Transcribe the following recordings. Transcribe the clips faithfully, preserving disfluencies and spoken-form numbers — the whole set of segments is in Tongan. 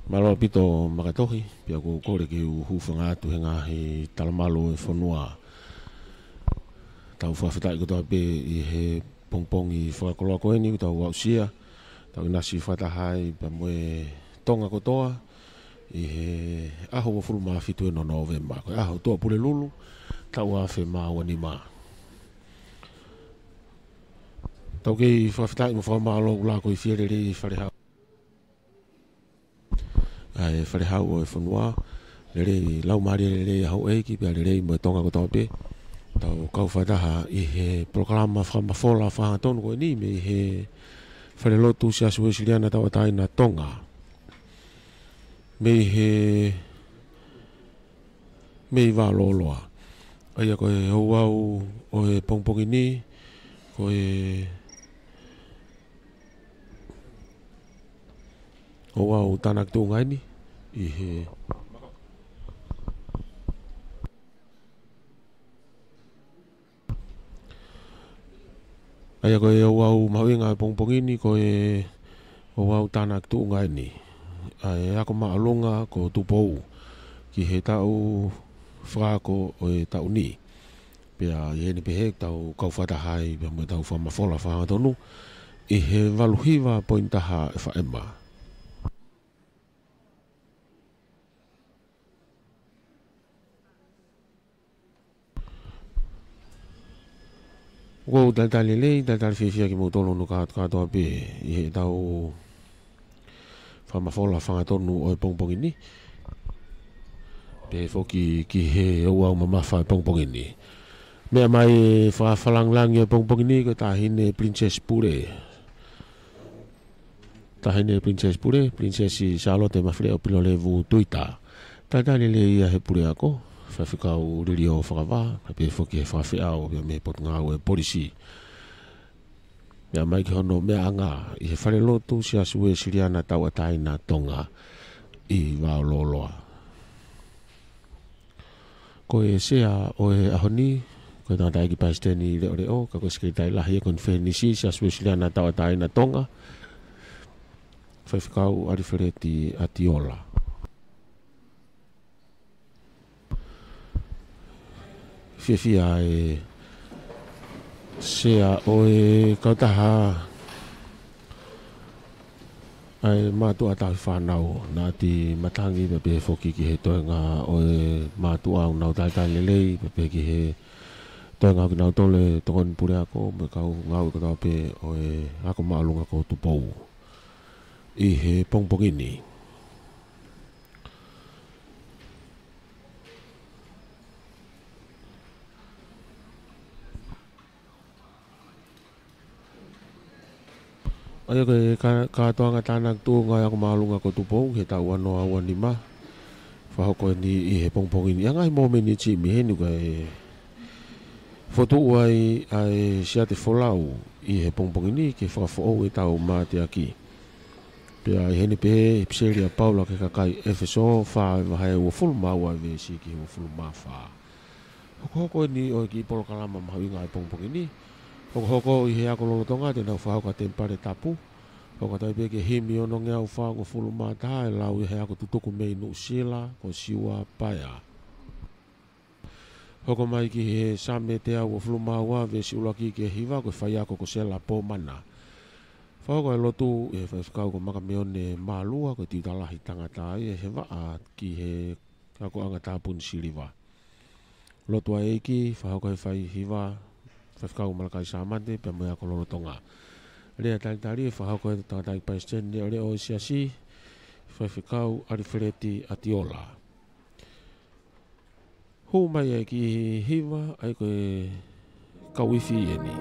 Mālō ʻaupito Makatohi, pea ʻoku ou kole ke u hūfanga atu he ngaahi talamalu ʻo e fonua. Tau fakafetaʻi kotoa pē ʻi he pongipongi fakakoloa ko eni, tau aʻusia, tau ʻinasi fakataha ai pea mo e Tonga kotoa, ʻi he ʻaho uofulu mā fitu ʻeni ʻo Nōvema, ko e ʻaho Tuʻa Pulelulu, taʻu ua afe mā ua nima. Tau kei fakafetaʻi mo fakamālō ʻoku laka ʻo fie lelei Fale Hau. ʻA e Fale Hau ʻo e fonua, lelei, laumālie lelei ʻa houʻeiki, pea lelei mo e Tonga kotoa pē. Tau kau fakataha ʻi he polokalama fakamafola fakahangatonu ko eni mei he Falelotu Siasi Uēsiliana Tauʻatāina Tonga. Mei he, mei Vao Loloa. ʻA ia ko e ouau ʻo e pongipongi ni, ko e ouau tānaki tuʻunga ʻeni, ʻi he ʻA ia ko e ouau mahuʻinga ʻo e pongipongi ni, ko e ouau tānaki tuʻunga ʻeni. ʻA e ako māʻolunga ko Tupou, ki he taʻu fakaako ʻo e taʻu ni. Pea ʻi heni pehē tau kau fakataha ai, pea mo e tau fakamafola fakahangatonu, ʻi he valu hiva poini taha F M. ʻOku ou talitali lelei, talitali fiefia kimoutolu hono kātoa pē ʻi he tau fakamafola fakahangatonu ʻo e pongipongi ni. Pehē foki ki he ouau mamafa ʻo e pongipongi ni. Meʻa mai e fakafakalāngilangi ʻo e pongipongi ni ko e Taʻahine Princess Pule. Taʻahine Princess Pule, Princess Sālote Mafileʻo Pilolevu Tuita. Talitali lelei ia he puleako, Faifekau Liliō Fakavā, kae pehē foki he fakafeʻao, pea mei he Potungāue Polisi. Meʻa mai ki hono meʻaʻanga, ʻi he Falelotu Siasi Uēsiliana Tauʻatāina Tonga, ʻi Vao Loloa. Ko e sea ʻo e ʻaho ni, ko e tangataʻeiki palesiteni leʻoleʻo, ka ko e sekelitali lahi ʻo e konifelenisi Siasi Uēsiliana Tauʻatāina Tonga, Faifekau ʻAlifeleti ʻAtiola. Fiefia e sea ʻo e kautaha ʻa e mātuʻa tauhi fānau, Naʻati Matangi, pea pehē foki ki he toenga ʻo e mātuʻa ʻoku nau talitali lelei, pea pehē ki he toenga ʻo kinautolu e tokoni puleako, mo e kau ngāue kotoa pē ʻo e ako māʻolunga ko Tupou. ʻI he pongipongi ni. ʻA ia ko e ka-, kātoanga tānaki tuʻunga ʻo e ako māʻolunga ko Tupou, he taʻu ua noa ua nima. Fakahoko eni ʻi he pongipongi ni. ʻA e ngaahi mōmeniti mei heni ko e fokotuʻu ai ʻa e siate folau ʻi he pongipongi ni ke fakafoʻou e tau mateaki. Pea ʻi heni pē he ʻipiseli ʻa Paula ki he kakai ʻEfesō, fā ʻa e vahe uofulu mā ua ʻa e veesi ki he uofulu mā fā. Hokohoko eni ʻo e kiʻi polokalama mahuʻinga ʻo e pongipongi ni. Hokohoko ʻi he ako lolotonga te nau fakahoko ʻa e temipale tapu. Hoko atu ai pē ki he himi onongeau fāngofulu mā taha ʻe lau ʻi he ako tutuku mei Nuʻusila, ko Siua Paea. Hoko mai ki he Saame teau uofulu mā ua veesi ʻuluaki ki he hiva, ko e faiako ko Sela Pomana. Fakahoko e lotu ʻe he faifekau ko Makameone Mālua, ko e tiuta lahi tangata ia he vaʻa ki he akoʻanga tāpuni siliva. Lotu ʻa e ʻEiki, fakahoko ʻe he faihiva, faifekau Malakai Sāmate, pea mo e ako lolotonga. Lea talitali, fakahoko ʻe he tangataʻeiki palesiteni leʻoleʻo ʻo e siasi, faifekau ʻAlifeleti ʻAtiola. Hū mai e kiʻi hiva, ʻa ia ko e kau ifi eni.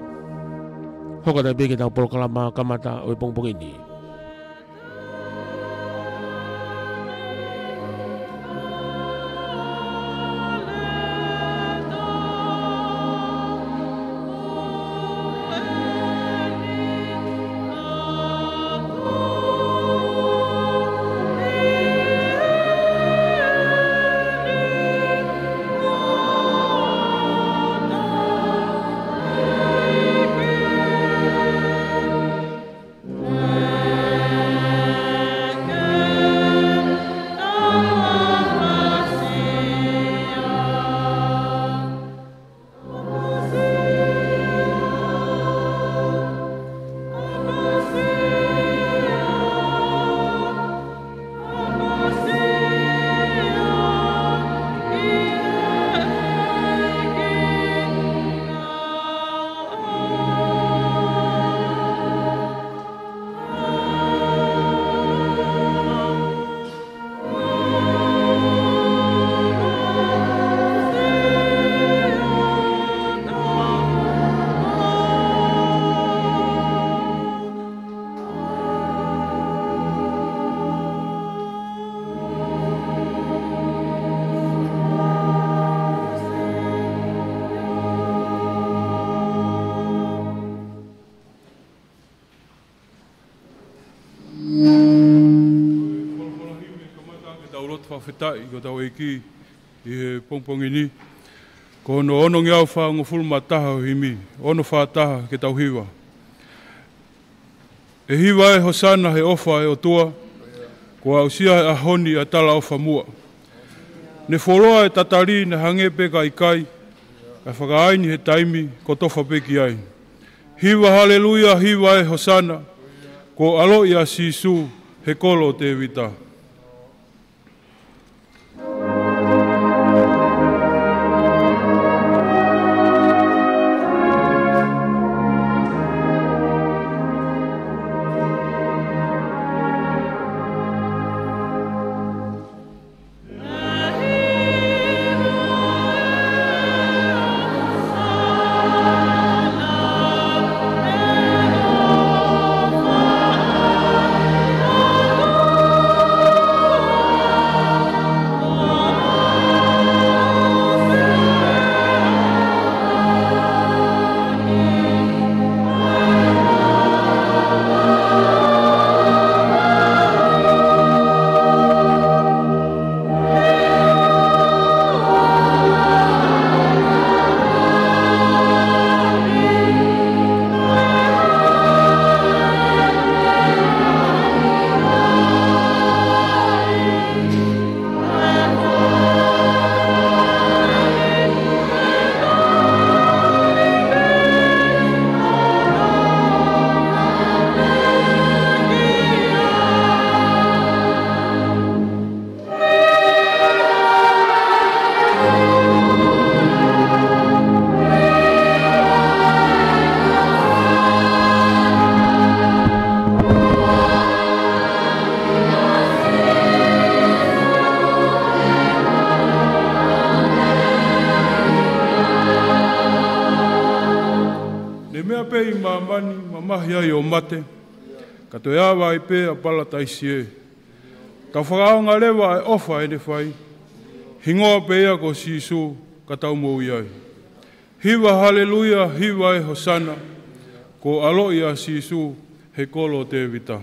Hoko atu ai pē ki he tau polokalama kamata ʻo e pongipongi ni. Fakafetaʻi ki hotau ʻEiki ʻi he pongipongi ni. Ko hono onongeau fāngofulu mā taha ʻo e himi, ono fā taha, ke tau hiva. ʻE hiva ē Hosana he ʻofa ʻa e ʻOtua, kuo aʻusia he ʻaho ni ʻa e talaʻofa muʻa. Ne fuoloa e tatali naʻe hangē pē ka ʻikai, kae fakaʻaini he taimi kotofa pē ki ai. Hiva haleluia, hiva ē Hosana, kuo ʻaloʻi ʻa Sīsū he kolo ʻo Tēvita. Ne meʻa pē ʻi māmani, mamahi ai ʻo mate, ka toe ava ai pē ʻa Palataisi ē. Tau fakaʻaonga leva ʻa e ʻofa ʻene fai, hingoa pē ia ko Sīsū ka tau moʻui ai. Hiva haleluia, hiva ē Hosana, kuo ʻaloʻi ʻa Sīsū he kolo ʻo Tēvita.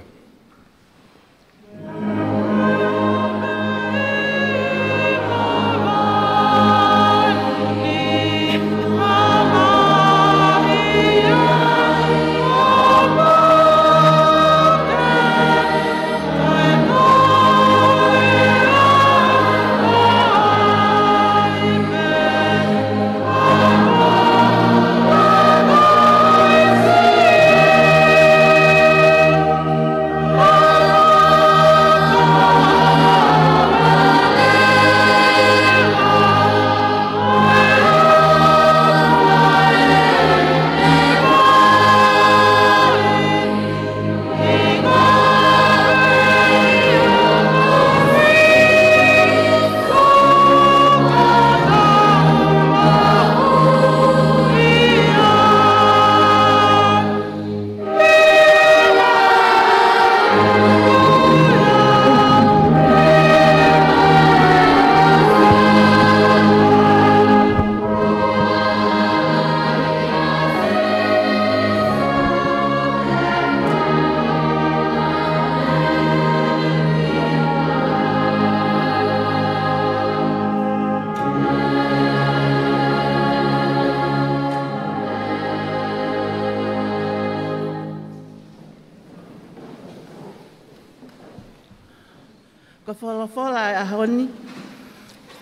Ko e folofola ʻo e ʻaho ni,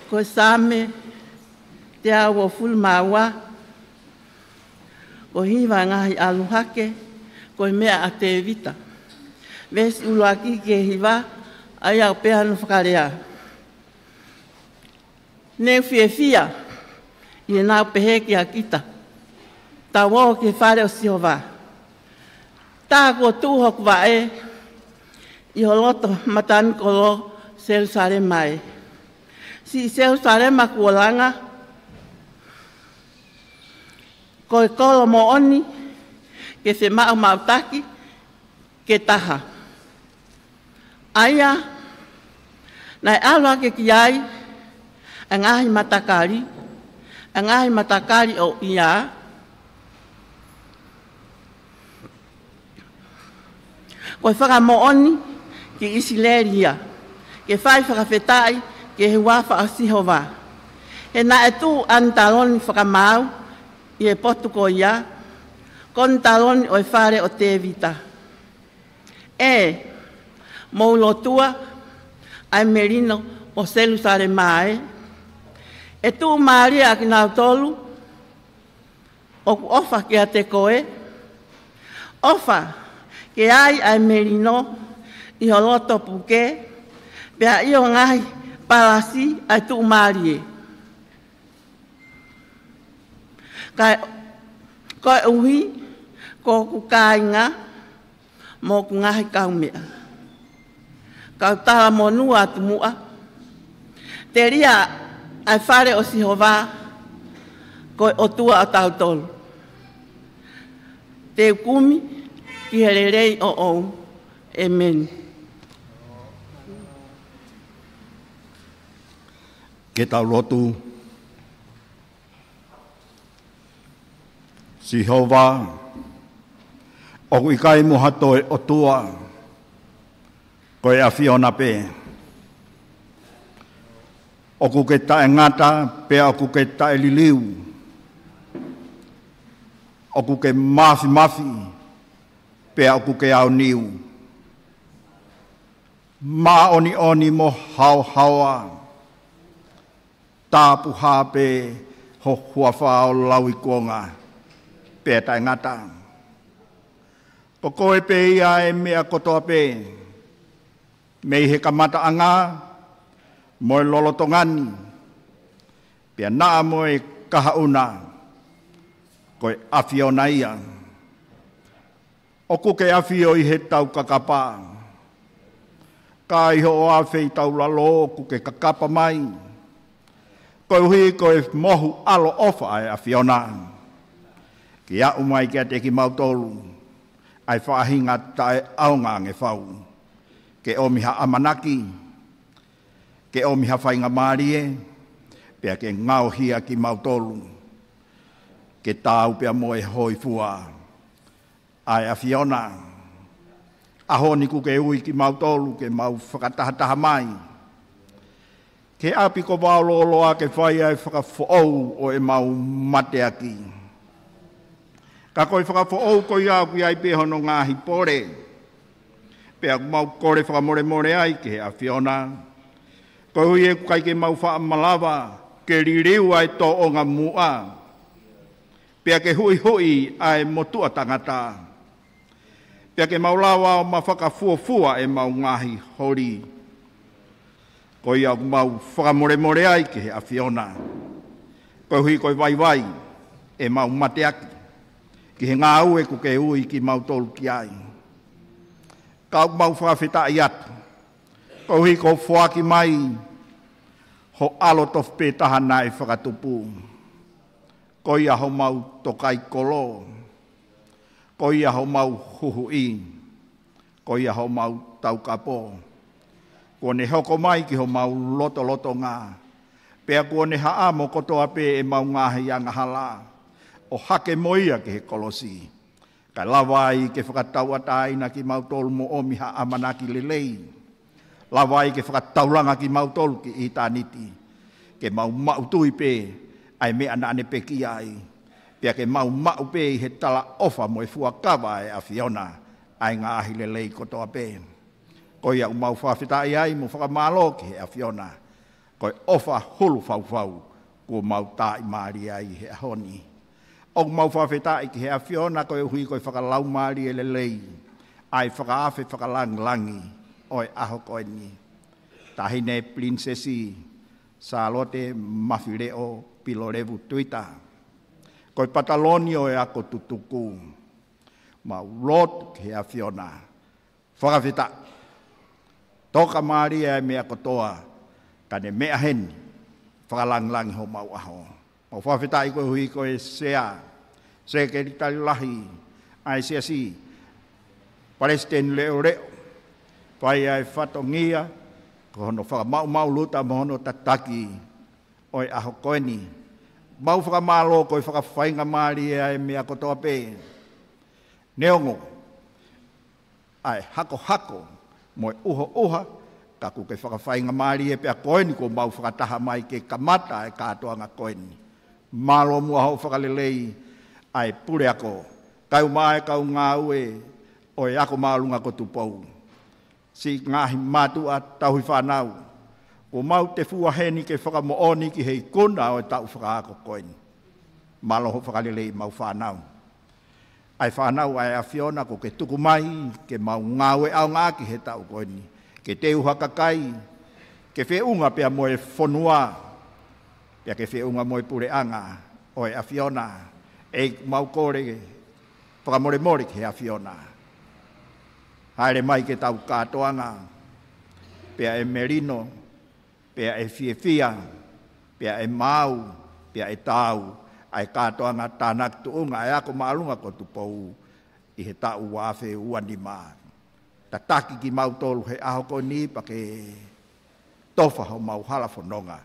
ko e Saame teau uofulu mā ua, ko e hiva ngaahi ʻalu hake, ko e meʻa ʻa Tēvita. Veesi ʻuluaki ki he hiva, ʻa ia ʻoku pehē hono fakalea. Ne u fiefia ʻi heʻenau pehē kiate kita, tau ō ki he fale ʻo Sihova. Tā kuo tuʻu hoku vaʻe ʻi ho loto matanikolo Selūsalema ē. Siʻi Selūsalema kuo langa, ko e kolo moʻoni ke femaʻumaʻutaki ke taha. ʻA ia naʻe ʻalu hake ki ai ʻa e ngaahi matakali, ʻa e ngaahi matakali ʻo ia, ko e fakamoʻoni ki ʻIsileli ia, ke fai fakafetaʻi ki he huafa ʻo Sihova. He naʻe tuʻu ʻa Nitaloni fakamaau ʻi he potu ko ia, ko Nitaloni ʻo e fale ʻo Tēvita. ʻE, mou lotua ʻa e melino ʻo Selūsalema ē. ʻE tuʻumālie ʻa kinautolu ʻoku ʻofa kiate koe. ʻOfa ke ai ʻa e melino ʻi ho loto puke, pea ʻi ho ngaahi palasi ʻa e tuʻumālie. Kae, koeʻuhi ko hoku kāinga mo hoku ngaahi kaumeʻa, kau talamonū atu muʻa. Telia ʻa e fale ʻo Sihova, ko e ʻOtua ʻo tautolu. Te u kumi ki he lelei ʻoʻou. ʻEmeni. Ke tau lotu. Sihova, ʻoku ʻikai mo ha toe ʻOtua, ko e ʻAfiona pē. ʻOku ke taʻengata, pea ʻoku ke taʻeliliu. ʻOku ke mafimafi, pea ʻoku ke aoniu. Māʻoniʻoni mo haohaoa. Tapuhā pē ho huafa ʻo lauikuonga pea taʻengata. Ko koe pē ia ʻa e meʻa kotoa pē, mei he kamataʻanga mo e lolotonga ni, pea naʻa mo e kahaʻu na, ko e ʻAfiona ia. ʻOku ke ʻafio ʻi heʻetau kakapa. Ka ʻi hoʻo afe ʻi taulalo ʻoku ke kakapa mai. Koeʻuhi ko e mohu ʻaloʻofa ʻa e ʻAfiona ke aʻu mai kiate kimautolu ʻa e faʻahinga taʻeʻaonga ange fau. Ke ʻomi ha ʻamanaki, ke ʻomi ha faingamālie, pea ke ngaohia kimautolu ke taau pea mo e hōifua ʻa e ʻAfiona. ʻAho ni ʻoku ke ui kimautolu ke mau fakatahataha mai ki he ʻapi ko Vaololoa ke fai ʻa e fakafoʻou ʻo ʻemau mateaki. Ka ko e fakafoʻou ko ia ʻoku ʻi ai pē hono ngaahi pole. Pea ʻoku mau kole fakamolemole ai ki he ʻAfiona, koeʻuhi ʻoku ʻikai ke mau faʻa malava ke liliu ʻa e tōʻonga muʻa, pea ke huʻihuʻi ʻa e motuʻa tangata, pea ke mau lava ʻo mafakafuofua ʻemau ngaahi holi. Ko ia ʻoku mau fakamolemole ai ki he ʻAfiona, koeʻuhi ko e vaivai ʻemau mateaki ki he ngāue ʻoku ke ui kimautolu ki ai. Ka ʻoku mau fakafetaʻi atu, koeʻuhi ko e foaki mai ho ʻAlo tofu pē taha naʻe fakatupu. Ko ia homau tokaikolo. Ko ia homau huhuʻi. Ko ia homau taukapo. Kuo ne hoko mai ki homau lotolotonga. Pea kuo ne haʻamo kotoa pē ʻemau ngaahi angahala ʻo hake mo ia ki he kolosi. Kae lava ai ke fakatauʻatāina kimautolu mo ʻomi ha ʻamanaki lelei. Lava ai ke fakataulanga kimautolu ki ʻitāniti. Ke mau maʻu tui pē ʻa e meʻa naʻa ne pekia ai. Pea ke mau maʻu pē ʻi he talaʻofa mo e fuakava ʻa e ʻAfiona ʻa e ngaahi lelei kotoa pē. Ko ia ʻoku mau fakafetaʻi ai mo fakamālō ki he ʻAfiona. Ko e ʻofa hulu faufau kuo mau tāʻimālie ai he ʻaho ni. ʻOku mau fakafetaʻi ki he ʻAfiona koeʻuhi ko e fakalaumālie lelei ʻa e fakaafe fakalangilangi ʻo e ʻaho ko eni. Taʻahine Pilinisesi Sālote Mafileʻo Pilolevu Tuita, ko e pataloni ʻo e ako tutuku. Mau lotu ki he ʻAfiona. Fakafetaʻi. Tokamālie ʻa e meʻa kotoa, ka ne meʻa heni, fakalangilangi homau ʻaho. Mau fakafetaʻi koeʻuhi ko e Sea, Sekelitali Lahi ʻa e Siasi, Palesiteni Leʻoleʻo, fai ʻa e fatongia, ko hono fakamaʻumaʻuluta mo hono tataki ʻo e ʻaho ko eni. Mau fakamālō ko e fakafaingamālie ʻa e meʻa kotoa pē. Neongo ʻa e hakohako mo e ʻuhoʻuha Ka kuo ke fakafaingamālie pea ko eni kuo mau fakataha mai ke kamata e kātoanga ko eni. Mālō muʻa hoʻo fakalelei ʻa e puleako, kae ʻumaʻā ʻa e kau ngāue ʻo e Ako Māʻolunga ko Tupou. Siʻi ngaahi mātuʻa tauhi fānau, kuo mau tefua heni ke fakamoʻoni ki he ikuna ʻo e taʻu fakaako ko eni. Mālō hoʻo fakalelei ʻemau fānau. ʻA e fānau ʻa e ʻAfiona kuo ke tuku mai ke mau ngāue ʻaonga ʻaki he taʻu ko eni, ke teuha kakai, ke feʻunga pea mo e fonua, pea ke feʻunga mo e puleʻanga ʻo e ʻAfiona. ʻEiki, mau kole fakamolemole ki he ʻAfiona. Hāʻele mai ke tau kātoanga, pea ʻe melino, pea ʻe fiefia, pea ʻe maau, pea ʻe taau ʻa e kātoanga tānaki tuʻunga ʻa e Ako Māʻolunga ko Tupou ʻi he taʻu ua afe ua nima. Tataki kimautolu he ʻaho ko eni pea ke tofa homau hala fononga,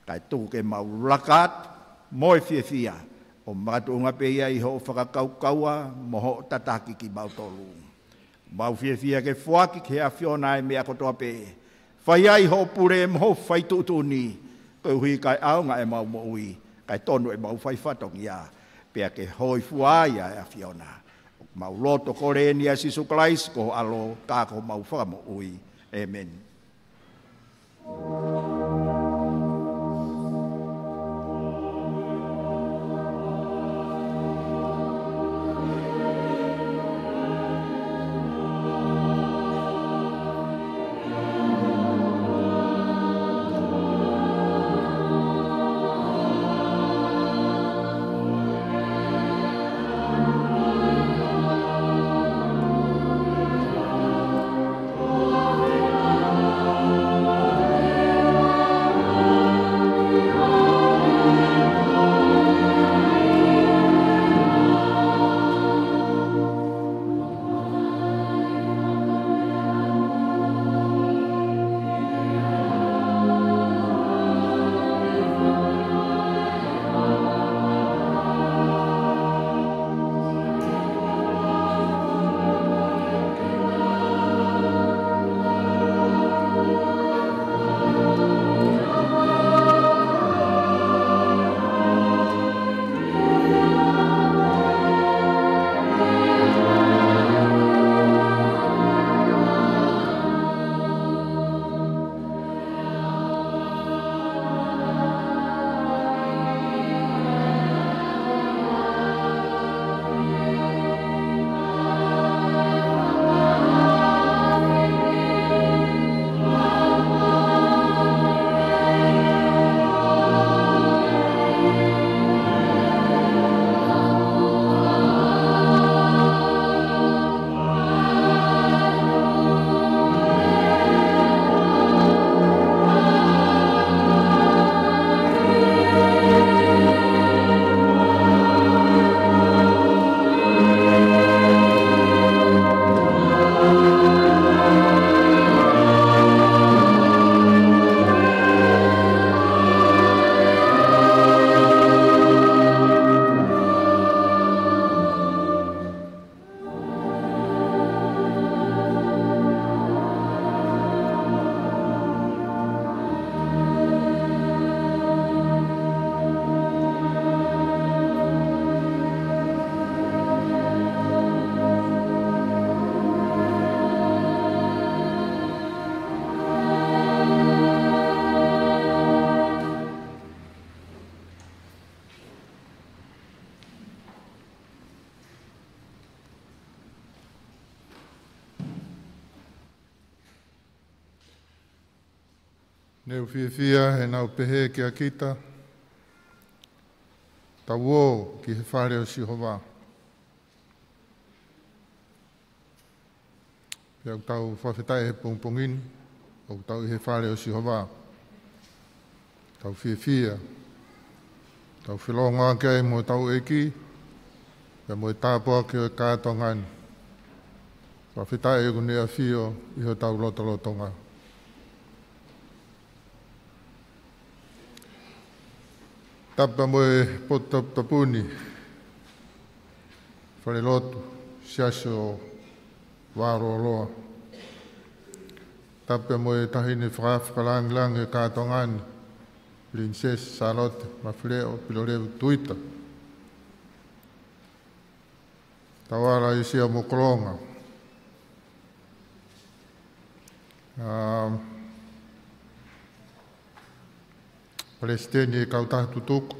kae tuku ke mau laka atu mo e fiefia, ʻo makatuʻunga pē ia ʻi hoʻo fakakaukaua mo hoʻo tataki kimautolu. Mau fiefia ke foaki ki he ʻAfiona ʻa e meʻa kotoa pē. Fai ai hoʻo pule mo hoʻo fai tuʻutuʻuni, koeʻuhi kae ʻaonga ʻemau moʻui, kae tonu ʻemau fai fatongia, pea ke hōifua ai ʻa e ʻAfiona. Mau loto kole eni ʻia Sīsū Kalaisi ko ho ʻAlo ka ko homau Fakamoʻui. ʻĒmeni. Ne u fiefia heʻenau pehē kia kita, tau ō ki he fale ʻo Sihova. Pea ʻoku tau fakafetaʻi he pongipongi ni, ʻoku tau ʻi he fale ʻo Sihova. Tau fiefia, tau felōngoaki ai mo hotau ʻEiki, pea mo e tāpuaki ʻo e kātoanga ni. Fakafetaʻi ʻoku ne ʻafio ʻi hotau lotolotonga. Tapu mo e potu tapu- tapu ni, falelotu, Siasi ʻo Vaololoa. Tapu mo e Taʻahine Fakalangilangi ʻo e Kātoanga ni, Pilinisesi Sālote Mafileʻo Pilolevu Tuita. Tauala ʻi he Siasi mo Kolonga. ʻA, Palesiteni ʻo e Kautaha Tutuku,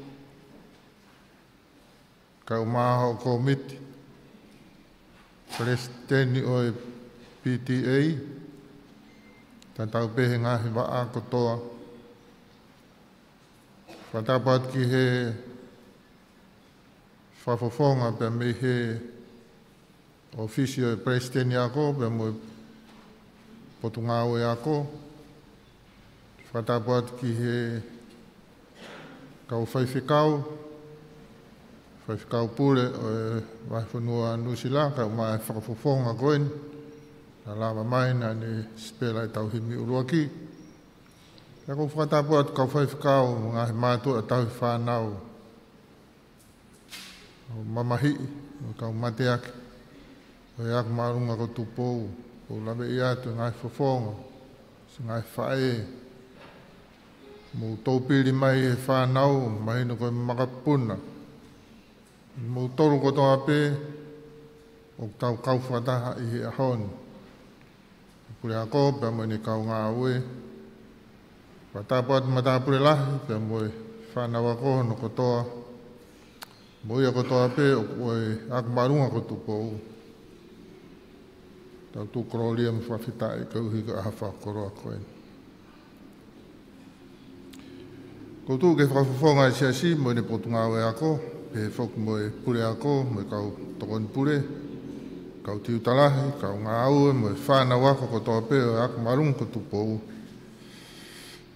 kae ʻumaʻā hoʻo kōmiti, Palesiteni ʻo e P T A, tatau pē he ngaahi vaʻa kotoa. Fakatapu atu ki he Fakafofonga pea mei he ʻŌfisi ʻo e Palesiteni Ako pea mo e Potungāue Ako. Fakatapu atu ki he kau faifekau, faifekau pule ʻo e Vahefonua Nuʻusila, kae ʻumaʻā e Fakafofonga ko eni naʻa lava mai naʻa ne sipela ʻetau himi ʻuluaki. Pea ʻoku ou fakatapu atu kau faifekau mo e ngaahi mātuʻa tauhi fānau, ʻo e mamahiʻi, ʻo e kau mateaki ʻo e Ako Māʻolunga ko Tupou, ʻoku ou laveʻi atu e ngaahi fofonga, siʻi ngaahi faʻē, mou toupili mai he fānau, mahino ko e makapuna. Moutolu kotoa pē ʻoku tau kau fakataha ʻi he ʻaho ni. Pule Ako pea mo ʻene kau ngāue. Fakatapu atu Matāpule Lahi pea mo e fānau ako hono kotoa, mo ia kotoa pē ʻoku ʻi he Ako Māʻolunga ko Tupou. Tau tuku kolōlia mo fakafetaʻi koeʻuhi ko e ʻaho fakakoloa ko eni. ʻOku ou tuku ki he Fakafofonga ʻo e Siasi mo ʻene Potungāue Ako, pehē foki mo e Pule Ako, mo e kau tokoni pule, kau tiuta lahi, kau ngāue, mo e fānau ako kotoa pē ʻo e Ako Māʻolunga ko Tupou.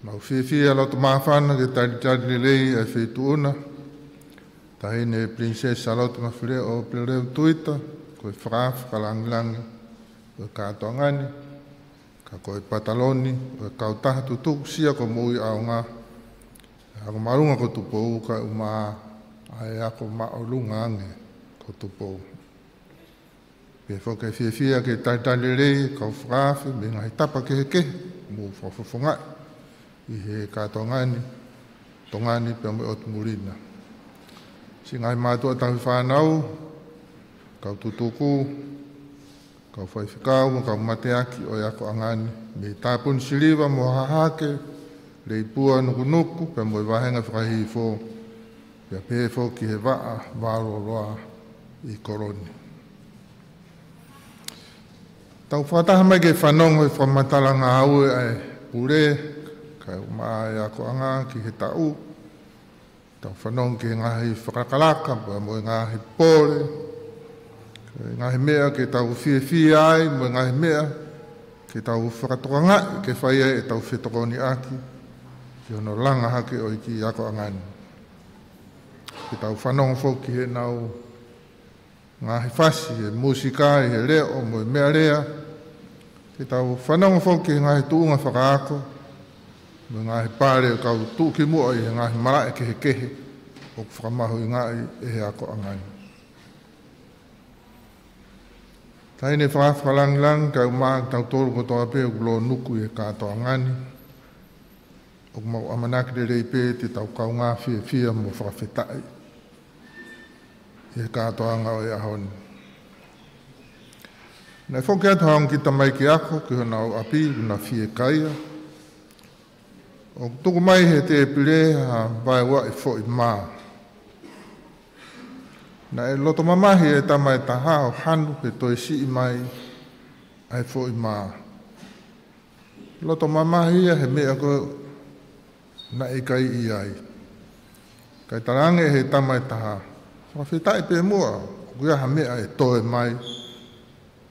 Mau fiefia loto māfana ke talitali lelei ʻa e Feituʻuna, Taʻahine Pilinisesi Sālote Mafileʻo Pilolevu Tuita, ko e Fakalangilangi ʻo e Kātoanga ni, ka ko e Pataloni ʻo e Kautaha Tutuku, Siasi mo e Moʻui ʻAonga, Ako Māʻolunga ko Tupou, kae ʻumaʻā e Ako Māʻolunga ange ko Tupou. Pea ʻoku ou fiefia ke talitali lelei kau fakaafe mei he ngaahi tapa kehekehe ʻoku mou fakafofongaʻi ʻi he kātoanga ni, Tonga ni pea mo e ʻotu muli na. Siʻi ngaahi mātuʻa tauhi fānau, kau tutuku, kau faifekau, mo e kau mateaki ʻo e akoʻanga ni, mei Tāpuni Siliva mo Hahake, Leipua, Nukunuku, pea mo e vāhenga fakahihifo, pea pehē foki ki he vaʻa Vaololoa ʻi Koloni. Tau fakataha mai ke fanongo he fakamatala ngāue ʻa e pule, kae ʻumaʻā e akoʻanga ki he taʻu. Tau fanongo ki he ngaahi fakalakalaka, pea mo e ngaahi pole, ki he ngaahi meʻa ke tau fiefia ai, mo e ngaahi meʻa ke tau fakatokangaʻi ke fai ai ʻetau fetokoniʻaki ki hono langa hake ʻo e kiʻi akoʻanga ni. Ke tau fanongo foki ki heʻenau ngaahi fasi, he mūsika, he leʻo, mo e meʻalea. Ke tau fanongo foki ki he ngaahi tuʻunga fakaako, mo e ngaahi pale ʻo e kau tuʻukimuʻa ʻi he ngaahi malaʻe kehekehe ʻoku fakamahuʻingaʻi ʻe he akoʻanga ni. Taʻahine Fakalangilangi, kae ʻumaʻā kitautolu kotoa pē ʻoku lōnuku ʻi he kātoanga ni, ʻoku mau ʻamanaki lelei pē te tau kaungā fiefia mo fakafetaʻi ʻi he kātoanga ʻo e ʻaho ni. Naʻe foki atu ha ongo kiʻi tamaiki ako ki honau ʻapi, ʻoku na fiekaia. ʻOku tuku mai he tēpile ha vaeuaʻi foʻi mā. Naʻe loto mamahi e tama ʻe taha ʻo hanu he toe siʻi mai ʻa e foʻi mā. Loto mamahi ia he meʻa ko ē naʻe ʻikai ʻi ai. Kae talaange ʻe he tama ʻe taha, fakafetaʻi pē muʻa, ʻoku ʻi ai ha meʻa ʻe toe mai,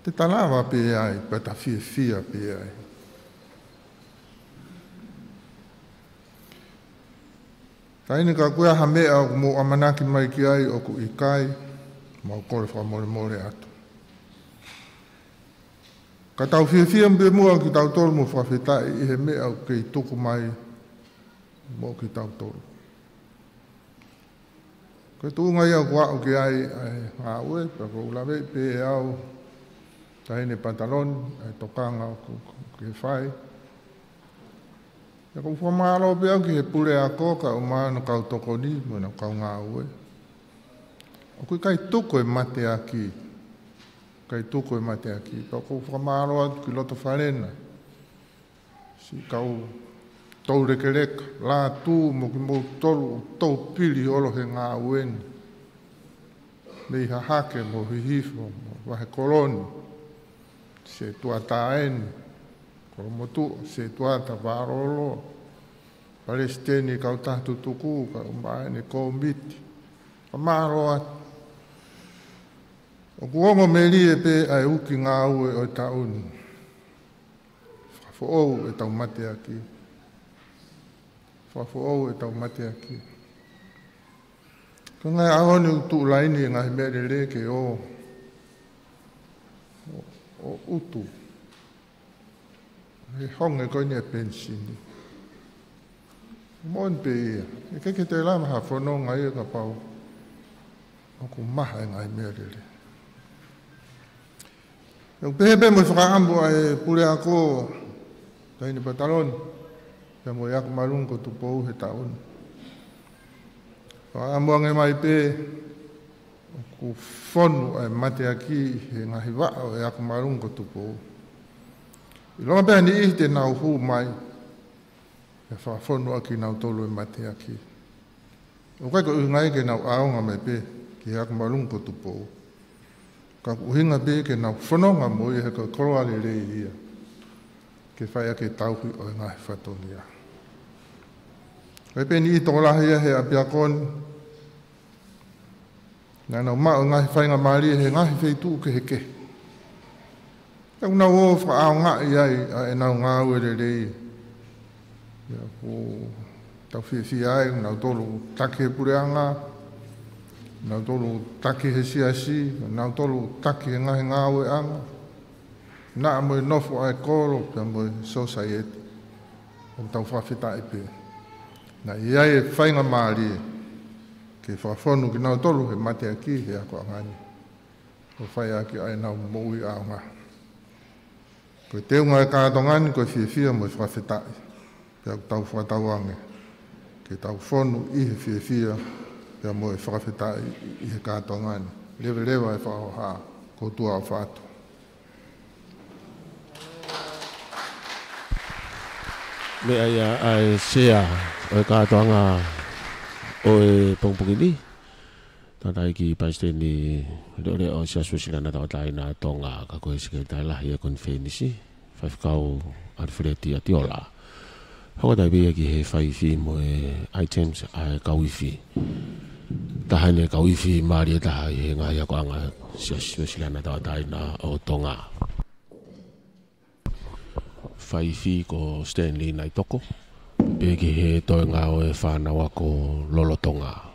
te ta lava pē ai, pea ta fiefia pē ai. Taʻahine, ka ʻoku ʻi ai ha meʻa ʻoku mou ʻamanaki mai ki ai ʻoku ʻikai, mau kole fakamolemole atu. Ka tau fiefia pē muʻa kitautolu mo fakafetaʻi ʻi he meʻa ʻoku kei tuku mai moʻo kitautolu. Ko e tuʻunga ia ʻoku aʻu ki ai ʻa e ngāue, pea ʻoku ou laveʻi pē ʻe au, Taʻahine Pataloni, ʻa e tokanga ʻoku, ʻoku ke fai. Pea ʻoku ou fakamālō pē au ki he puleako kae ʻumaʻā hono kau tokoni mo ʻenau kau ngāue. ʻOku ʻikai tuku e mateaki. ʻIkai tuku e mateaki. Pea ʻoku ou fakamālō atu ki loto Falena. Siʻi kau toulekeleka, Lātū mo kimoutolu ʻoku tau pili holo he ngāue ni. Mei Hahake mo Hihifo mo Vahekoloni, Setuata ʻeni, Kolomotuʻa, Setuata, Vaalolo, Palesiteni Kautaha Tutuku, kae ʻumaʻā ʻene kōmiti. Fakamālō atu. ʻOku ongo melie pē ʻa e uki ngāue ʻo e taʻu ni. Fakafoʻou ʻetau mateaki. Fakafoʻou ʻetau mateaki. Ko e ngaahi ʻaho ni ʻoku tuʻu laini e ngaahi meʻalele ke ō, ʻo, ʻo utu. He honge ko eni e penisini. Moʻoni pē ia. ʻIkai ke toe lava ha fononga ia kapau ʻoku maha e ngaahi meʻalele. ʻOku pehē pē mo e fakaʻamu ʻa e puleako, Taʻahine Pataloni, pea mo e Ako Māʻolunga ko Tupou he taʻu ni. Fakaʻamu ange mai pē, ʻoku fonu ʻa e mateaki he ngaahi vaʻa ʻo e Ako Māʻolunga ko Tupou. ʻIlonga pē ha niʻihi te nau hū mai, ʻe fakafonu ʻaki kinautolu e mateaki. ʻOku ʻikai ko e ʻuhinga ia ke nau ʻaonga mai pē ki he Ako Māʻolunga ko Tupou. Ka ko e ʻuhinga pē ke nau fononga mo ia he ko e koloa lelei ia. Ke fai ʻaki e tauhi ʻo e ngaahi fatongia. ʻOku ʻi ai pē niʻihi tokolahi ia he ʻapiako ni. Naʻa nau maʻu e ngaahi faingamālie he ngaahi feituʻu kehekehe. ʻOku nau ō fakaʻaongaʻi ai ʻa ʻenau ngāue lelei. ʻIo, ʻoku tau fiefia ai, nautolu taki he puleʻanga, nautolu taki he siasi, nautolu taki he ngaahi ngāueʻanga. Naʻa mo e nofo ʻa e kolo, pea mo e sōsaieti. ʻOku tau fakafetaʻi pē. Naʻe ʻi ai e faingamālie ke fakafonu kinautolu he mateaki he akoʻanga ni. ʻO fai ʻaki ʻa ʻenau moʻui ʻaonga. Ko e teunga e kātoanga ni, ko e fiefia mo e fakafetaʻi. Pea ʻoku tau fakatauange ke tau fonu ʻi he fiefia, pea mo e fakafetaʻi ʻi he kātoanga ni. Leveleva e fakahoha, ko e tuʻa ʻofa atu. Meʻa ia ʻa e sea ʻo e kātoanga ʻo e pongipongi ni. Tangataʻeiki Palesiteni Leʻoleʻo ʻo e Siasi Uēsiliana Tauʻatāina ʻo Tonga, ka ko e Sekelitali Lahi ʻo e Konifelenisi, Faifekau ʻAlifeleti ʻAtiola. Hoko atu pē ia ki he fai ifi mo e items ʻa e kau ifi. Taha eni e kau ifi mālie taha ʻi he ngaahi akoʻanga Siasi Uēsiliana Tauʻatāina ʻo Tonga. Fai ifi ko Stanley Naitoko, pea ki he toenga ʻo e fānau ako lolotonga.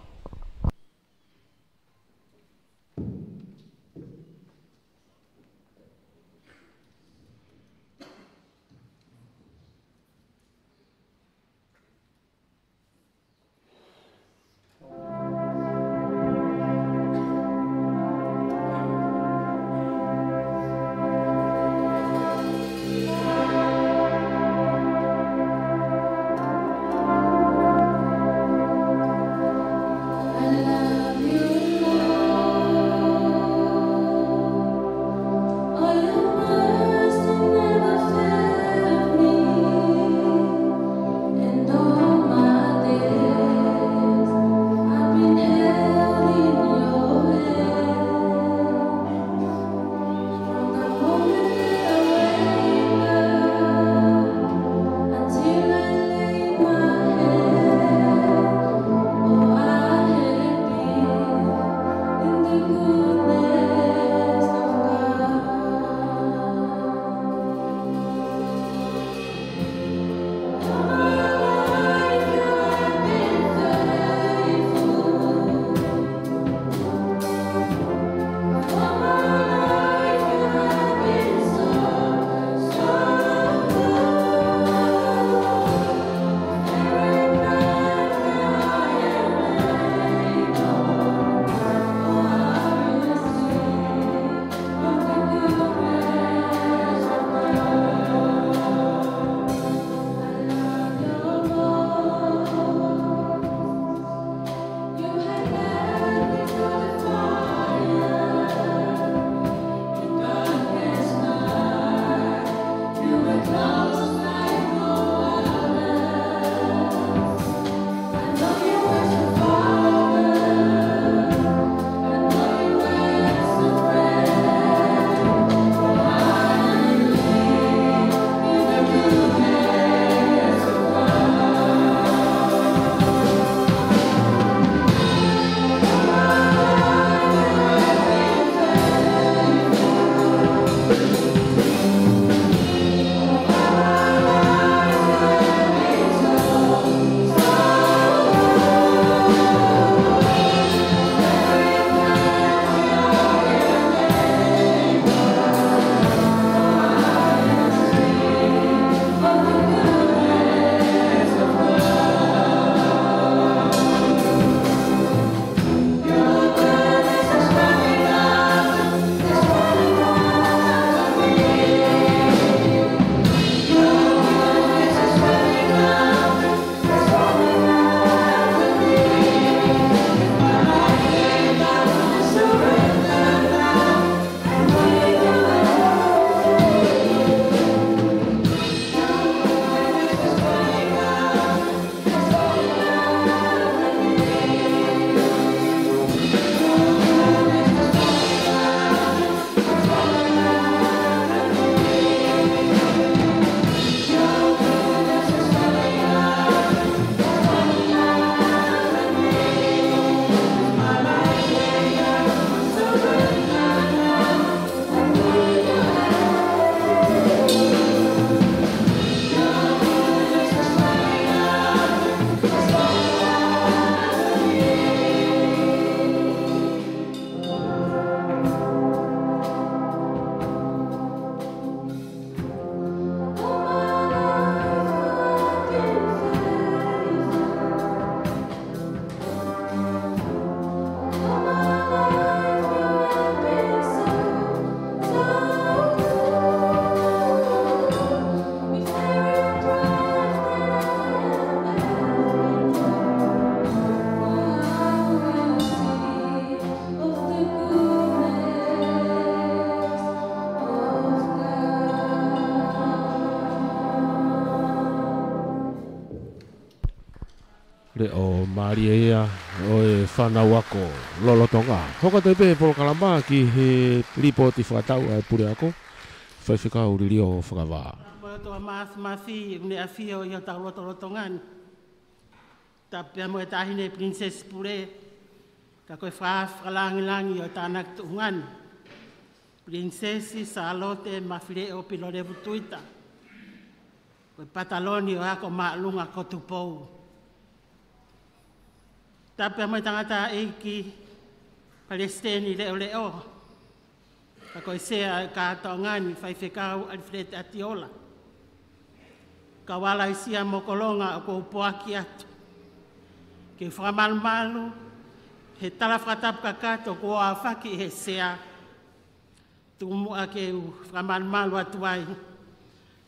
ʻo mālie ia ʻo e fānau ako lolotonga. Hoko atu pē polokalama ki he lipooti fakatau ʻa e puleako, Faifekau Lilio Fakavā. Mo e ʻOtua Māfimafi, ʻoku ne ʻafio ʻi hotau lotolotonga ni. Tapu pea mo e Taʻahine Pilinisesi Pule, ka ko e fakalangilangi ʻo e tānaki tuʻunga ni, Pilinisesi Sālote Mafileʻo Pilolevu Tuita, ko e pataloni ʻo e ako māʻolunga ko Tupou. Tapu pea mo e tangataʻeiki Palesiteni Leʻoleʻo, ka ko e Sea ʻo e kātoanga ni, Faifekau ʻAlifeleti ʻAtiola. Kau Alaisia mo Kolonga, ʻoku ou poaki atu ke u fakamalumalu he tala fakatapu kakato kuo aofaki he Sea. Tuku muʻa ke u fakamalumalu atu ai,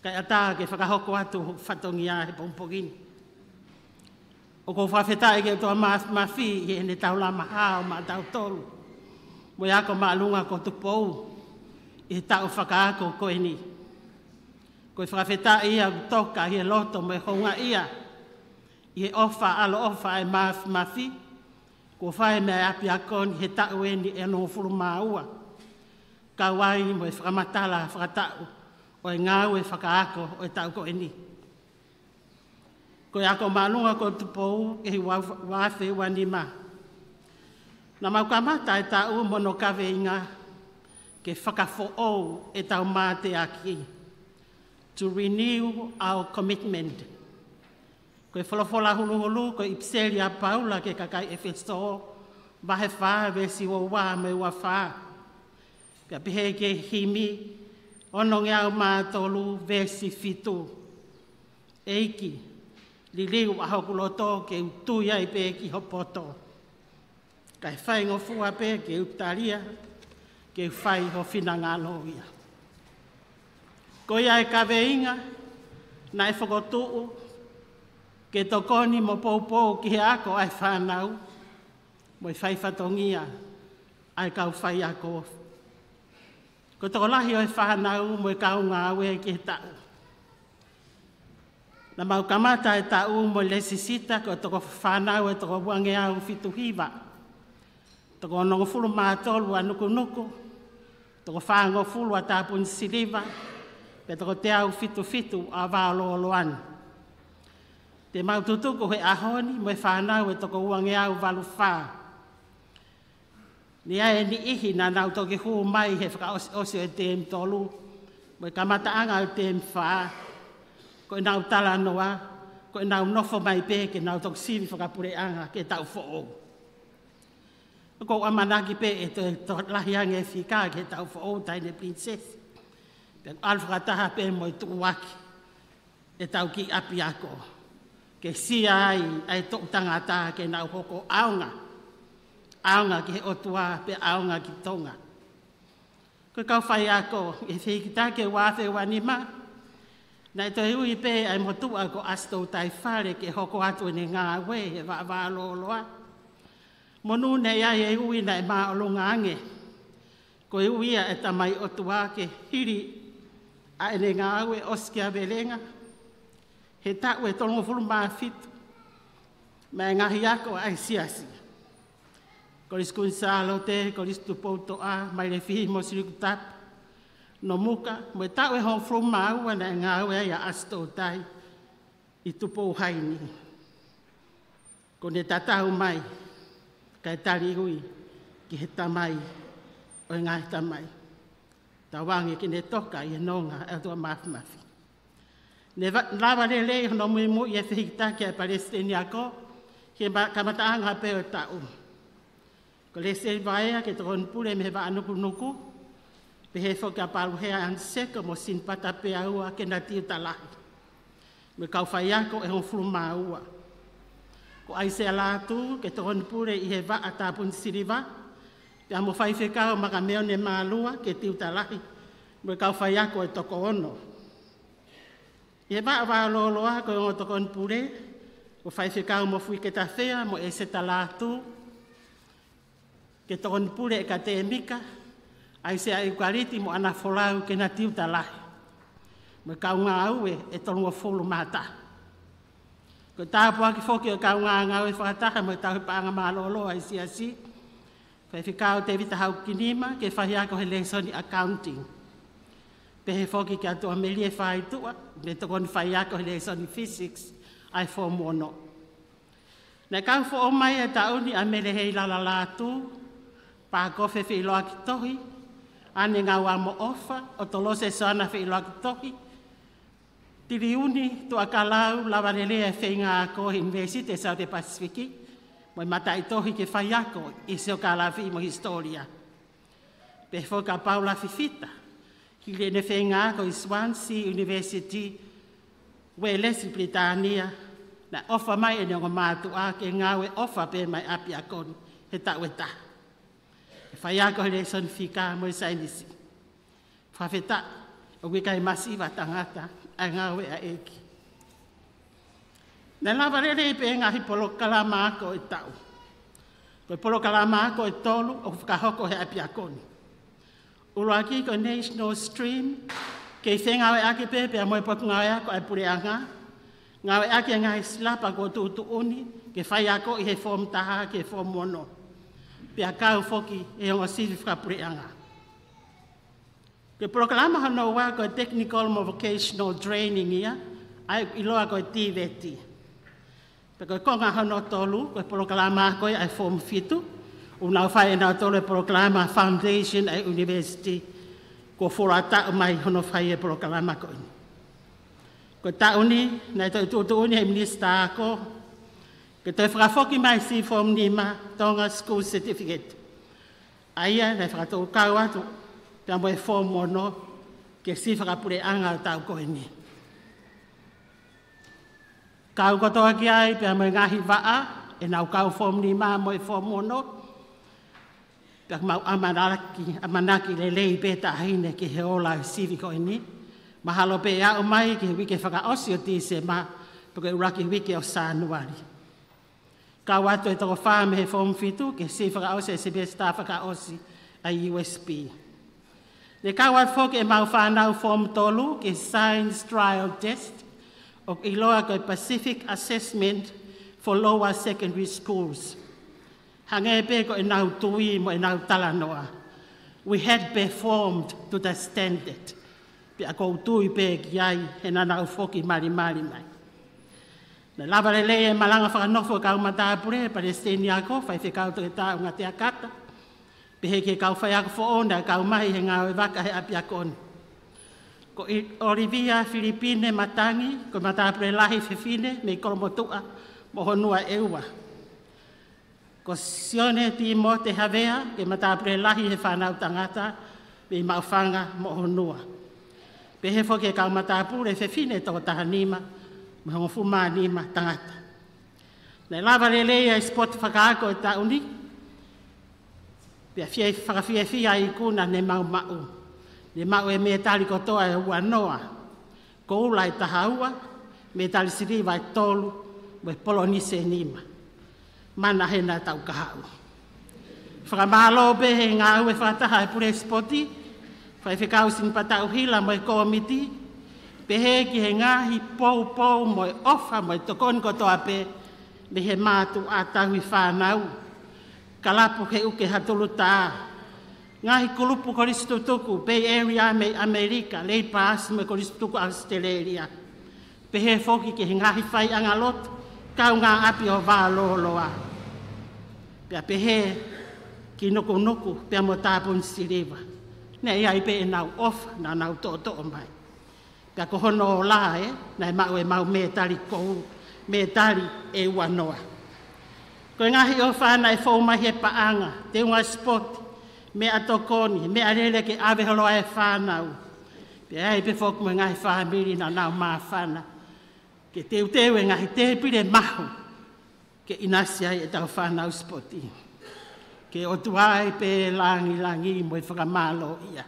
kae ʻatā ke fakahoko atu hoku fatongia he pongipongi ni. ʻOku ou fakafetaʻi ki he ʻOtua Māfimafi ʻi heʻene taulama hao maʻatautolu mo e ako māʻolunga ko Tupou ʻi he taʻu fakaako ko eni. Ko e fakafetaʻi ia ʻoku toka ʻi he loto mo e houngaʻia ʻi he ʻofa ʻaloʻofa ʻa e Māfimafi kuo fai maʻa e ʻapiako ni he taʻu eni ʻe onongofulu mā ua, kau ai mo e fakamatala fakataʻu ʻo e ngāue fakaako ʻo e taʻu ko eni. Ko e ako māʻolunga ko Tupou ʻi he ua, ua afe ua nima. Naʻa mau kamata e taʻu mo hono kaveinga ke fakafoʻou ʻetau mateaki, to renew our commitment. Ko e folofola huluhulu ko e ʻipiseli ʻa Paula ki he kakai ʻEfesō, vahe fā, veesi ua ua mo e ua fā. Pea pehē ki he himi onongeau mā tolu, veesi fitu: ʻEiki, liliu ʻa hoku loto ke u tui ai pē ki ho poto, kae faingofua pē ke u talia ke u fai ho finangalo ia. Ko ia e kaveinga naʻe fokotuʻu ke tokoni mo poupou ki he ako ʻa e fānau mo e fai fatongia ʻa e kau faiako. Ko e tokolahi ʻo e fānau mo e kau ngāue ki he taʻu. Naʻa mau kamata e taʻu mo e lēsisita ko e toko fānau ʻe toko uangeau fitu hiva, toko onongofulu mā tolu ʻa Nukunuku, toko fāngofulu ʻa Tāpuni Siliva, pea toko teau fitu fitu ʻa Vaololoa ni. Te mau tutuku he ʻaho ni mo e fānau ʻe toko uangeau valu fā. Naʻe ʻi ai e niʻihi naʻa nau toki hū mai he fakaʻosiʻosi ʻo e teemi tolu mo e kamataʻanga ʻo e teemi fā, ko ʻenau talanoa ko ʻenau nofo mai pē ke nau toki sivi fakapuleʻanga ki he taʻu foʻou. ʻOku ou ʻamanaki pē ʻe toe, toe lahi ange e fika ki he taʻu foʻou, Taʻahine Pilinisesi, pea ʻalu fakataha pē mo e tuʻuaki ʻetau kiʻi ʻapiako, ke sio ai ʻa e toʻu tangata ke nau hoko ʻaonga, ʻaonga ki he ʻOtua pea ʻaonga ki Tonga. Ko e kau faiako ʻi he fehikitaki ʻe ua afe ua nima, naʻe toe ui pē ʻa e motuʻa ko ʻAsitō Taifale ke hoko atu ʻene ngāue he Vaʻa Vaololoa. Monū naʻe ʻi ai e ui naʻe māʻolunga ange. Ko e ui ia ʻa e Tamai ʻOtua ke hili ʻa ʻene ngāue ʻosikiavelenga he taʻu ʻe tolungofulu mā fitu maʻa e ngaahi ako ʻa e siasi. Kolisi Kuini Sālote, Kolisi Tupoutoʻa, Mailefihi mo Silikutapu, Nomuka, mo e taʻu ʻe hongofulu mā ua naʻe ngāue ai ʻa ʻAsitō Tai ʻi Tupou Haini. Kuo ne tatau mai kae tali ui ki he Tamai ʻo e ngaahi tamai. Tauange ke ne toka ʻi he nonga ʻa e ʻOtua Māfimafi. Ne va-, lava lelei hono muimui ʻi he fehikitaki ʻa e Palesiteni Ako ki he ma-, kamataʻanga pē ʻo e taʻu. Ko Lesieli Vaea ke Tokoni Pule mei he Vaʻa Nukunuku, pehē foki kia Paluhea Aniseko mo Sinipata Peaua ke na tiuta lahi, mo e kau faiako ʻe hongofulu mā ua. Ko ʻAisea Lātū ke Tokoni Pule ʻi he Vaʻa Tāpuni Siliva, pea mo Faifekau Makameone Mālua ke tiuta lahi, mo e kau faiako ʻe toko ono. ʻI he Vaʻa Vaololoa ko e ongo Tokoni Pule, ko Faifekau Mofuike Tafea mo ʻEseta Lātū ke Tokoni Pule ʻEkatēmika, ʻAisea ʻIukaliti mo ʻAna Folau ke na tiuta lahi, mo e kau ngāue ʻe tolungofulu mā taha. Ko e tāpuaki foki ʻo e kau ngāue fakataha mo e tauhi paʻanga mālōlō ʻa e siasi, Faifekau Tēvita Haukinima, ke faiako he lēsoni accounting. Pehē foki kia Tuʻamelie Faituʻa, mo e tokoni faiako he lēsoni physics ʻa e form ono. Naʻe kau foʻou mai ʻa e taʻu ni ʻa Mele Heilala Lātū, Pākofe Feʻiloaki Tohi, ʻAne Ngauamo ʻOfa, ʻOtolose Soana Feʻiloaki Tohi, Tiliuni Tuʻakalau, Lavalelei ʻa e Feinga Ako he ʻUnivēsiti ʻo e South Pacific, mo e mataʻitohi ke faiako ʻi he siokālafi mo e hisitōlia. Pehē foki kia Paula Fifita, Kiliene Feinga Ako ʻi Swansea University, Uēlesi Pilitānia, naʻe ʻofa mai ʻene ongo mātuʻa ke ngāue ʻofa pē mai ʻapiako ni he taʻu ʻe taha. ʻE faiako he lēsoni fika mo e saienisi. Fakafetaʻi, ʻoku ʻikai masiva tangata ʻa e ngāue ʻa e ʻEiki. Naʻe lava lelei pē ngaahi polokalama ako ʻo e taʻu. Ko e polokalama ako ʻe tolu ʻoku fakahoko he ʻapiako ni. ʻUluaki ko e National Stream, kei fengāueʻaki pē pea mo e Potungāue Ako ʻa e Puleʻanga, ngāueʻaki e ngaahi silapa kuo tuʻutuʻuni ke faiakoʻi he form taha ki he form ono. Pea kau foki e ongo sivi fakapuleʻanga. Ko e polokalama hono ua ko e Technical mo Vocational Training ia, ʻa ia ʻoku ʻiloa ko e TVET. Pea ko e konga hono tolu, ko e polokalama ako ia ʻa e form fitu, ʻoku nau fai ʻe nautolu e polokalama foundation ʻa e university, kuo fuoloa taʻu mai hono fai e polokalama ko eni. Ko e taʻu ni, naʻe toe tuʻutuʻuni ʻe he Minisitā Ako, ke toe fakafoki mai siʻi form nima, Tonga School Certificate. ʻA ia naʻe fakatōkau atu pea mo e form ono ki he sivi fakapuleʻanga ʻo e taʻu ko eni. Kau kotoa ki ai pea mo e ngaahi vaʻa ʻenau kau form nima mo e form ono. Pea ʻoku mau ʻamanaki, ʻamanaki lelei pē taʻahine ki he ola ʻo e sivi ko eni. Mahalo pē ʻe aʻu mai ki he uike fakaʻosi ʻo Tīsema, pe ko e ʻuluaki uike ʻo Sānuali. Kau atu e toko fā mei he form fitu ki he sivi fakaʻosi ʻo e semesitā fakaʻosi ʻa e USP. Naʻe kau atu foki ʻemau fānau form tolu ki he Science Trial Test, ʻoku ʻiloa ko e Pacific Assessment for Lower Secondary Schools. Hangē pē ko ʻenau tui mo ʻenau talanoa, we had performed to the standard. Pea ʻoku ou tui pē ki ai he naʻa nau foki malimali mai. Naʻe lava lelei e malanga fakanofo ʻa e kau matāpule, Palesiteni Ako, Faifekau Toketā ʻUnga Teakata, pehē ki he kau faiako foʻou naʻe kau mai he ngāue vaka he ʻapiako ni. Ko ʻIlivia Filipine Matangi, ko e matāpule lahi fefine mei Kolomotuʻa, Moʻohonua ʻEua. Ko Sione Tīmote Havea, ko e matāpule lahi he fānau tangata mei Maʻufanga, Moʻohonua. Pehē foki e kau matāpule fefine toko taha nima, mo e hongofulu mā nima tangata. Naʻe lava lelei ʻa e sipoti fakaako ʻo e taʻu ni, pea fie, fakafiefia ʻa e ikuna ne mau maʻu. Ne maʻu e mētali kotoa ʻe ua noa. Koula ʻe taha ua, mētali siliva ʻe tolu, mo e polonise ʻe nima. Mana he naʻa tau kahaʻu. Fakamālō pē he ngāue fakataha ʻa e pule sipoti, Faifekau Sinipatau Hila mo e kōmiti, pehē ki he ngaahi poupou mo e ʻofa mo e tokoni kotoa pē mei he mātuʻa tauhi fānau, kalapu he uke ha tolu tā, ngaahi kulupu kolisi tutuku, Bay Area mei ʻAmelika, Leipas mo e kolisi tutuku ʻAositelēlia. Pehē foki ki he ngaahi faiʻanga lotu, kaungāʻapi ʻo Vaololoa. Pea pehē ki Nukunuku, pea mo Tāpuni Siliva. Naʻe ʻi ai pē ʻenau ʻofa, naʻa nau toʻotoʻo mai. Pea ko hono ola ē, naʻe maʻu ʻemau mētali kou, mētali ʻe ua noa. Ko e ngaahi ʻofa naʻe fou mai he paʻanga, teunga sipoti, meʻatokoni, meʻalele ke ʻave holo ʻa e fānau. Pea ʻi ai pē foki mo e ngaahi fāmili naʻa nau māfana ke teuteu e ngaahi tēpile mahu ke ʻinasi ai ʻetau fānau sipoti. Ke ʻOtua ʻi ai pē langilangi mo e fakamālōʻia.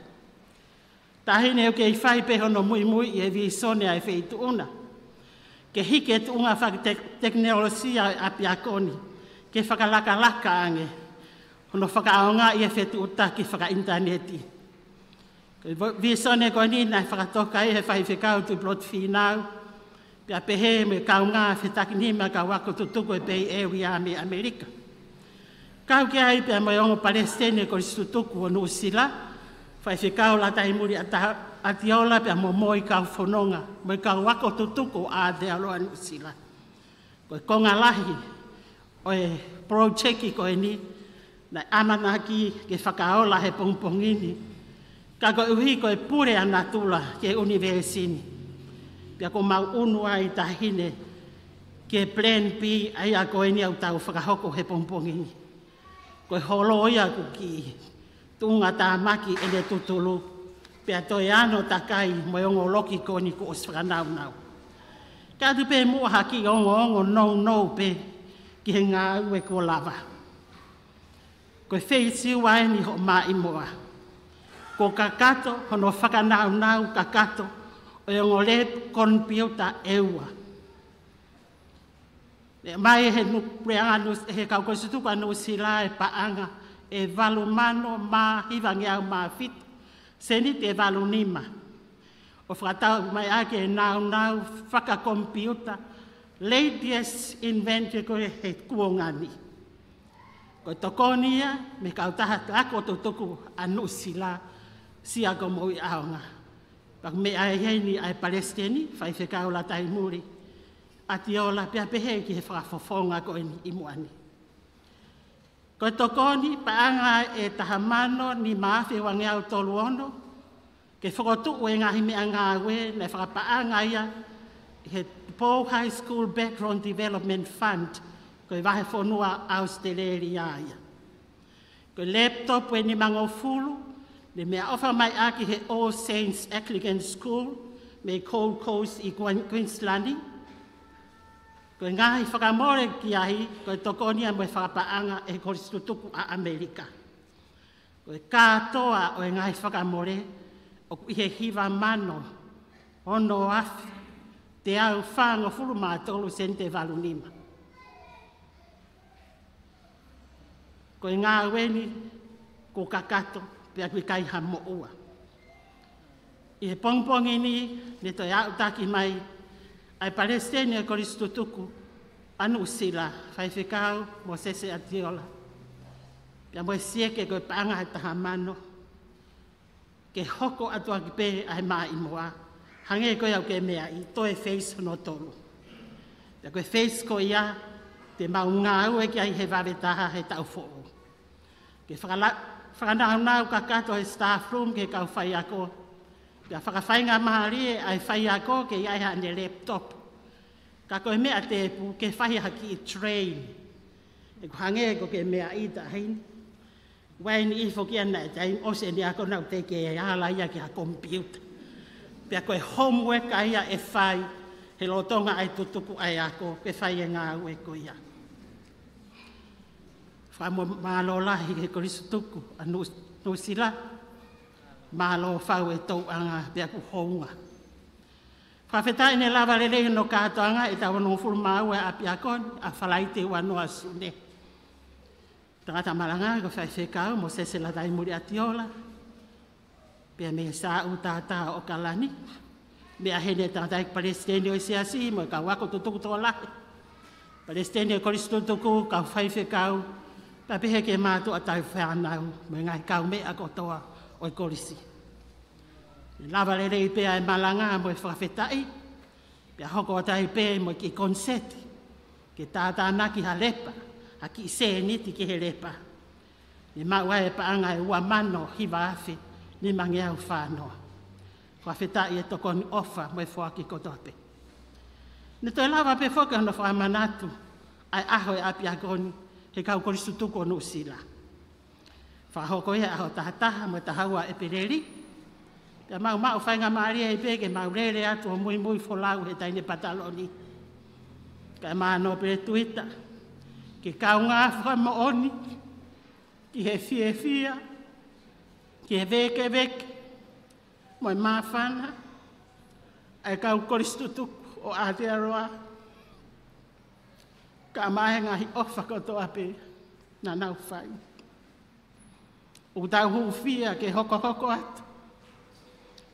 Taʻahine ʻoku kei fai pē hono muimui ʻi he vīsone ʻa e feituʻu na. Ke hiki e tuʻunga fakatek-, tekinolosia ʻo e ʻapiako ni ke fakalakalaka ange hono fakaʻaongaʻi e fetuʻutaki fakaʻinitaneti. Ko e vo-, vīsone ko eni naʻe fakatoka ai ʻe he Faifekau Tuʻipulotu Fīnau, Pea pehē mo e kaungā fetakinima kau ako tutuku ʻo e Bay Area mei ʻAmelika. Kau ki ai pea mo e ongo palesiteni ʻo e Kolisi Tutuku ʻo Nuʻusila, Faifekau Lataimuli ʻAta-, ʻAtiola pea mo e kau fononga, mo e kau ako tutuku ʻo Aotearoa Nuʻusila. Ko e konga lahi ʻo e project ko eni, naʻe ʻamanaki ke fakaola he pongipongi ni. Ka koeʻuhi ko e pule ʻa natula ki he ʻunivēsi ni, pea kuo mau ʻunu ai taʻahine ki he plan B, ʻa ia ko eni ʻoku tau fakahoko he pongipongi ni. Ko e holo ia ʻoku kiʻi tuʻunga tāmaki ʻene tutulu, pea toe ano takai mo e ongo loki ko eni kuo ʻosi fakanaunau. Ka ʻoatu pē muʻa ha kiʻi ongoongo nounou pē ki he ngāue kuo lava. Ko e phase ua eni hoʻo maʻimoa. Kuo kakato hono fakanaunau kakato ʻo e ongo lab komipiuta ʻe ua. Naʻe ʻomai ʻe he nu-, puleʻanga Nuʻu-, ʻe he kau Kolisi Tutuku ʻa Nuʻusila e paʻanga ʻe valu mano mā hivangeau mā fitu sēniti ʻe valu nima, ʻo fakatau mai ʻaki e naunau fakakomipiuta, latest invention ko ē he kuonga ni. Ko e tokoni ia mei he kautaha ako tutuku ʻa Nuʻusila, Sia ko Moʻui ʻAonga. Pea ʻoku meʻa ai heni ʻa e palesiteni, Faifekau Lataimuli ʻAtiola, pea pehē ki he fakafofonga ko eni ʻi muʻa ni. Ko e tokoni paʻanga ʻe taha mano nima afe uangeau tolu ono, ke fokotuʻu e ngaahi meʻangāue naʻe fakapaʻanga ia ʻe he Tupou High School Background Development Fund, ko e vahefonua ʻAositelēlia ia. Ko e laptop ʻe nimangofulu, naʻe meʻaʻofa mai ʻaki he All Saints Anglican School, mei Gold Coast ʻi Queen-, Queensland. Ko e ngaahi fakamole ki ai, ko e tokoni ia mo e fakapaʻanga ʻe he Kolisi Tutuku ʻa ʻAmelika. Ko e kātoa ʻo e ngaahi fakamole, ʻoku ʻi he hiva mano ono afe teau fāngofulu mā tolu sēniti ʻe valu nima. Ko e ngāue ni kuo kakato, pea ʻoku ʻikai ha moʻua. ʻI he pongipongi ni, naʻe toe aʻutaki mai ʻa e palesiteni ʻo e Kolisi Tutuku ʻa Nuʻusila, Faifekau Mōsese ʻAtiola, pea mo e sieke ko e paʻanga ʻe taha mano, ke hoko atu ʻaki pē ʻa e maʻimoa, hangē ko ia ʻoku ke meaʻi, toe phase hono tolu. Pea ko e phase ko ia te mau ngāue ki ai he vave taha he taʻu foʻou. Ke fakala-, fakanaunau kakato he staff room ki he kau faiako. Pea fakafaingamālie ʻa e faiako ke ʻi ai haʻane laptop. Ka ko e meʻa tēpū ke fai ha kiʻi train. ʻOku hangē ko ē ʻoku ke meaʻi taʻahine. Vakai ni ʻi he foki ʻa e taimi ʻosi ʻene ako naʻa ku teʻeki ke ala ia ki ha komipiuta. Pea ko e homework ia ʻe fai he lolotonga ʻa e tutuku ʻa e ako, ke fai e ngāue ko ia. Fakamālō lahi ki he Kolisi Tutuku ʻa Nu-, Nuʻusila. Mālō fau e tauʻanga pea ʻoku hounga. Fakafetaʻi naʻe lava lelei hono kātoanga ʻetau onongofulu mā ua ʻapiako ni, ʻa Falaite ua noa Sune. Tangata malanga ko Faifekau Mōsese Lataimuli ʻAtiola. Pea mei he Sāʻu Tātā ʻo ʻAokalani. Meʻa heni e tangataʻeiki palesiteni ʻo e siasi mo e kau ako tutuku tokolahi. Palesiteni ʻo e Kolisi Tutuku, kau faifekau, pea pehē ki he mātuʻa tauhi fānau, mo e ngaahi kaumeʻa kotoa ʻo e kolisi. Lava lelei pē ʻa e malanga mo e fakafetaʻi, pea hoko atu ai pē mo e kiʻi koniseti, ke tātānaki ha lepa, ha kiʻi sēniti ki he lepa. Naʻe maʻu ai e paʻanga ʻe ua mano hiva afe nimangeau fā noa. Fakafetaʻi e tokoni ʻofa mo e foaki kotoa pē. Naʻe toe lava pē foki hono fakamanatu ʻa e ʻaho ʻo e ʻapiako ni he kau Kolisi Tutuku ʻo Nuʻusila. Fakahoko ia ʻaho taha taha mo e taha ua ʻEpeleli. Pea mau maʻu faingamālie ai pē ke mau lele atu ʻo muimui folau he taʻahine pataloni. Kae mano pē tuita, ke kaungā fakamoʻoni ki he fiefia, ki he vēkeveke, mo e māfana ʻa e kau Kolisi Tutuku ʻo Aotearoa, kae ʻumaʻā e ngaahi ʻofa kotoa pē naʻa nau fai. ʻOku tau hūfia ke hokohoko atu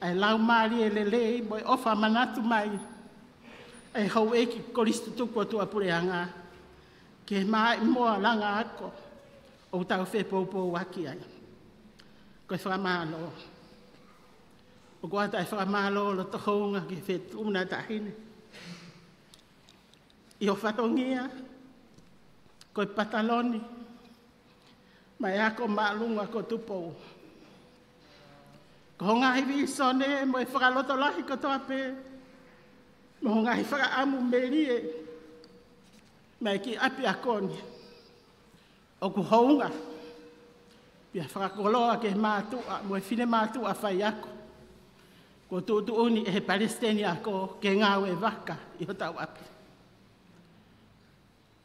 ʻa e laumālie lelei mo e ʻofa manatu mai ʻa ʻe houʻeiki kolisi tutuku ʻo tuʻapuleʻanga, ke maʻimoa langa ako ʻoku tau fepoupouaki ai. Ko e fakamālō. ʻOku ʻoatu ʻa e fakamālō loto hounga ki he fetuʻu na taʻahine. ʻI ho fatongia, ko e pataloni, mo e ako māʻolunga ko Tupou. Ko ho ngaahi vīsone mo e fakalotolahi kotoa pē, mo ho ngaahi fakaʻamu melie, mai ki ʻapiako ni. ʻOku hounga, pea fakakoloa ki he mātuʻa, mo e finemātuʻa faiako. Kuo tuʻutuʻuni ʻe he palesiteni ako ke ngāue vaka ʻi hotau ʻapi.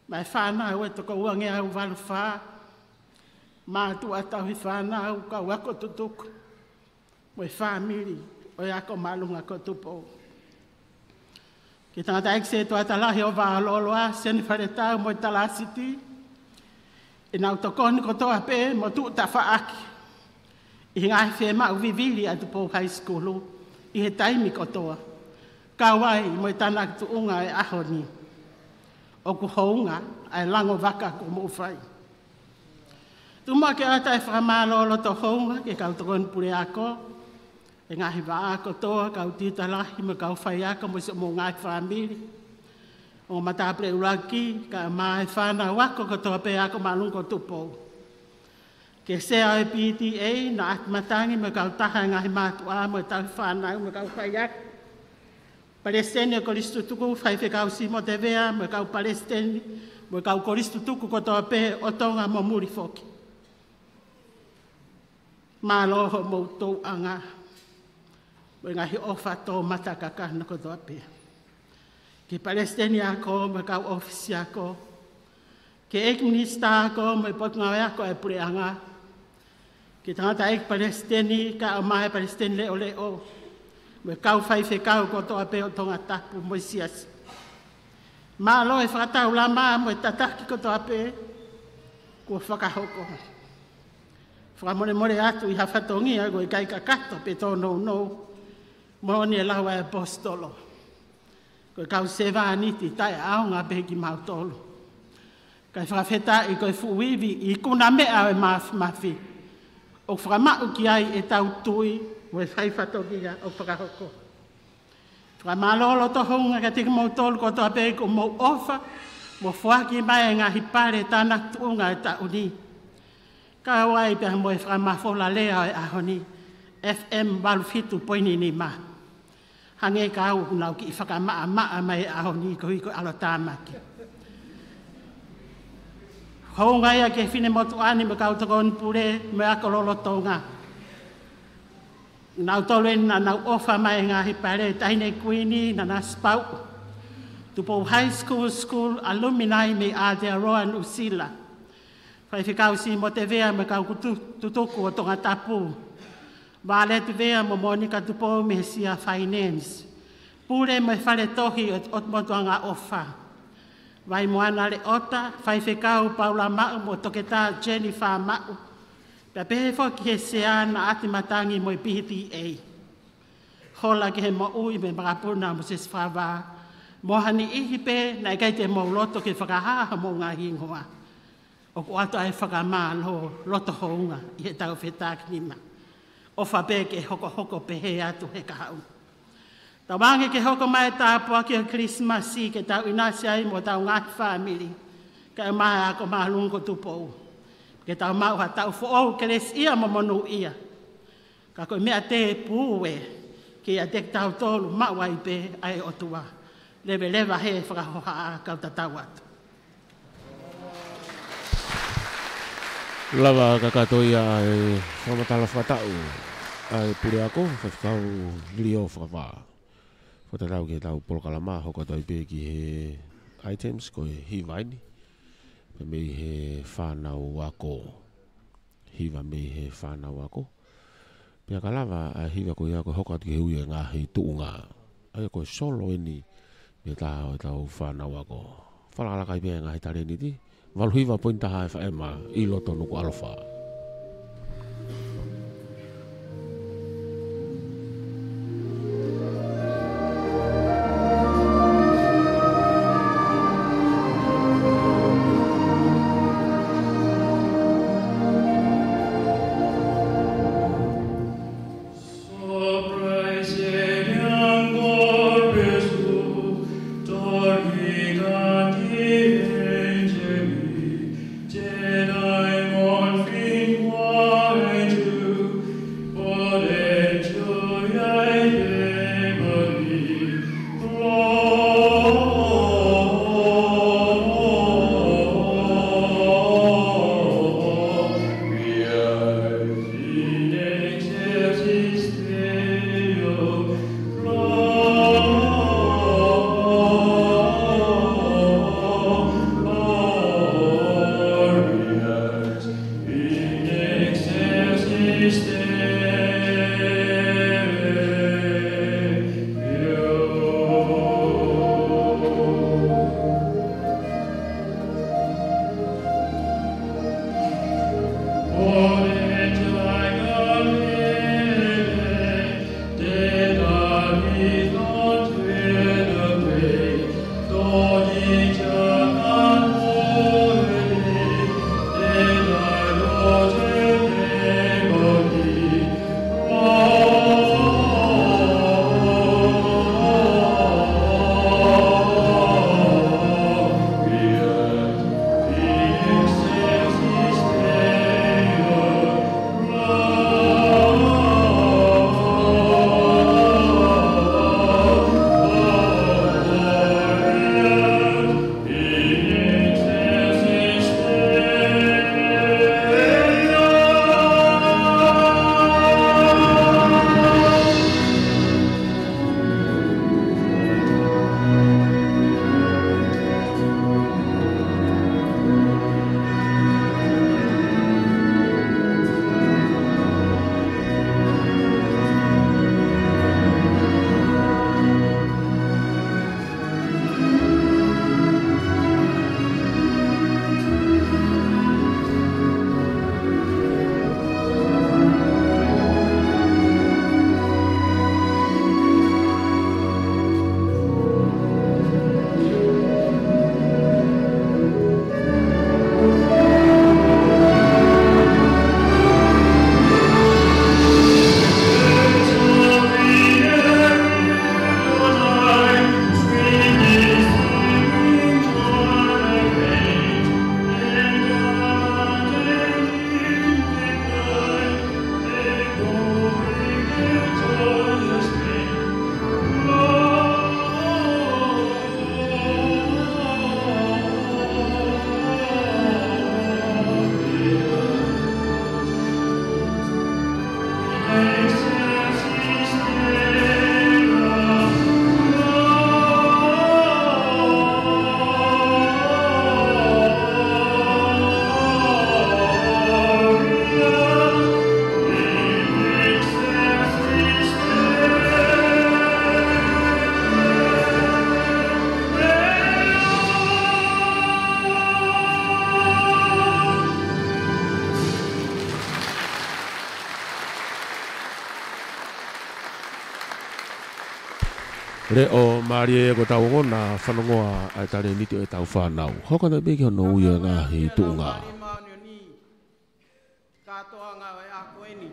Mo e fānau ʻe toko uangeau valu fā, mātuʻa tauhi fānau, kau ako tutuku, mo e fāmili ʻo e ako māʻolunga ko Tupou. Ki he tangataʻeiki sētuata lahi ʻo Vaololoa, Sione Faletau mo e Talāsiti, ʻenau tokoni kotoa pē mo tuʻu tafaʻaki ʻi he ngaahi fiemaʻu vivili ʻa Tupou High School ʻi he taimi kotoa, kau ai mo e tānaki tuʻunga ʻo e ʻaho ni. ʻOku hounga ʻa e lango vaka kuo mou fai. Tuku muʻa ke ʻoatu ʻa e fakamālō loto hounga ki he kau tokoni puleako, ʻi he ngaahi vā kotoa, kau tiuta lahi mo e kau faiako mo siʻomou ngaahi fāmili. Ongo matāpule ʻuluaki, kae ʻumaʻā e fānau ako kotoa pē ako māʻolunga ko Tupou. Ki he sea ʻo e P T A, Naʻa Ati Matangi mo e kautaha ʻo e ngaahi mātuʻa mo e tauhi fānau mo e kau faiako. Palesiteni ʻo e kolisi tutuku, Faifekau Simote Vea mo e kau palesiteni mo e kau kolisi tutuku kotoa pē ʻo Tonga mo muli foki. Mālō hoʻomou tauʻanga mo e ngaahi ʻofa toʻomataʻu kakano kotoa pē. Ki he palesiteni ako mo e kau ʻōfisi ako, ki he ʻeiki minisitā ako mo e potungāue ako ʻa e puleʻanga, ki he tangataʻeiki palesiteni, kae ʻumaʻā e palesiteni leʻoleʻo, mo e kau faifekau kotoa pē ʻo Tongatapu mo e siasi. Mālō e fakataulama mo e tataki kotoa pē kuo fakahoko. Fakamolemole atu ʻi ha fatongia ʻoku ʻikai kakato pe tōnounou, moʻoni e lau ʻa e ʻaposetolo, ko e kau sevāniti taʻeʻaonga pē kimautolu. Kae fakafetaʻi ko e fuʻu ivi ʻi he ikuna meʻa ʻo e māfimafi ʻoku fakamaʻu ki ai ʻetau tui mo e fai fatongia ʻoku fakahoko. Fakamālō loto hounga kiate kimoutolu kotoa pē kuo mou ʻofa mo foaki mai e ngaahi pale tānaki tuʻunga ʻo e taʻu ni. Kau ai pea mo e fakamafola lea ʻo e ʻaho ni, F M valu fitu poini nima. Hangē ka ʻoku nau kiʻi fakamaʻamaʻa mai he ʻaho ni koeʻuhi ko e ʻalotāmaki. Hounga ia ki he finemotuʻa ni mo e kau tokoni pule mo e ako lolotonga. Nautolu eni naʻa nau ʻofa mai e ngaahi pale, Taʻahine Kuini Nanasipauʻu, Tupou High School, School Alumni mei Aotearoa, Nuʻusila. Faifekau Simote Vea mo e kau kutu-, tutuku ʻo Tongatapu. Vāleti Vea mo Monica Tupou mei he Sea Finance. Pule mo e fale tohi ʻo, ʻo Motuʻanga ʻOfa. Vaimoana Leota, Faifekau Paula Maʻu mo Toketā Jennifer Maʻu. Pea pehē foki ki he Sea Naʻa Ati Matangi mo e P T A. Hola ki he moʻui mo e makapuna mo Sesifava. Mo ha niʻihi pē naʻe ʻikai te mou loto ke fakahā homou ngaahi hingoa. ʻOku ʻoatu ʻa e fakamālō loto hounga ʻi heʻetau fetākinima. ʻOfa pē ke hokohoko pehē atu he kahaʻu. Tauange ke hoko mai e tāpuaki ʻo e Kilisimasi ke tau ʻinasi ai mo hotau ngaahi fāmili, kae ʻumaʻā e ako māʻolunga ko Tupou. Ke tau maʻu ha taʻu foʻou kelesiʻia mo monūʻia. Ka ko e meʻa tēpū ē, kiate kitautolu maʻu ai pē ʻa e ʻOtua. Leveleva he fakahohaʻa, kau tatau atu. Lava kakato ia ʻa e fakamatala fakataʻu ʻa e puleako, Faifekau Lio Fakavā. Fakatatau ki heʻetau polokalama, hoko atu ai pē ki he items ko e hiva eni, pea mei he fānau ako. Hiva mei he fānau ako. Pea ka lava ʻa e hiva ko ia ko e hoko atu ki he ui e ngaahi tuʻunga. ʻA ia ko e solo eni mei he taha ʻo ʻetau fānau ako. Fakalakalaka ai pē ngaahi talēniti. Valu hiva poini taha F M ʻi loto Nukuʻalofa. Leʻo mālie, ko ʻetau ongona fanongoa ʻa e talēniti ʻo ʻetau fānau. Hoko atu pē ki hono ui ʻo e ngaahi tuʻunga. Kātoanga ʻo e ʻaho ko eni.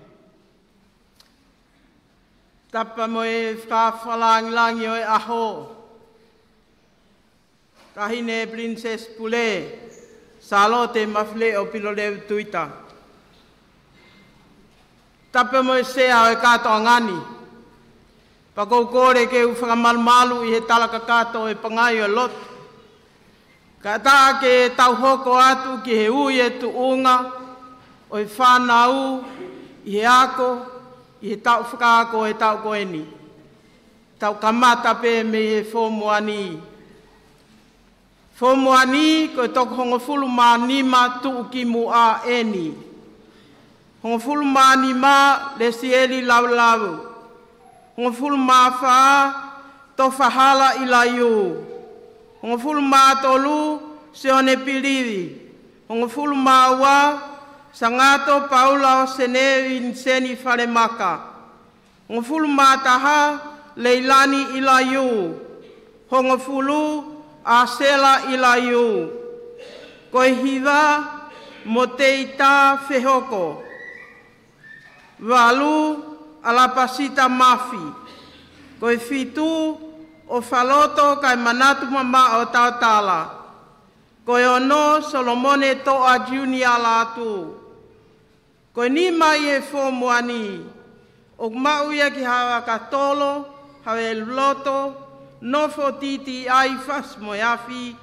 Tapu mo e fakafakalāngilangi ʻo e ʻaho, Taʻahine Princess Pule Sālote Mafileʻo Pilolevu Tuita. Tapu mo e sea ʻo e kātoanga ni. Pea ʻoku ou kole ke u fakamalumalu ʻi he tala kakato ʻo e pangai ʻo e lotu. Kae ʻatā ke tau hoko atu ki he ui e tuʻunga ʻo e fānau ʻi he ako, ʻi he taʻu fakaako ʻo e taʻu ko eni. Tau kamata pē mei he Form One. Form One, ko e toko hongofulu mā nima tuʻukimuʻa eni. Hongofulu mā nima, Lesieli Laulau. Hongofulu mā fā, Tofahala ʻIlaiū. Hongofulu mā tolu, Sione Pilivi. Hongofulu mā ua, Sangato Paula Sene Viniseni Falemaka. Hongofulu mā taha, Leilani ʻIlaiū. Hongofulu, ʻAsela ʻIlaiū. Ko e hiva, Moteita Fehoko. Valu, ʻAlapasita Mafi. Ko e fitu, ʻOfaloto Kaimanatu Mamaʻo Tautala. Ko e ono, Solomone Toʻa Junior Lātū. Ko e nima ʻi he Form One, ʻoku maʻu ia ki Havakatolo, Haveluloto, Nofo Titiʻai Fasi mo e Afi,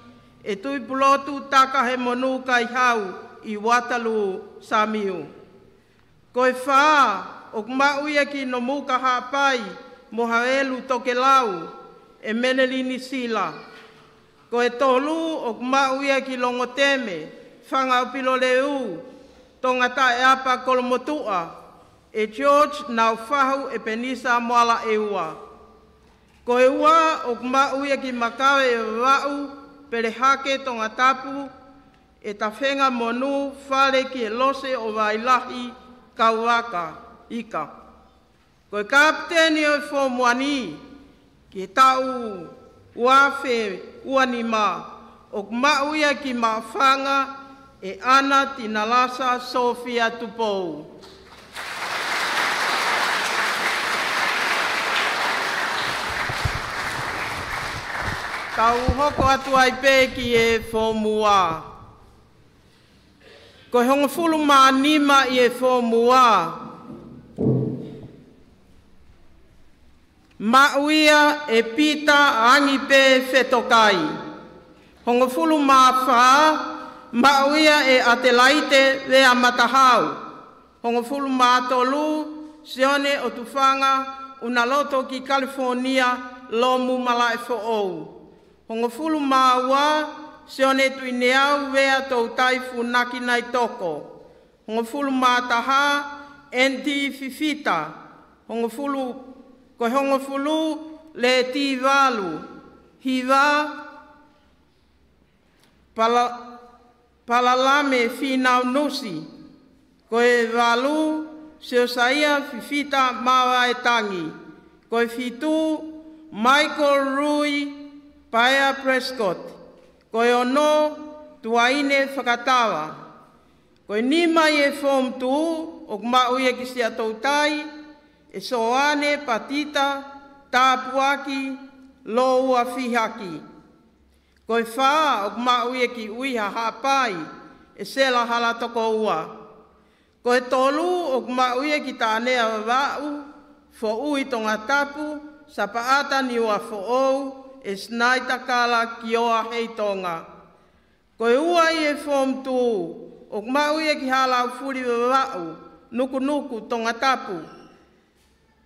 ʻe Tuʻipulotu Takahemonu Kaihau ʻi Waterloo, Samiu. Ko e fā, ʻoku maʻu ia ki Nomuka Haʻapai mo Havelu Tokelau, ʻe Melelini Sila. Ko e tolu, ʻoku maʻu ia ki Longoteme, Fanga ʻo Pilolevu, Tongataʻeapa Kolomotuʻa, ʻe George Naufahu ʻEpenisa Moala ʻEua. Ko e ua, ʻoku maʻu ia ki Makaveʻevaʻu, Pelehake, Tongatapu, ʻe Tafenga Monū, Fale ki he Lose ʻo Vailahi, Kauvaka, Ika. Ko e kapiteni ʻo e Foomu Uá ni ki he taʻu ua afe ua nima, ʻoku maʻu ia ki Maʻufanga, ʻe ʻAna Tinalasa Sofia Tupou. Tau hoko atu ai pē ki he Foomu A. Ko e hongofulu mā nima ʻi he Foomu A, maʻu ia ʻe Pita Angipe Fetokai. Hongofulu mā fā, maʻu ia ʻe ʻAtelaite Vea Matahau. Hongofulu mā tolu, Sione ʻOtufanga Unaloto ki California, Lomu Malaʻefoʻou. Hongofulu mā ua, Sione Tuʻineau Vea Toutai Funaki Naitoko. Hongofulu mā taha, N T Fifita. Hongofulu, ko e hongofulu, Leti Valu. Hiva, Pala-, Palalame Finau Nusi. Ko e valu, Siosaia Fifita Mavaetangi. Ko e fitu, Michael Rui Paea Prescott. Ko e ono, Tuaine Fakatava. Ko e nima ʻi he Foomu Tū, ʻoku maʻu ia ki Siaʻatoutai, ʻe Soane Patita Tāpuaki Loua Fihaki. Ko e fā, ʻoku maʻu ia ki ʻUiha Haʻapai, ʻe Sela Halatokoua. Ko e tolu, ʻoku maʻu ia ki Taʻanea Vavaʻu, Foʻui, Tongatapu, Sapaʻata, Niuafoʻou, ʻe Sinaita Kala Kioa Heitonga. Ko e ua ʻi he Foomu Tū, ʻoku maʻu ia ki Halaufuli Vavaʻu, Nukunuku, Tongatapu,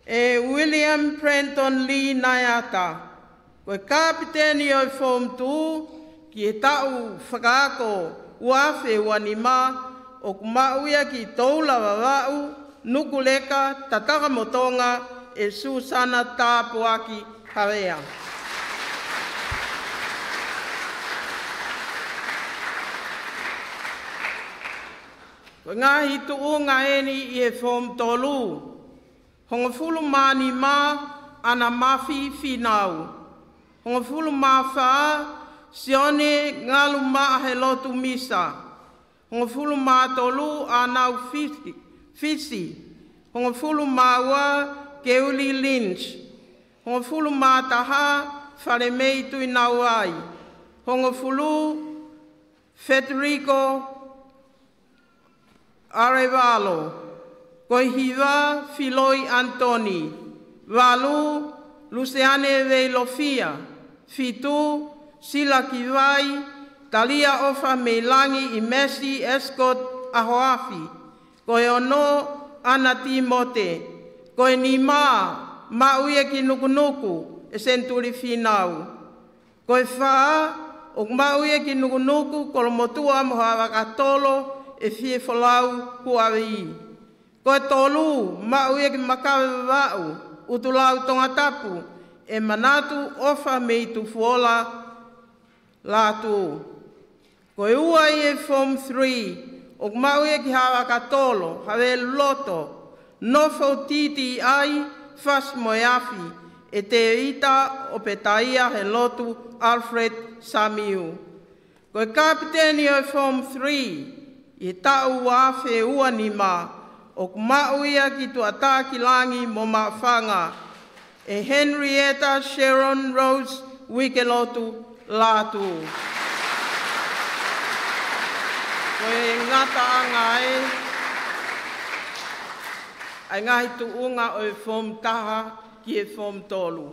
ʻe William Prenton Lee Naiata. Ko e kapiteni ʻo e Foomu Tū ki he taʻu fakaako ua afe ua nima, ʻoku maʻu ia ki Toula Vavaʻu, Nukuleka, Tatakamotonga, ʻe Susana Tāpuaki Havea. Ko e ngaahi tuʻunga eni ʻi he Foomu Tolu. Hongofulu mā nima, ʻAna Mafi Finau. Hongofulu mā fā, Sione Ngalumaʻahelotu Misa. Hongofulu mā tolu, ʻAnau Fisi, Fisi. Hongofulu mā ua, Keuli Lynch. Hongofulu mā taha, Falemei Tuʻinauai. Hongofulu, Federico Arevalo. Ko e hiva, Filoi Anitoni. Valu, Luseane Veilofia. Fitu, Sila Kivai, Talia ʻOfa Meilangi, ʻImesi Escott Ahoafi. Ko e ono, ʻAna Timote. Ko e nima, maʻu ia ki Nukunuku, ʻe Senituli Finau. Ko e fā, ʻoku maʻu ia ki Nukunuku, Kolomotuʻa mo Haʻavakatolo, ʻe Fiefolau Huavi. Ko e tolu, maʻu ia ki Makaveʻevaʻu, ʻUtulau, Tongatapu, ʻe Manatu ʻOfa mei Tufuola, Lātū. Ko e ua ʻi he Form three, ʻoku maʻu ia ki Haʻavakatolo, Haveluloto, Nofo Titiʻai, Fasi mo e Afi, ʻe Tēvita ʻOpetaia Helotu Alfred Samiu. Ko e kapiteni ʻo e Form three, ʻi he taʻu ua afe ua nima, ʻoku maʻu ia ki Tuʻatākilangi mo Maʻufanga, ʻe Henrietta Sharon Rose Uikelotu Lātū. Ko e ngataʻanga ē ʻa e ngaahi tuʻunga ʻo e Form taha ki he Form tolu.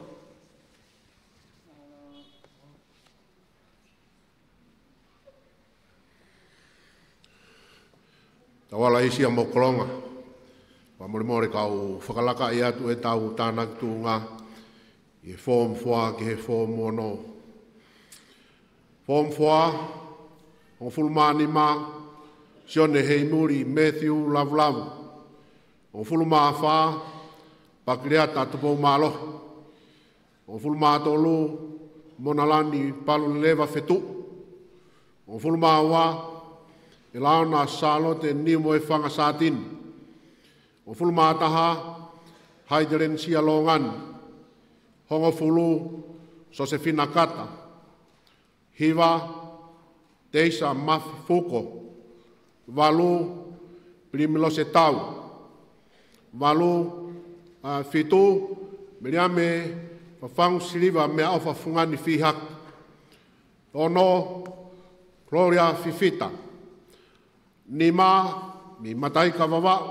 Tau ala ʻi Siamokolonga. Fakamolemole kau fakalakaʻi atu ʻetau tānaki tuʻunga ʻi he Form four ki he Form ono. Form four, hongofulu mā nima, Sione Heimuli Matthew Lavulavu. Hongofulu mā fā, Pakileata Tupoumālohi. Hongofulu mā tolu, Monalani Paluleleva Fetuʻu. Hongofulu mā ua, ʻElaona Sālote Niumoefanga Sātini. Hongofulu mā taha, Haitelenisia Longani. Hongofulu, Sosefina Kata. Hiva, Teisa Mafifuko. Valu, Pilimilose Tau. Valu, ʻa, fitu, Meliame Fafangu Siliva Meʻaʻofa Fungani Fihaki. Ono, Gloria Fifita. Nima, mei Mataika Vavaʻu,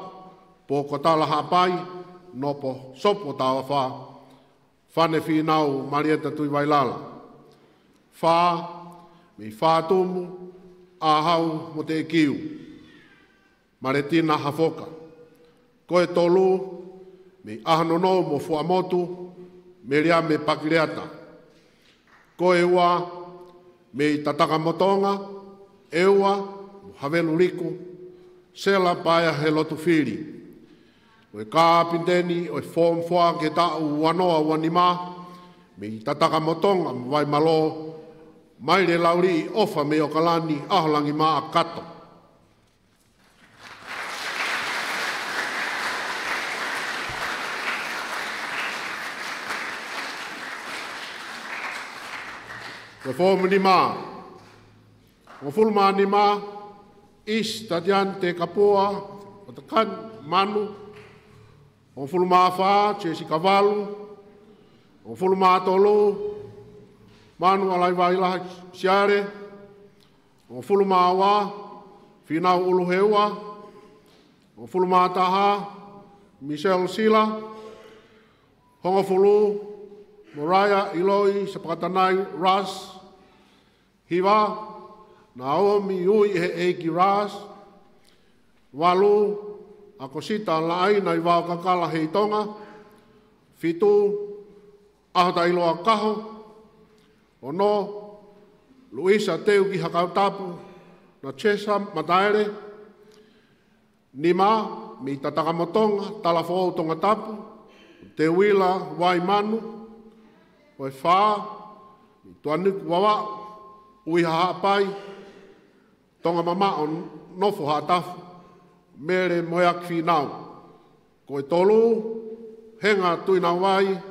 Pōkotala Haʻapai, Nopo Sopu ʻo Tauafa, Fane Fīnau Malieta Tuʻivailala. Fā, mei Fātumu, ʻAhau Moteʻekiu, Maletina Hafoka. Ko e tolu, mei ʻAhononou mo Fuaʻamotu, Meliame Pakileata. Ko e ua, mei Tatakamotonga, ʻEua mo Havelu Liku, Sela Paea Helotufili. Ko e kapiteni ʻo e Form Four ki he taʻu ua noa ua nima, mei Tatakamotonga mo Vaimalō, Maile Lauliʻi ʻOfa mei ʻAokalani, ʻAholangi Maʻa Kato. Ko e Form Nima. Hongofulu mā nima, ʻIsi Tatiane Tekapua, ʻo Takani Manu. Hongofulu mā fā, Jessica Valu. Hongofulu mā tolu, Manu ʻAlaivailahi Siale. Hongofulu mā ua, Fīnau ʻUluheua. Hongofulu mā taha, Michelle Sila. Hongofulu, Moriah ʻIloi Sapakatanai Russ. Hiva, Naomi Uiʻeheʻeiki Russ. Valu, ʻAkosita Laʻainaivaokakala Heitonga. Fitu, ʻAhotailoa Kaho. Ono, Luisa Teuki Hakautapu, Natesa Mataele. Nima, mei Tatakamotonga, Talafoʻou Tongatapu, Teuila Vaimanu. Ko e fā, mei Tuʻaniku Vavaʻu, ʻUiha Haʻapai, Tonga Mamaʻo Nofo Haʻatafu, Mele Moeaki Fīnau. Ko e tolu, Henga Tuʻinavai,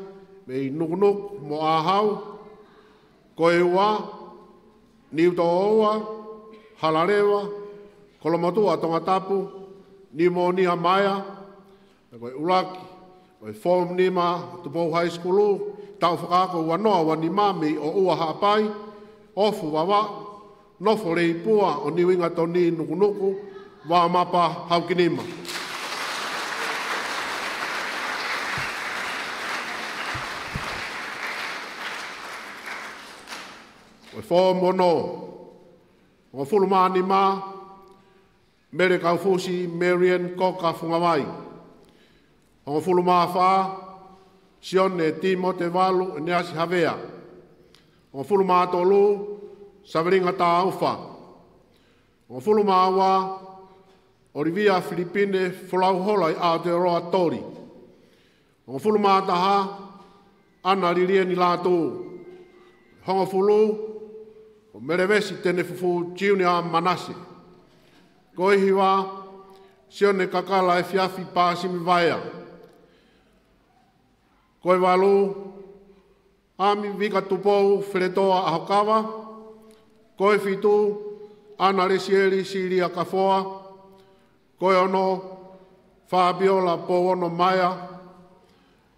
mei Nukunuku mo ʻAhau. Ko e ua, Niutōʻoua Halaleva, Kolomotuʻa Tongatapu, Niumōnia Maea. Ko e ʻuluaki ʻo e Form Nima Tupou High School, taʻu fakaako ua noa ua nima, mei ʻOʻua Haʻapai, Ofu Vavaʻu, Nofo Leipua ʻo Niuingatoni Nukunuku, Vaomapa Haukinima. Ko e Form Ono. Hongofulu mā nima, Mele Kaufusi Marian Koka Fungavai. Hongofulu mā fā, Sione Timote Valu ʻEneasi Havea. Hongofulu mā tolu, Savelinga Taufa. Hongofulu mā ua, ʻOlivia Filipine Folauhola ʻi Aotearoa Toli. Hongofulu mā taha, ʻAna Lilieni Lātū. Hongofulu, ko Melevesi Tenefufū Junior Manase. Ko e hiva, Sione Kakala Efiafi Pāsimi Vaea. Ko e valu, ʻAmi Vika Tupou Feletoa ʻAhokava. Ko e fitu, ʻAna Lesieli Silia Kafoa. Ko e ono, Fabiola Pouono Maea.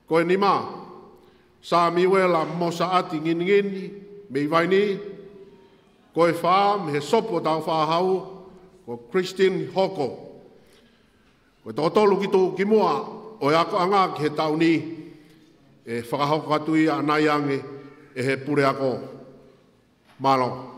Ko e nima, Samiuela Mosaʻati Nginingini mei Vainī. Ko e fā, mei he Sopu ʻo Taufa ʻAhau, ko Christine Hoko. Ko e toko tolu ki tuʻa ki muʻa ʻo e akoʻanga ki he taʻu ni, ʻe fakahoko atu ia ʻanai ange ʻe he puleako. Mālō.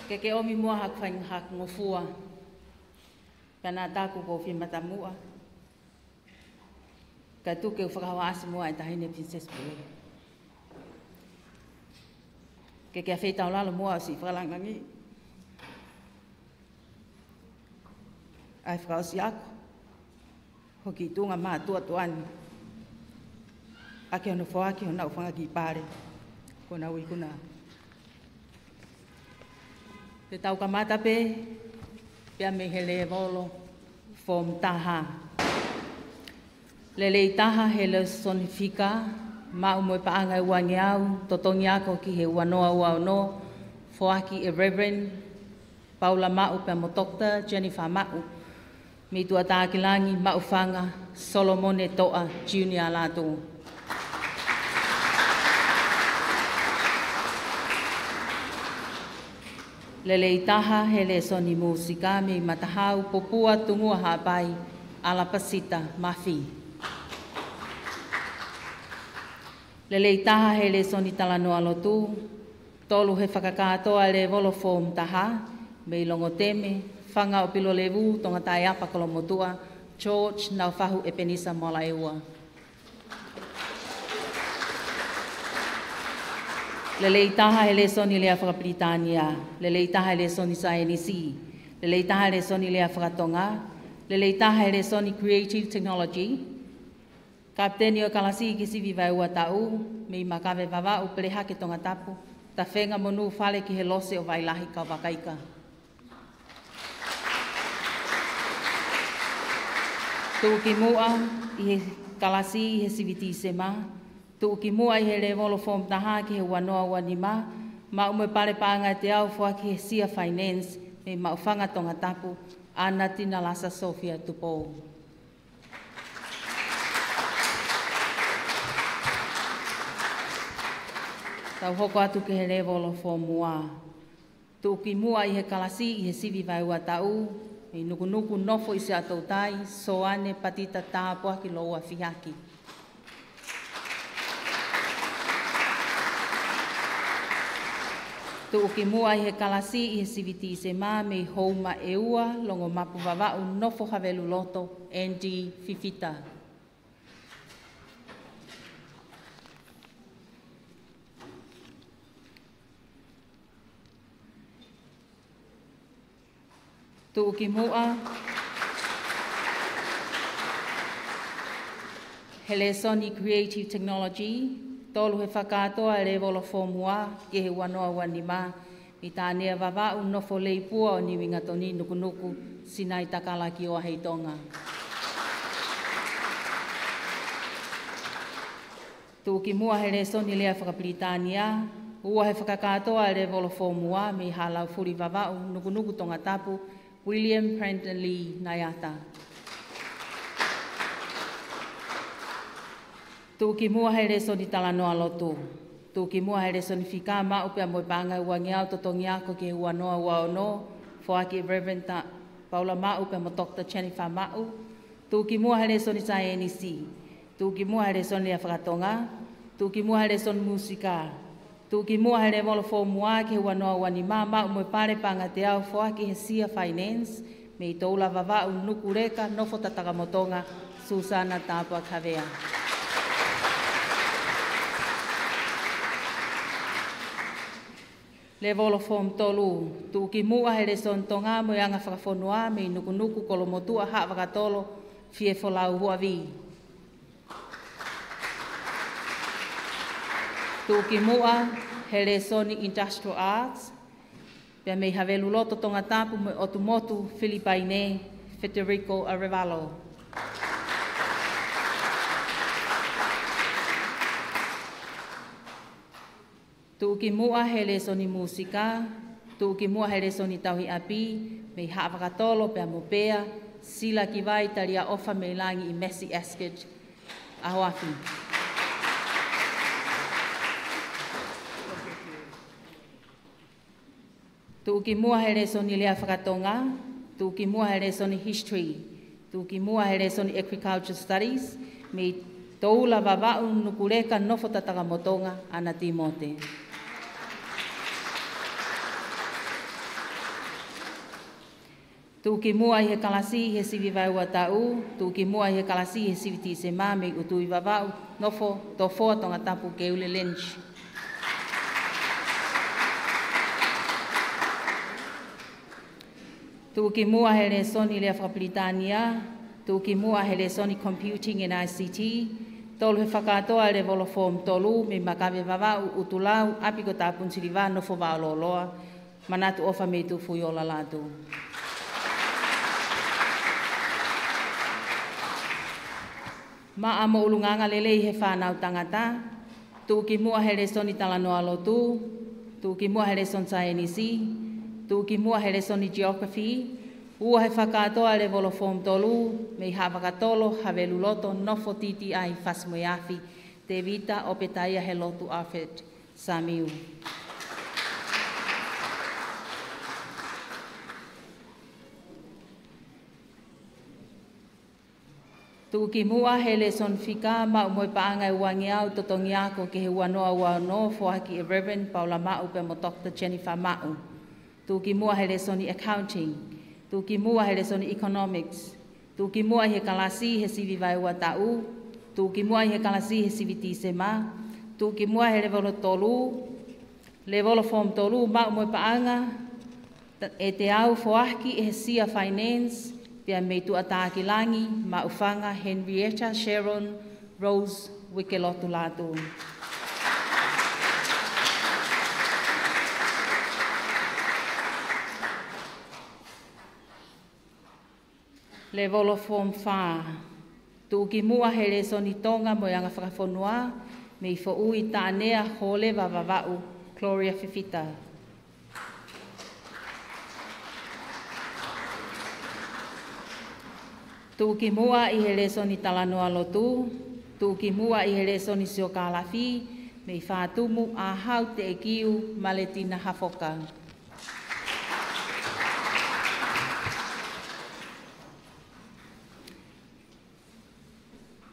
Ke ke ʻomi muʻa haku faingofua, pea naʻa taku ko fie matamuʻa, kae tuku ke u fakahohaʻasi muʻa e Taʻahine Pilinisesi Pule. Ke ke afeitaulalo muʻa ʻo siʻi fakalangilangi ʻa e fakaʻosi ako hoku kiʻi tuʻunga mātuʻa tuʻa ni, ʻaki hono foaki honau fanga kiʻi pale, ko honau ikuna. Te tau kamata pē, pea mei he lēvolo foomu taha. Lelei taha he lēsoni fika, maʻu mo e paʻanga ʻe uangeau, totongi ako ki he ua noa ua ono, foaki ʻe Reverend Paula Maʻu pea mo Doctor Jennifer Maʻu, mei Tuʻatākilangi, Maʻufanga, Solomone Toʻa Junior Lātū. Lelei taha he lēsoni mūsika mei Matahau, Popua Tungua Haʻapai, ʻAlapasita Mafi. Lelei taha he lēsoni talanoa lotu, tolu he fakakātoa lēvolo foomu taha, mei Longoteme, Fanga ʻo Pilolevu, Tongataʻeapa Kolomotuʻa, George Naufahu ʻEpenisa Molaeua. Lelei taha he lēsoni lea fakapilitānia, lelei taha he lēsoni saienisi, lelei taha he lēsoni lea fakatonga, lelei taha he lēsoni creative technology, kapiteni ʻo e kalasi ki he sivi vaeua taʻu, mei Makave Vavaʻu, Pelehake Tongatapu, Tafenga Monū, Fale ki he Lose ʻo Vailahi, Kauvakaika. Tuʻukimuʻa ʻi he kalasi ʻi he sivi Tīsema, tuʻukimuʻa ʻi he lēvolo foomu taha ki he ua noa ua nima, maʻu mo e pale paʻanga ʻe teau, foaki he Sia Finance, mei Maʻufanga Tongatapu, ʻAna Tinalasa Sofia Tupou. Tau hoko atu ki he lēvolo foomu ua. Tuʻukimuʻa ʻi he kalasi ʻi he sivi vaeua taʻu, mei Nukunuku, nofo ʻi Siaʻatoutai, Soane Patita Tāpuaki Loua Fihaki. Tuʻukimuʻa ʻi he kalasi ʻi he sivi Tīsema, mei Houma ʻEua, Longomapu Vavaʻu, nofo Haveluloto, Andy Fifita. Tuʻukimuʻa he lēsoni creative technology, tolu he fakakātoa lēvolo foomu ua ki he ua noa ua nima, mei Tānea Vavaʻu, nofo Leipua ʻo Niuingatoni, Nukunuku, Sinaitakala ki ʻOahe ʻi Tonga. Tuʻukimuʻa he lēsoni lea fakapilitānia, ua he fakakātoa lēvolo foomu ua, mei Haʻalaufuli Vavaʻu, Nukunuku, Tongatapu, William Brandon Lee Naiata. Tuʻukimuʻa he lēsoni talanoa lotu. Tuʻukimuʻa he lēsoni fika, maʻu pea mo e paʻanga ʻe uangeau, totongi ako ki he ua noa ua ono, foaki ʻe Reverend Ta-, Paula Maʻu pea mo Doctor Jennifer Maʻu. Tuʻukimuʻa he lēsoni saienisi. Tuʻukimuʻa he lēsoni lea fakatonga. Tuʻukimuʻa he lēsoni mūsika. Tuʻukimuʻa he lēvolo foomu ua ki he ua noa ua nima, maʻu mo e pale paʻanga ʻe teau, foaki he Sia Finance, mei Toula Vavaʻu, Nukuleka, nofo Tatakamotonga, Susana Tāpuaki Havea. Lēvolo foomu tolu, tuʻukimuʻa he lēsoni Tonga mo e anga fakafonua, mei Nukunuku, Kolomotuʻa, Haʻavakatolo, Fiefolau, Huavi. Tuʻukimuʻa he lēsoni Industrial Arts, pea mei Haveluloto, Tongatapu mo e ʻOtu Motu Filipaine, Federico Arevalo. Tuʻukimuʻa he lēsoni mūsika, tuʻukimuʻa he lēsoni tauhi ʻapi, mei Haʻavakatolo pea mo Pea, Sila Kivai Taliaʻofa Meilangi ʻi Massey Ascot, ʻAhoafi. Tuʻukimuʻa he lēsoni lea fakatonga, tuʻukimuʻa he lēsoni history, tuʻukimuʻa he lēsoni agricultural studies, mei Toula Vavaʻu, Nukuleka, nofo Tatakamotonga, ʻAna Timote. Tuʻukimuʻa ʻi he kalasi ʻi he sivi vaeua taʻu, tuʻukimuʻa ʻi he kalasi ʻi he sivi Tīsema mei ʻUtuʻi Vavaʻu, Nofo Tofoa, Tongatapu, Keule Lynch. Tuʻukimuʻa he lēsoni lea fakapilitānia, tuʻukimuʻa he lēsoni computing and I C T, tolu he fakakātoa lēvolo form tolu mei Makave Vavaʻu, ʻUtulau, ʻapi ko Tapunusiliva, Nofo Vaololoa, Manatu ʻOfa mei Tufuiola Lātū. Maʻa mo ʻulungaanga lelei he fānau tangata, tuʻukimuʻa he lēsoni talanoa lotu, tuʻukimuʻa he lēsoni saienisi, tuʻukimuʻa he lēsoni geography, ua he fakakātoa lēvolo form tolu, mei Haʻavakatolo, Haveluloto, Nofo Titiʻai, Fasi mo e Afi, Tēvita ʻOpetaia Helotu Alfred Samiu. Tuʻukimuʻa he lēsoni fika, maʻu mo e paʻanga ʻe uangeau, totongi ako ki he ua noa ua ono, foaki ʻe Reverend Paula Maʻu pea mo Doctor Jennifer Maʻu. Tuʻukimuʻa he lēsoni accounting. Tuʻukimuʻa he lēsoni economics. Tuʻukimuʻa ʻi he kalasi ʻi he sivi vaeua taʻu. Tuʻukimuʻa ʻi he kalasi ʻi he sivi Tīsema. Tuʻukimuʻa he lēvolo tolu, lēvolo form tolu, maʻu mo e paʻanga ʻe teau, foaki ʻe he Sia Finance, pea mei Tuʻatākilangi, Maʻufanga Henrietta Sharon Rose Uikelotu Lātū. Lēvolo form fā, tuʻukimuʻa he lēsoni Tonga mo e anga fakafonua, mei Foʻui Taʻanea, Hōleva Vavaʻu, Gloria Fifita. Tuʻukimuʻa ʻi he lēsoni talanoa lotu, tuʻukimuʻa ʻi he lēsoni siokālafi, mei Fātumu, ʻAhau Teʻekiu, Maletina Hafoka.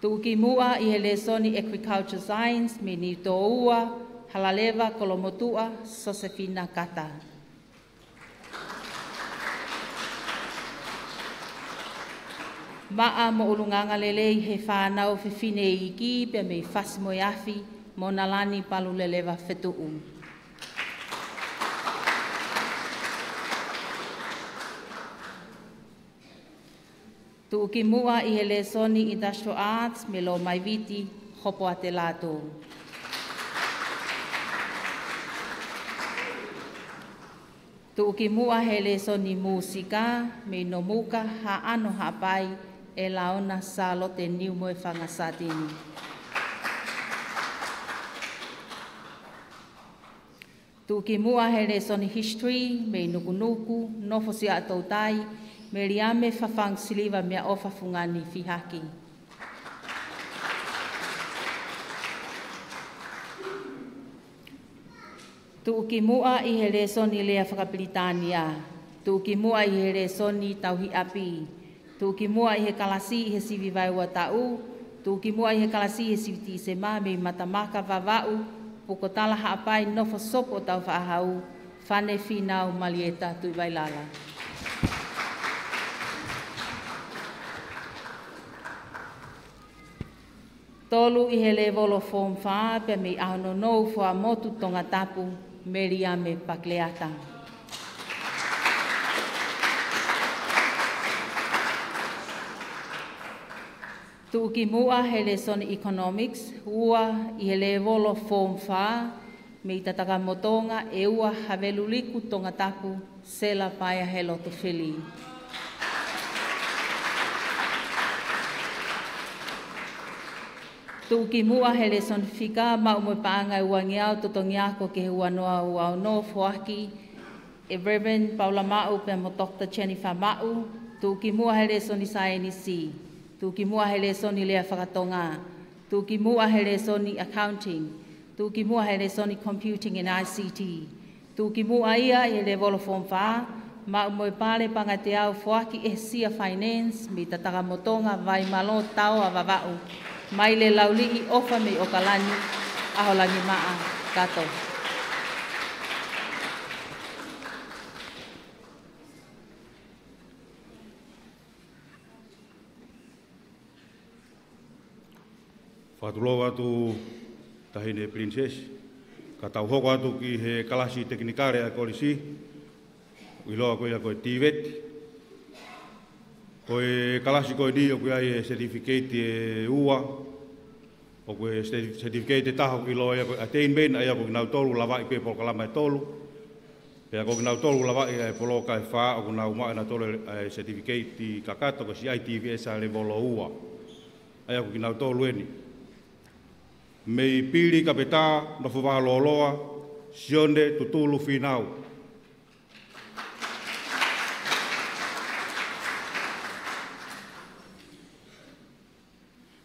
Tuʻukimuʻa ʻi he lēsoni Agriculture Science, mei Niutōua, Halaleva, Kolomotuʻa, Sosefina Kata. Maʻa mo ʻulungaanga lelei he fānau fefine iiki pea mei Fasi mo e Afi, Monalani Paluleleva Fetuʻu. Tuʻukimuʻa ʻi he lēsoni Industrial Arts mei Lomaiviti, Hopoate Lātū. Tuʻukimuʻa he lēsoni mūsika mei Nomuka, Haʻano Haʻapai, ʻElaona Sālote Niumoefanga Sātini. Tuʻukimuʻa he lēsoni History mei Nukunuku, Nofo Siaʻatoutai, Meliame Fafangu Siliva Meaʻofa Fungani Fihaki. Tuʻukimuʻa ʻi he lēsoni lea fakapilitānia, tuʻukimuʻa ʻi he lēsoni tauhi ʻapi, tuʻukimuʻa ʻi he kalasi ʻi he sivi vaeua taʻu, tuʻukimuʻa ʻi he kalasi ʻi he sivi Tīsema mei Matamaka Vavaʻu, Pukotala Haʻapai, Nofo Sopu ʻo Taufaʻahau, Fane Fīnau Malieta Tuʻivailala. Tolu ʻi he lēvolo form fā pea mei ʻAhononou, Fuaʻamotu, Tongatapu, Meliame Pakleata. Tuʻukimuʻa he lēsoni Economics, ua ʻi he lēvolo form fā, mei Tatakamotonga, ʻEua, Haveluliku, Tongatapu, Sela Paea Helotu Fili. Tuʻukimuʻa he lēsoni fika, maʻu mo e paʻanga ʻe uangeau, totongi ako ki he ua noa ua ono, foaki ʻe Reverend Paula Maʻu pea mo Doctor Jennifer Maʻu. Tuʻukimuʻa he lēsoni saienisi, tuʻukimuʻa he lēsoni lea fakatonga, tuʻukimuʻa he lēsoni accounting, tuʻukimuʻa he lēsoni computing and I C T. Tuʻukimuʻa ia ʻi he lēvolo form fā, maʻu mo e pale paʻanga ʻe teau, foaki ʻe he Sia Finance mei Tatakamotonga, Vaimalō, Taoa Vavaʻu, Maile Lauliʻi, ʻOfa mei ʻOkalani, ʻAholangimaʻa, Kato. Fakatulou atu Taʻahine Pilinisesi, ka tau hoko atu ki he kalasi tekinikale ʻa e kolisi, ʻoku ʻiloa ko ia ko e TVET. Ko e kalasi ko eni ʻoku ʻi ai e certificate ʻe ua, ʻoku ʻi ai e certi-, certificate ʻe taha ʻoku ʻiloa ia ko e attainment, ʻa ia ko kinautolu lavaʻi pē polokalama ʻe tolu. Pea ko kinautolu lavaʻi ʻa e poloka ʻe fā ʻoku nau maʻu ʻe nautolu ʻa e certificate kakato ko e CITVS ʻa e level ua. ʻA ia ko kinautolu eni. Mei Pili Kapetā, Nofovakaloloa, Sione Tutulu Fīnau.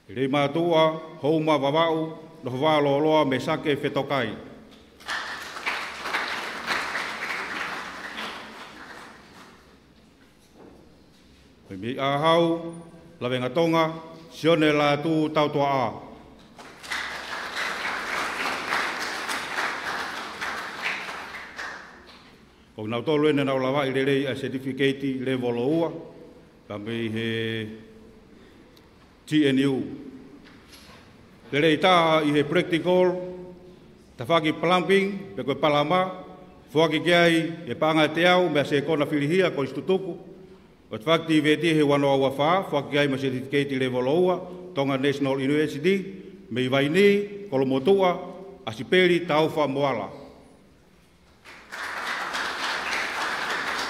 Leimātuʻa Houma Vavaʻu, Nofovakaloloa, Mesake Fetokai. Mei ʻAhau, Lavengatonga, Sione Lātū Tautuaʻā. Ko kinautolu eni naʻa nau lavaʻi lelei ʻa e certificate level ua, ka mei he TNU. Lelei taha ʻi he practical, tafaʻaki plumbing, pe ko e palama, foaki ki ai e paʻanga ʻe teau mei he sekona filihia, kolisi tutuku ʻo e tafaʻaki TVET he ua noa ua fā, foaki ki ai mo e certificate level ua, Tonga National University, mei Vainī, Kolomotuʻa, ʻAsipeli Taufa Moala.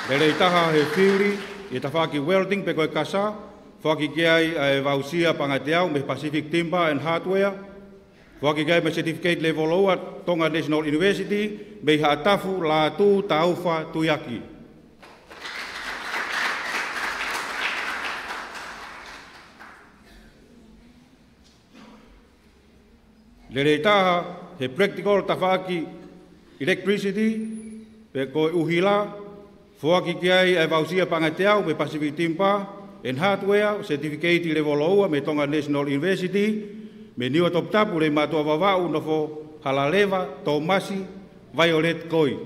Lelei taha he fiuli ʻi he tafaʻaki welding pe ko e kasa, foaki ki ai ʻa e voucher paʻanga ʻe teau mei he Pacific Timber and Hardware, foaki ki ai mo e certificate level ua, Tonga National University, mei Haʻatafu, Lātū Taufa Tuiaki. Lelei taha he practical tafaʻaki electricity, pe ko e ʻuhila, foaki ki ai ʻa e voucher paʻanga ʻe teau mei he Pacific Timber and Hardware, certificate level ua mei Tonga National University, mei Niuatoputapu, Leimātuʻa Vavaʻu, Nofohalaleva Tōmasi Violet Koi.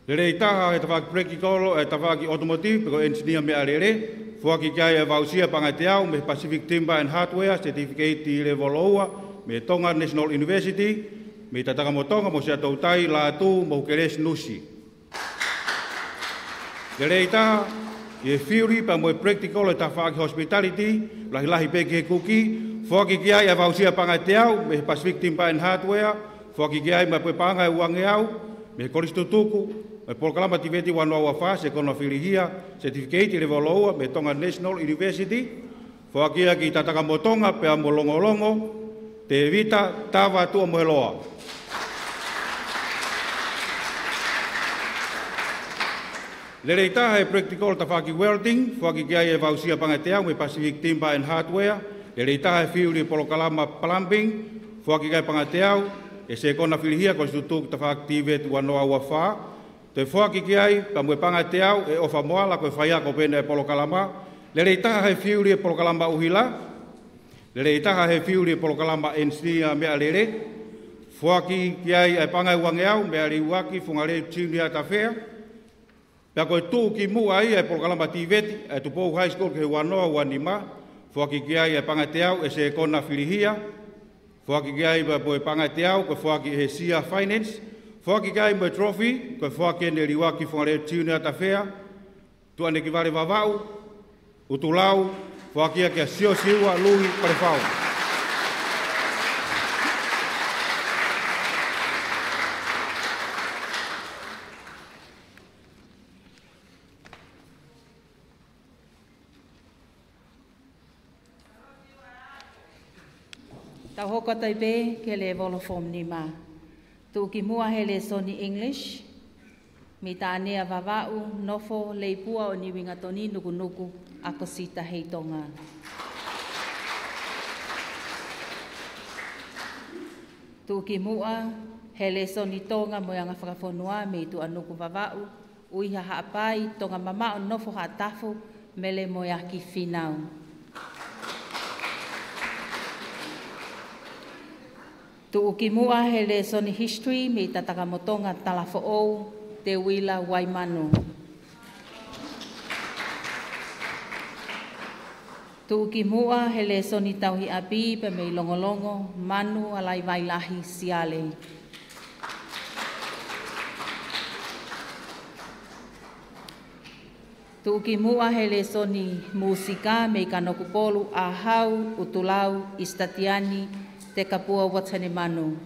Lelei taha he tafaʻaki practical, ʻa e tafaʻaki automotive, pe ko e engineer meʻalele, foaki ki ai ʻa e voucher paʻanga ʻe teau mei he Pacific Timber and Hardware, certificate level ua, mei Tonga National University, mei Tatakamotonga mo Siaʻatoutai, Lātū Mohukelesi Nusi. Lelei taha ʻi he theory pea mo e practical ʻi he tafaʻaki hospitality, lahilahi pē ki he kuki, foaki ki ai ʻa e voucher paʻanga ʻe teau mei he Pacific Timber and Hardware, foaki ki ai mo e paʻanga ʻe uangeau mei he kolisi tutuku, ʻa e polokalama TVET ua noa ua fā, sekona filihia, certificate level ua mei Tonga National University, foaki ia ki Tatakamotonga pea mo Longolongo, Tēvita Tava Tuʻamoheloa. Lelei taha he practical tafaʻaki welding, foaki ki ai ʻa e voucher paʻanga ʻe teau mei he Pacific Timber and Hardware. Lelei taha he fiuli polokalama plumbing, foaki ki ai paʻanga ʻe teau, ʻi he sekona filihia kolisi tutuku tafaʻaki TVET ua noa ua fā. Toe foaki ki ai pea mo e paʻanga ʻe teau ʻe ʻOfa Moala, ko e faiako pē ena ʻo e polokalama. Lelei taha he fiuli polokalama ʻuhila. Lelei taha he fiuli polokalama engineer meʻalele, foaki ki ai ʻa e paʻanga ʻe uangeau mei Liuaki Fungaleu Junior Tafea. Pea ko e tuʻukimuʻa ia ʻo e polokalama TVET ʻa e Tupou High School ki he ua noa ua nima, foaki ki ai ʻa e paʻanga ʻe teau ʻi he sekona filihia, foaki ki ai pea mo e paʻanga ʻe teau ko e foaki ʻe he Sia Finance, foaki ki ai mo e trophy ko e foaki eni ʻe Liuaki Fungaleu Junior Tafea. Tuʻanekivale Vavaʻu, ʻUtulau, foaki ia kia Siosiua Lui Palefau. Tau hoko atu ai pē ki he lēvolo form nima. Tuʻukimuʻa he lēsoni English, mei Tānea Vavaʻu, Nofo, Leipua ʻo Niuingatoni, Nukunuku, ʻAkosita Heitonga. Tuʻukimuʻa he lēsoni Tonga mo e anga fakafonua, mei Tuʻanuku Vavaʻu, ʻUiha Haʻapai, Tonga Mamaʻo, Nofo Haʻatafu, Mele Moeaki Fīnau. Tuʻukimuʻa he lēsoni history mei Tatakamotonga Talafoʻou, Teuila Waimanu. Tuʻukimuʻa he lēsoni tauhi ʻapi pea mei Longolongo, Manu Alaivailahi Siale. Tuʻukimuʻa he lēsoni mūsika mei Kanokupolu, ʻAhau ʻUtulau ʻIsitatiani Tekapua Uatanemanu.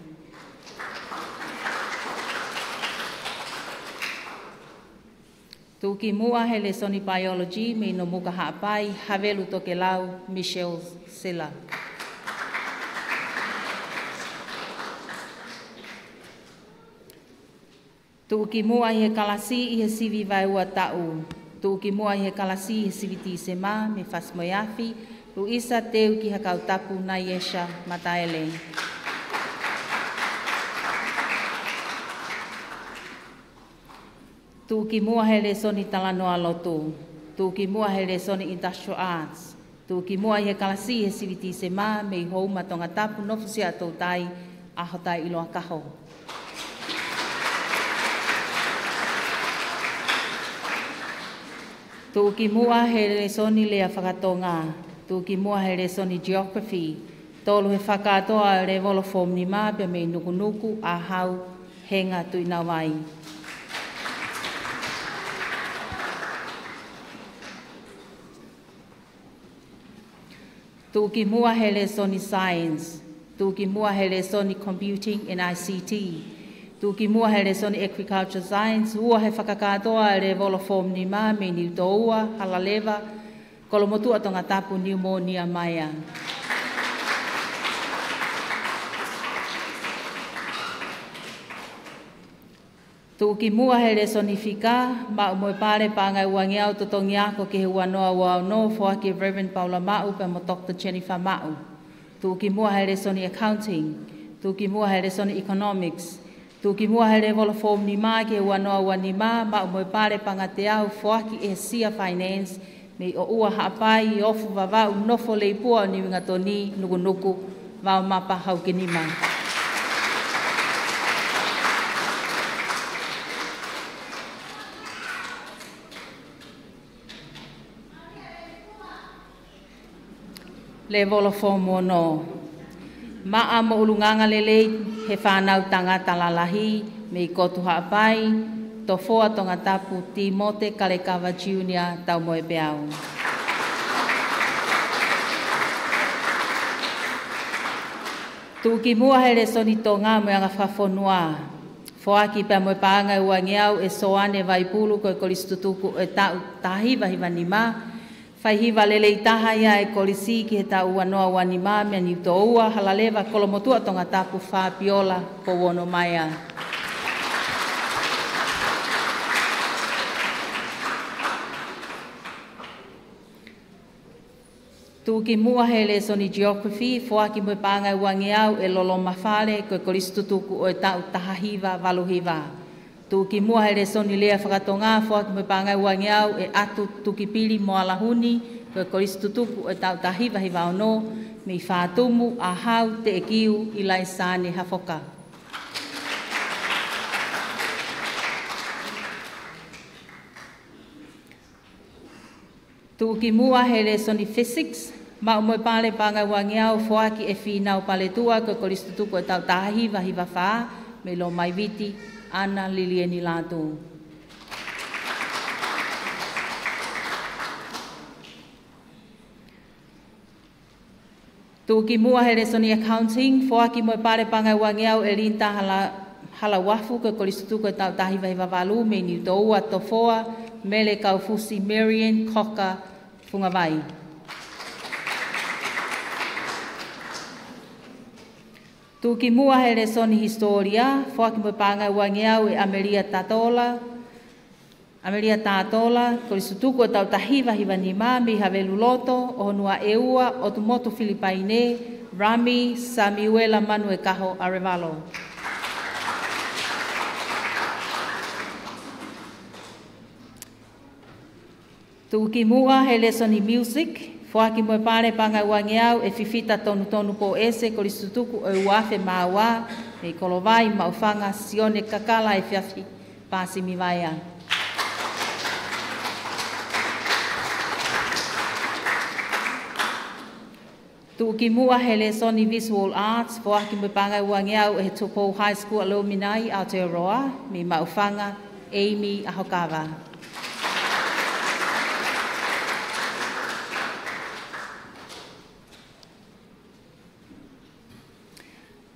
Tuʻukimuʻa he lēsoni biology mei Nomuka Haʻapai, Havelu Tokelau Michelle Sila. Tuʻukimuʻa ʻi he kalasi ʻi he sivi vaeua taʻu. Tuʻukimuʻa ʻi he kalasi ʻi he sivi Tīsema mei Fasi-mo-e-Afi, Luisa Teuki Hakautapu Naiesha Mataele. Tuʻukimuʻa he lēsoni talanoa lotu. Tuʻukimuʻa he lēsoni Industrial Arts. Tuʻukimuʻa ʻi he kalasi ʻi he sivi Tīsema mei Houma Tongatapu, Nofo Siaʻatoutai, ʻAhotai ʻIloa Kaho. Tuʻukimuʻa he lēsoni lea fakatonga. Tuʻukimuʻa he lēsoni geography. Tolu he fakakātoa ʻo e lēvolo form nima pea mei Nukunuku, ʻAhau Henga Tuʻinavai. Tuʻukimuʻa he lēsoni science. Tuʻukimuʻa he lēsoni computing and I C T. Tuʻukimuʻa he lēsoni agriculture science, ua he fakakātoa ʻo e lēvolo form nima mei Niutōua, Halaleva, Kolomotuʻa Tongatapu, Niumōnia Maea. Tuʻukimuʻa he lēsoni fika, maʻu mo e Pale Paʻanga ʻe uangeau totongi ako ki he ua noa ua ono, foaki ʻe Reverend Paula Maʻu pea mo Doctor Jennifer Maʻu. Tuʻukimuʻa he lēsoni accounting. Tuʻukimuʻa he lēsoni economics. Tuʻukimuʻa he lēvolo form nima ki he ua noa ua nima, maʻu mo e Pale Paʻanga teau, foaki ʻe he Sia Finance, mei ʻOʻua Haʻapai, Ofu Vavaʻu, Nofo Leipua ʻo Niuingatoni, Nukunuku, Vaomapa Haukenima. Lēvolo form ono. Maʻa mo ʻulungaanga lelei he fānau tangata lalahi mei Kotu Haʻapai, Tofoa Tongatapu, Timote Kalekava Junior Taumoepeau. Tuʻukimuʻa he lēsoni Tonga mo e anga fakafonua. Foaki pea mo e paʻanga ʻe uangeau ʻe Soane Vaipulu ko e kolisi tutuku ʻo e taʻu taha hiva hiva nima. Fai hiva lelei taha ia ʻa e kolisi ki he taʻu ua noa ua nima mei Niutōua, Halaleva, Kolomotuʻa Tongatapu, Fabiola Pouono Maea. Tuʻukimuʻa he lēsoni geography, foaki mo e paʻanga ʻe uangeau ʻe Loloma Fale ko e kolisi tutuku ʻo e taʻu taha hiva valu hiva. Tuʻukimuʻa he lēsoni lea fakatonga, foaki mo e paʻanga ʻe uangeau ʻe ʻAtu Tukipili Moalahuni ko e kolisi tutuku ʻo e taʻu taha hiva hiva ono, mei Fātumu, ʻAhau, Teʻekiu, ʻIlaisaane Hafoka. Tuʻukimuʻa he lēsoni physics, maʻu mo e Pale Paʻanga ʻe uangeau, foaki ʻe Fīnau Paletua ko e kolisi tutuku ʻo e taʻu taha hiva hiva fā, mei Lomaiviti, ʻAna Lilieni Lātū. Tuʻukimuʻa he lēsoni accounting, foaki mo e Pale Paʻanga ʻe uangeau ʻe Linda Hala-, Halauafu ko e kolisi tutuku ʻo e taʻu taha hiva hiva valu, mei Niutōua, Tofoa Mele Kaufusi, Marian Koka, Fungavai. Tuʻukimuʻa he lēsoni hisitōlia, foaki mo e paʻanga ʻe uangeau ʻe ʻAmelia Tatola, ʻAmelia Tatola, kolisi tutuku ʻo e taʻu taha hiva hiva nima, mei Haveluloto, ʻOhonua ʻEua, ʻOtumotu Filipaine, Rami Samiuela Manuekaho ʻArevalo. Tuʻukimuʻa he lēsoni music, foaki mo e Pale Paʻanga ʻe uangeau ʻe Fifita Tonutonu Poese, kolisi tutuku ʻo e ua afe mā ua, mei Kolovai, Maʻufanga, Sione Kakala ʻEfiafi Pāsimi Vaea. Tuʻukimuʻa he lēsoni Visual Arts, foaki mo e paʻanga ʻe uangeau ʻe he Tupou High School Alumni Aotearoa, mei Maʻufanga, ʻEimi ʻAhokava.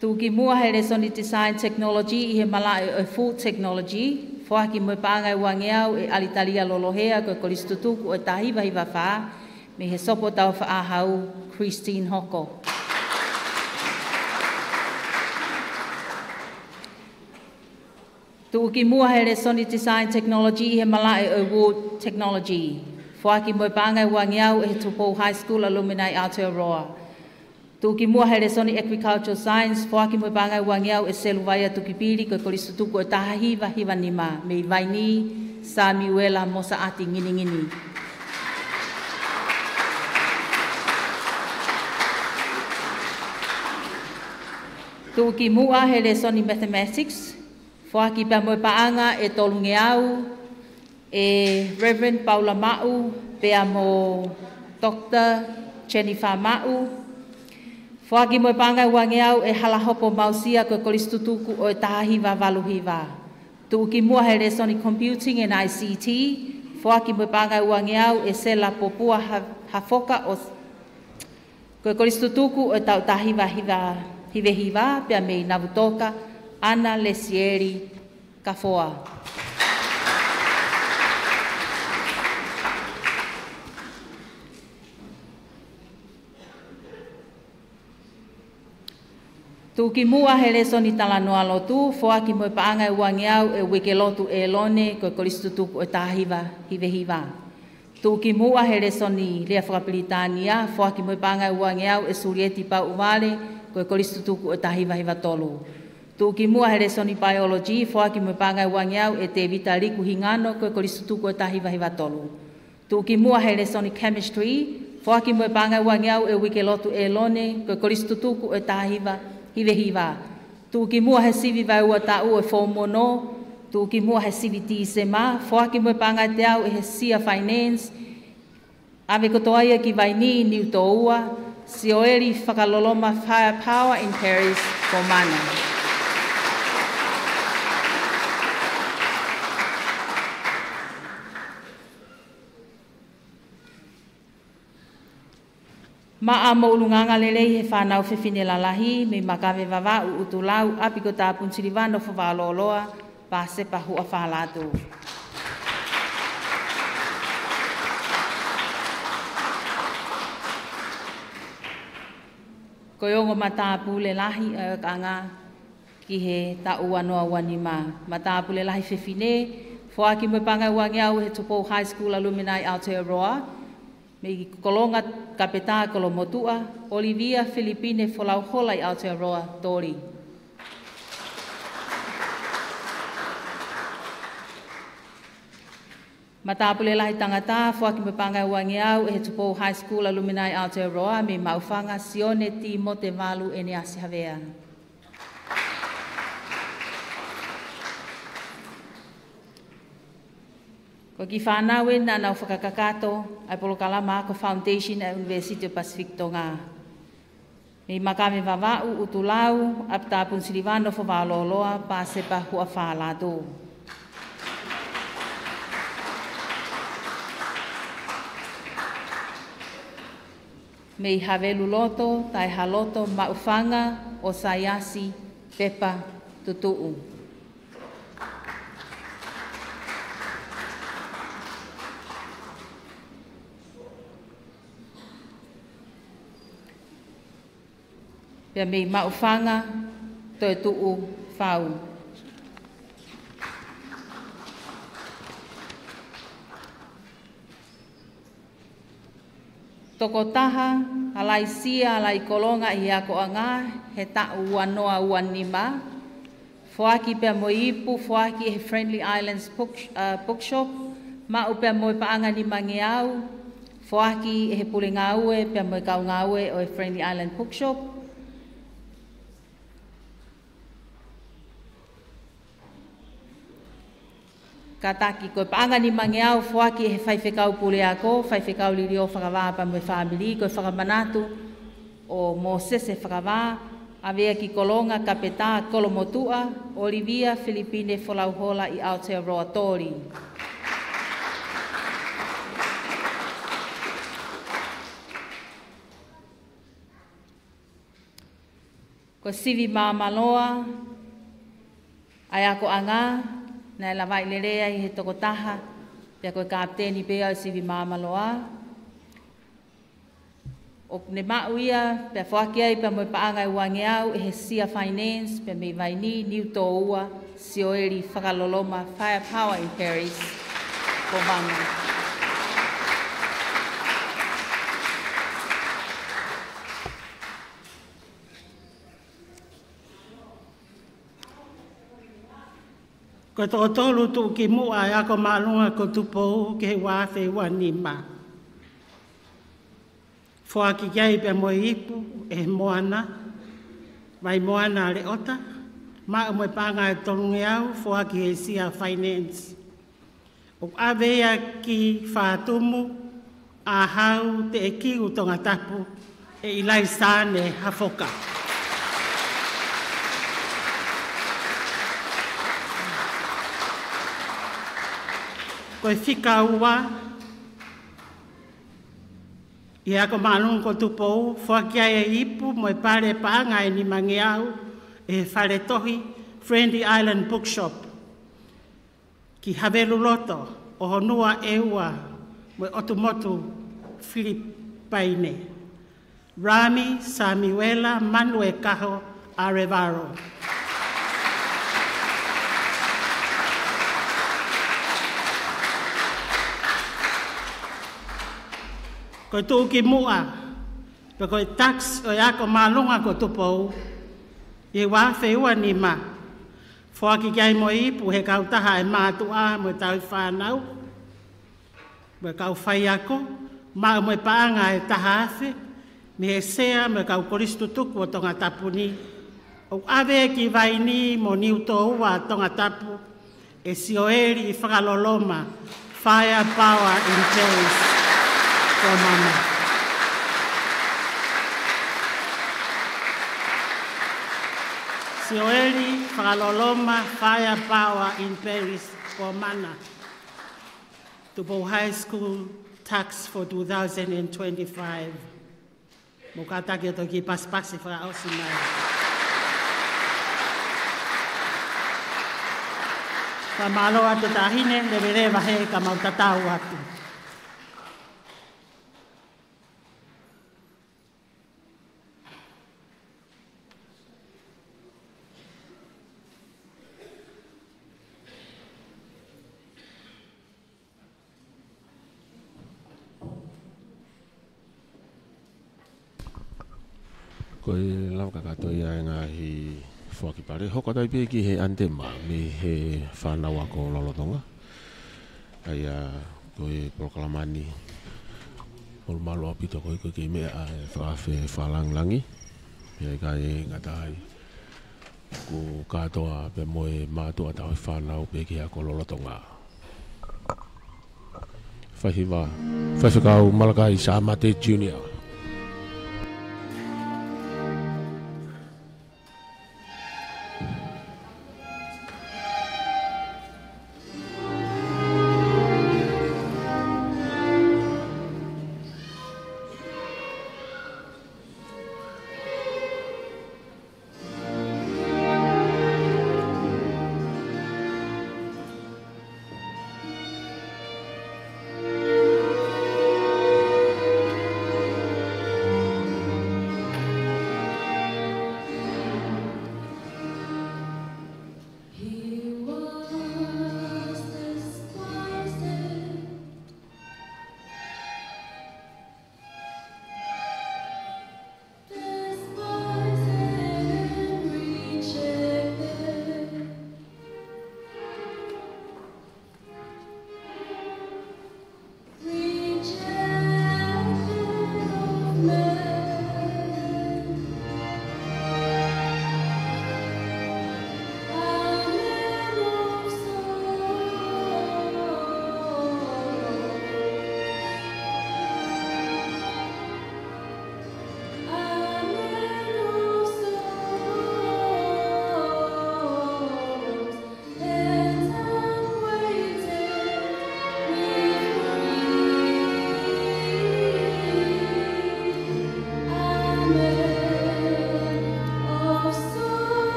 Tuʻukimuʻa he lēsoni Design Technology ʻi he malaʻe ʻo e Food Technology, foaki mo e paʻanga ʻe uangeau ʻe ʻAlitalia Lolohea, ko e kolisi tutuku ʻo e taha hiva hiva fā, mei he Sopu ʻo Taufaʻāhau, Christine Hoko. Tuʻukimuʻa he lēsoni Design Technology ʻi he malaʻe ʻo e Wood Technology, foaki mo e paʻanga ʻe uangeau ʻe he Tupou High School Alumni Aotearoa. Tuʻukimuʻa he lēsoni Agricultural Science, foaki mo e paʻanga ʻe uangeau ʻe Seluvaia Tukipili, ko e kolisi tutuku ʻo e taha hiva hiva nima, mei Vainī, Samiuela Mosaʻati Nginingini. Tuʻukimuʻa he lēsoni Mathematics, foaki pea mo e paʻanga ʻe tolungeau ʻe Reverend Paula Maʻu, pea mo Doctor Jennifer Maʻu. Foaki mo e paʻanga ʻe uangeau ʻe Halahopo Mausia, ko e kolisi tutuku ʻo e taha hiva valu hiva. Tuʻukimuʻa he lēsoni Computing and I C T, foaki mo e paʻanga ʻe uangeau ʻe Sela Popua Ha-, Hafoka ʻo, ko e kolisi tutuku ʻo e taʻu taha hiva hiva, hiva hiva, pea mei Navutoka, ʻAna Lesieli Kafoa. Tuʻukimuʻa he lēsoni Talanoa Lotu, foaki mo e paʻanga ʻe uangeau ʻe Uikelotu ʻElone, ko e kolisi tutuku ʻo e taha hiva hiva hiva. Tuʻukimuʻa he lēsoni Lea Fakapilitānia, foaki mo e paʻanga ʻe uangeau ʻe Sulieti Pauʻuvale, ko e kolisi tutuku ʻo e taha hiva hiva tolu. Tuʻukimuʻa he lēsoni Biology, foaki mo e paʻanga ʻe uangeau ʻe Tēvita Liku Hingano, ko e kolisi tutuku ʻo e taha hiva hiva tolu. Tuʻukimuʻa he lēsoni Chemistry, foaki mo e paʻanga ʻe uangeau ʻe Uikelotu ʻElone, ko e kolisi tutuku ʻo e taha hiva hiva hiva. Tuʻukimuʻa he sivi vaeua taʻu ʻo e Form Ono, tuʻukimuʻa he sivi Tīsema, foaki mo e paʻanga ʻe teau ʻe he Sia Finance, ʻave kotoa ia ki Vainī, Niutōua, Sioeli Fakaloloma Firepower in Paris, Komana. Maʻa mo ʻulungaanga lelei he fānau fefine lalahi, mei Makave Vavaʻu, ʻUtulau, ʻApi ko Tāpuni Silivano, Fovaʻa Loloa, Pāsepa Huʻafālatu. Ko e ongo matāpule lahi ʻa e ʻOkanga ki he taʻu ua noa ua nima. Matāpule lahi fefine, foaki mo e paʻanga ʻe uangeau ʻe he Tupou High School Alumni Aotearoa, mei Kolonga Kapetā Kolomotuʻa, ʻOlivia Filipine Folauhola ʻi Aotearoa, Toli. Matāpule lahi tangata, foaki mo e paʻanga ʻe uangeau ʻe he Tupou High School Alumni Aotearoa, mei Maʻufanga, Sione Tīmote Valu ʻEneasi Havea. Ko e kiʻi fānau eni naʻa nau fakakakato ʻa e polokalama ako Foundation ʻa e University of Pacific Tonga. Mei Makave Vavaʻu, ʻUtulau, ʻApi Tāpuni Silivano, Fovaʻa Loloa, Pāsepa Huʻafālatu. Mei Haveluloto, Taehaloto, Maʻufanga, ʻOsaiasi Pepa Tutuʻu. Pea mei Maʻufanga, Toetuʻu Fau. Tokotaha, Alaisia Alaikolonga ʻi he akoʻanga he taʻu ua noa ua nima. Foaki pea mo e ipu, foaki ʻe he Friendly Islands Book-, uh, Bookshop, maʻu pea mo e paʻanga nimangeau, foaki ʻe he pule ngāue pea mo e kau ngāue ʻo e Friendly Island Bookshop. Kātaki, ko e paʻanga ʻe nimangeau foaki ʻe he Faifekau Puleako, Faifekau Liliō Fakavā pea mo e fāmili, ko e fakamanatu ʻo Mōsese Fakavā, ʻAvea ki Kolonga Kapetā Kolomotuʻa, ʻOlivia Filipine Folauhola ʻi Aotearoa Toli. Ko e sivi māmāloa ʻa e akoʻanga, naʻe lavaʻi lelei ai he tokotaha, pea ko e kapiteni pē ʻo e sivi māmāloa. ʻOku ne maʻu ia, pea foaki ai pea mo e paʻanga ʻe uangeau ʻe he Sia Finance, pea mei Vainī, Niutōua, Sioeli Fakaloloma, Firepower in Paris, Komana. Ko e toko tolu tuʻukimuʻa ʻa e Ako Māʻolunga ko Tupou ki he ua afe ua nima. Foaki ki ai pea mo e ipu ʻe he Moana, Vai Moana Leota, maʻu mo e paʻanga ʻe tolungeau foaki ʻe he Sia Finance. ʻOku ʻave ia ki Fatumu, ʻAhau, Teʻekiu, Tongatapu, ʻe ʻIlaisaane Hafoka. Ko e fika ua ʻi he Ako Māʻolunga ko Tupou, foaki ai e ipu mo e pale paʻanga ʻe nimangeau ʻe he fale tohi Friendly Island Bookshop ki Haveluloto, ʻOhonua ʻEua mo e ʻOtumotu Filipaine, Rami Samiuela Manuekaho Arevalo. Ko e tuʻukimuʻa, pe ko e tax ʻo e Ako Māʻolunga ko Tupou, ʻi he ua afe ua nima, foaki ki ai mo e ipu ʻe he kautaha ʻa e mātuʻa mo e tauhi fānau, mo e kau faiako, maʻu mo e paʻanga ʻe taha afe mei he Sea mo e kau kolisi tutuku ʻo Tongatapu ni, ʻoku ʻave ki Vainī mo Niutōua Tongatapu, ʻe Sioeli Fakaloloma, Firepower in Paris, Komana. Sioeli Fakaloloma, Firepower in Paris, Komana. Tupou High School tax for two thousand and twenty-five. Mou kātaki ʻo toki pasipasi fakaʻosi mai. Fakamālō atu Taʻahine, leveleva he ka mau tatau atu. Ko e lava kakato ia e ngaahi foaki pale. Hoko atu ai pē ki he ʻanitema mei he fānau ako lolotonga. ʻA ia ko e polokalama ni, ʻoku malu ʻaupito ko e, ko e kiʻi meʻa ʻa e fakaafe fakalāngilangi. ʻIkai ngata ai, ʻoku kātoa pē mo e mātuʻa tauhi fānau pē ki he ako lolotonga. Faihiva, Faifekau Malakai Sāmate Junior.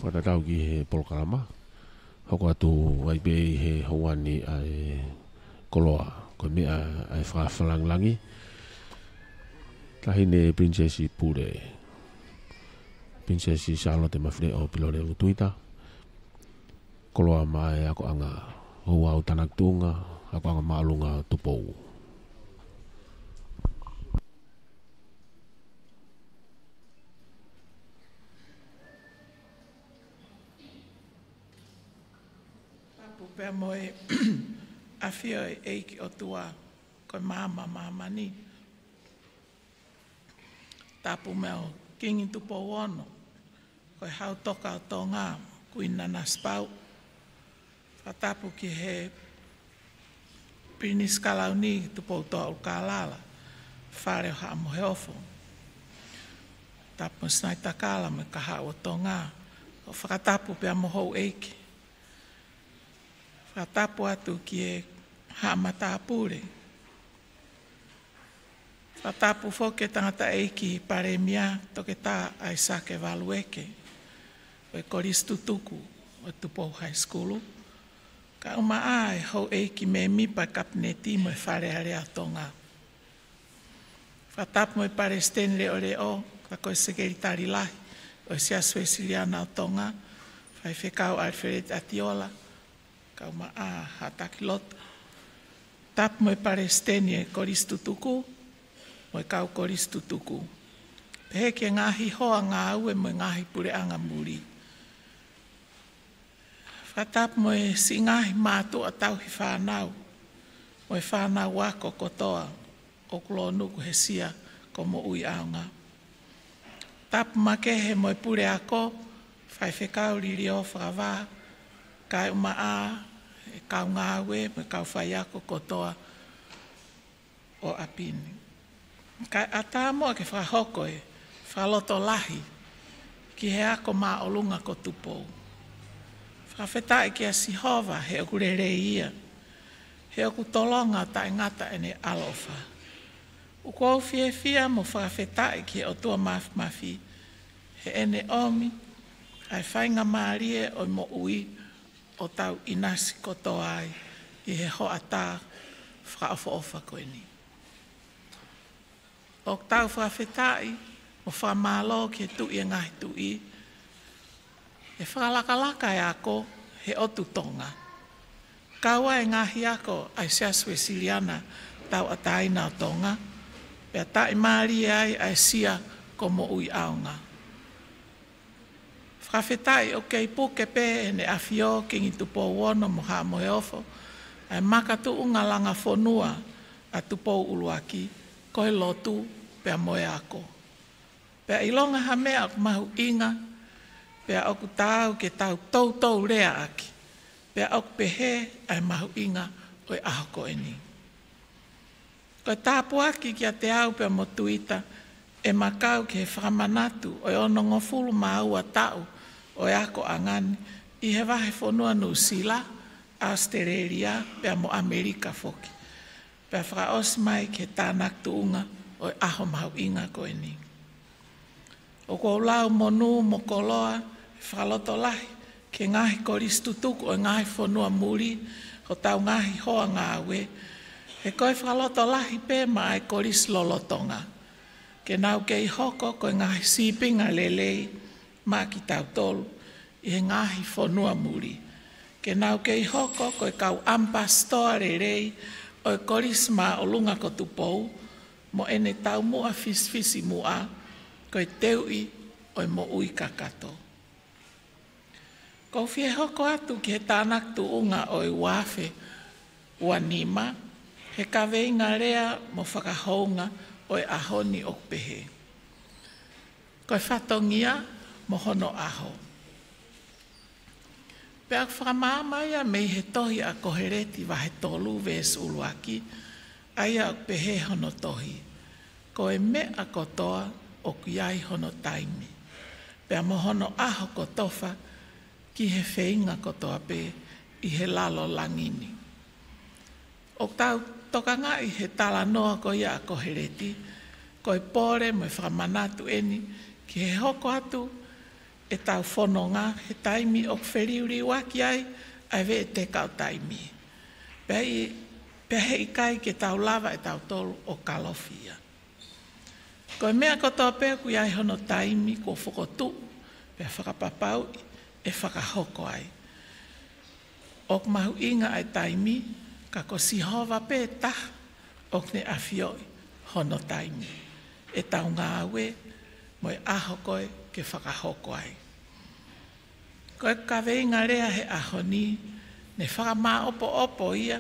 Fakatatau ki he polokalama, hoko atu ai pē ʻi he houa ni ʻa e koloa, ko e meʻa ʻa e fakafalangilangi. Taʻahine Pilinisesi Pule, Pilinisesi Sālote Mafileʻo Pilolevu Tuita, koloa maʻa e akoʻanga Houʻeiki Tānaki Tuʻunga, Akoʻanga Māʻolunga Tupou. Tapu pea mo e ʻafio ʻa e ʻEiki ʻOtua, ko e maama ʻo māmani. Tapu mo e Kingi Tupou Ono, ko e Hau Toka ʻo Tonga, Kuini Nanasipauʻu. Fakatapu ki he Pilinisi Kalauni, Tupoutoʻa ʻUlukālala, Fale ʻo Haʻa Moheofo. Tapu mo Sinaitakala mo e Kahaʻu ʻo Tonga. ʻO fakatapu pea mo houʻeiki. Fakatapu atu ki he Haʻa Matāpule. Fakatapu foki ki he Tangataʻeiki Palēmia, Toketā ʻAisake Valueke, ʻo e Kolisi Tutuku ʻo Tupou High School, kae ʻumaʻā e houʻeiki mēmipa Kapineti mo e Fale Alea ʻo Tonga. Fakatapu mo e Palesiteni Leʻoleʻo, ka ko e Sekelitali Lahi ʻo e Siasi Uēsiliana ʻo Tonga, Faifekau ʻAlifeleti ʻAtiola, kae ʻumaʻā haʻa taki lotu. Tapu mo e Palesiteni ʻo e Kolisi Tutuku, mo e kau kolisi tutuku. Pehē ki he ngaahi hoa ngāue mo e ngaahi puleʻanga muli. Fakatapu mo e siʻi ngaahi mātuʻa tauhi fānau, mo e fānau ako kotoa ʻoku lōnuku he sia ko Moʻui ʻAonga. Tapu makehe mo e puleako, Faifekau Liliō Fakavā, kae ʻumaʻā e kau ngāue mo e kau faiako kotoa ʻo ʻapi ni. Kae ʻatā muʻa ke fakahoko e fakalotolahi ki he ako māʻolunga ko Tupou. Fakafetaʻi kia Sihova he ʻoku lelei ia, he ʻoku tolonga taʻengata ʻene ʻaloʻofa. ʻOku ou fiefia mo fakafetaʻi ki he ʻOtua Māfimafi heʻene ʻomi ʻa e faingamālie ʻo e moʻui ʻo tau ʻinasi kotoa ai ʻi he hoʻatā fakaʻofoʻofa ko eni. ʻOku tau fakafetaʻi mo fakamālō ki he Tuʻi ʻo e ngaahi tuʻi, ʻe fakalakalaka e ako he ʻotu Tonga. Kau ai e ngaahi ako ʻa e Siasi Uēsiliana Tauʻatāina ʻo Tonga, pea taʻimālie ai ʻa e sia ko Moʻui ʻAonga. Fakafetaʻi ʻoku kei puke pē ʻEne ʻAfio Kingi Tupou Ono mo Haʻa Moheofo ʻa e makatuʻunga langa fonua ʻa Tupou ʻUluaki, ko e lotu pea mo e ako. Pea ʻilonga ha meʻa ʻoku mahuʻinga, pea ʻoku taau ke tau toutou leaʻaki, pea ʻoku pehē ʻa e mahuʻinga ʻo e ʻaho ko eni. Ko e tāpuaki kiate au pea mo Tuita ʻema kau ki he fakamanatu ʻo e onongofulu mā ua taʻu ʻo e akoʻanga ni ʻi he vahefonua Nuʻusila, ʻAositelēlia, pea mo ʻAmelika foki. Pea fakaʻosi mai ki he tānaki tuʻunga ʻo e ʻaho mahuʻinga ko eni. ʻOku ou lau monū mo koloa fakalotolahi ki he ngaahi kolisi tutuku ʻo e ngaahi fonua muli, hotau ngaahi hoa ngāue, he ko e fakalotolahi pē maʻa e kolisi lolotonga, ke nau kei hoko ko e ngaahi sīpinga lelei maʻa kitautolu ʻi he ngaahi fonua muli, ke nau kei hoko ko e kau ʻamipasitoa lelei ʻo e Kolisi Māʻolunga ko Tupou, mo ʻene taumuʻa fisifisimuʻa, ko e teuʻi ʻo e moʻui kakato. ʻOku ou fie hoko atu ki he tānaki tuʻunga ʻo e ua afe ua nima, he kaveinga lea mo fakahounga ʻo e ʻaho ni ʻoku pehē: Ko e fatongia mo hono ʻaho. Pea ʻoku fakamaama ia mei he tohi ʻa Koheleti vahe tolu veesi ʻuluaki, ʻa ia ʻoku pehē hono tohi: Ko e meʻa kotoa ʻoku ʻi ai hono taimi, pea mo hono ʻaho kotofa ki he feinga kotoa pē ʻi he lalo langi ni. ʻOku tau tokangaʻi he talanoa ko ia ʻa Koheleti, ko e pole mo e fakamanatu eni ki he hoko atu ʻetau fononga he taimi ʻoku feliuliuaki ai ʻa e veʻeteka ʻo taimi. Pea ʻi, pea heʻikai ke tau lava ʻe tautolu ʻo kalofi ia. Ko e meʻa kotoa pē ʻoku ʻi ai hono taimi kuo fokotuʻu pea fakapapauʻi ʻe fakahoko ai. ʻOku mahuʻinga ʻa e taimi, ka ko Sihova pē taha ʻoku ne ʻafioʻi hono taimi ʻetau ngāue mo e ʻaho ko ē ke fakahoko ai. Ko e kaveinga lea he ʻaho ni, ne fakamāʻopoʻopo ia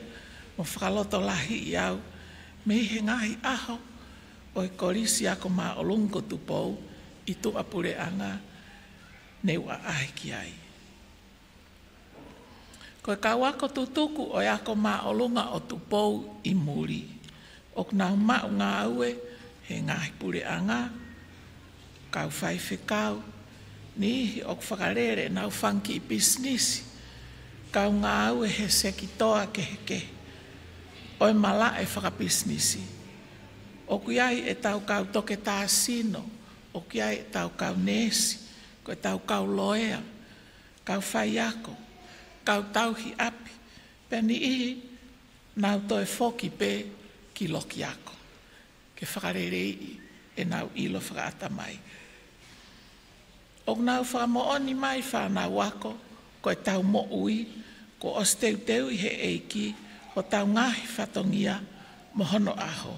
mo fakalotolahiʻi au mei he ngaahi ʻaho ʻo e Kolisi Ako Māʻolunga ko Tupou ʻi tuʻapuleʻanga ne u ʻaʻahi ki ai. Ko e kau ako tutuku ʻo e Ako Māʻolunga ʻo Tupou ʻi muli, ʻoku nau maʻu ngāue he ngaahi puleʻanga, kau faifekau, niʻihi ʻoku fakalele ʻenau fanga kiʻi pisinisi, kau ngāue he sekitoa kehekehe ʻo e malaʻe fakapisinisi. ʻOku ʻi ai ʻetau kau toketā sino, ʻoku ʻi ai ʻetau kau neesi, ko ʻetau kau loea, kau faiako, kau tauhi ʻapi, pea niʻihi nau toe foki pē ki loki ako ke fakaleleiʻi ʻenau ʻilo fakaʻatamai. ʻOku nau fakamoʻoni mai fānau ako, ko ʻetau moʻui kuo ʻosi teuteuʻi he ʻEiki hotau ngaahi fatongia mo hono ʻaho.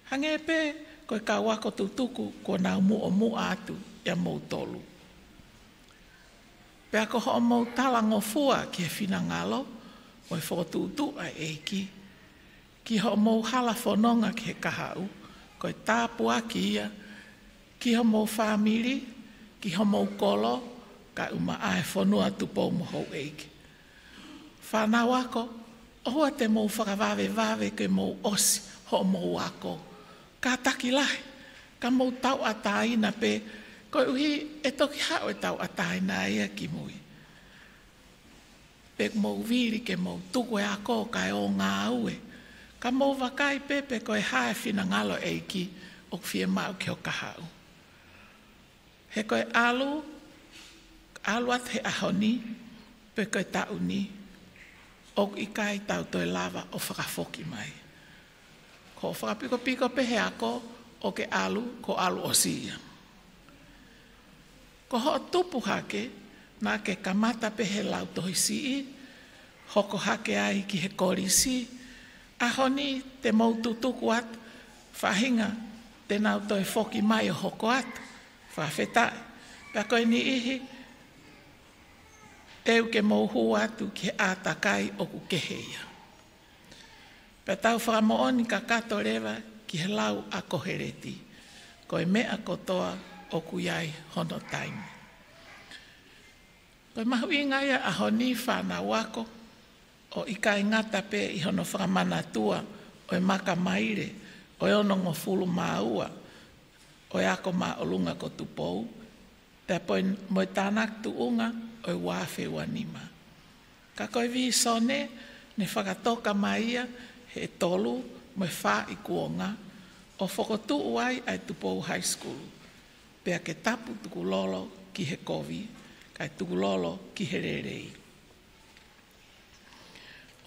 Hangē pē ko e kau ako tutuku kuo nau muʻomuʻa atu ʻia moutolu. Pea ko hoʻomou talangofua ki he finangalo mo e fokotuʻutuʻu ʻa e ʻEiki ki hoʻomou hala fononga ki he kahaʻu, ko e tāpuaki ia ki homou fāmili, ki homou kolo, kae ʻumaʻā e fonua Tupou mo houʻeiki. Fānau ako, ʻoua te mou fakavavevave ke mou ʻosi hoʻomou ako. Kātaki lahi, ka mou tauʻatāina pē, koeʻuhi ʻe toki haʻu e tauʻatāina ia ki mui. Pe mou vili ke mou tuku e ako kae ō ngāue, ka mou vakai pē pe ko e hā e finangalo ʻEiki ʻoku fiemaʻu ki ho kahaʻu. He ko e ʻalu, ʻalu atu he ʻaho ni, pe ko e taʻu ni, ʻoku ʻikai tau toe lava ʻo fakafoki mai. Ko e fakapikopiko pē he ako, ʻoku ke ʻalu, kuo ʻalu ʻosi ia. Ko hoʻo tupu hake, naʻa ke kamata pē he lautohi siʻi, hoko hake ai ki he kolisi, ʻaho ni te mou tutuku atu, faʻahinga te nau toe foki mai ʻo hoko atu, fakafetaʻi, pea ko e niʻihi, teu ke mou hū atu ki he ʻātakai ʻoku kehe ia. Pea tau fakamoʻoni kakato leva ki he lau ʻa Koheleti, ko e meʻa kotoa ʻoku ʻi ai hono taimi. Ko e mahuʻinga ia ʻaho ni fānau ako, ʻo ʻikai ngata pē ʻi hono fakamanatua ʻo e makamaile ʻo e onongofulu mā ua ʻo e Ako Māʻolunga ko Tupou, pea poi mo e tānaki tuʻunga ʻo e ua afe ua nima. Ka ko e vīsone ne fakatoka mai ia he tolu mo e fā ikuonga ʻo fokotuʻu ai ʻa e Tupou High School, pea ke tapu tukulolo ki he kovi, kae tukulolo ki he lelei.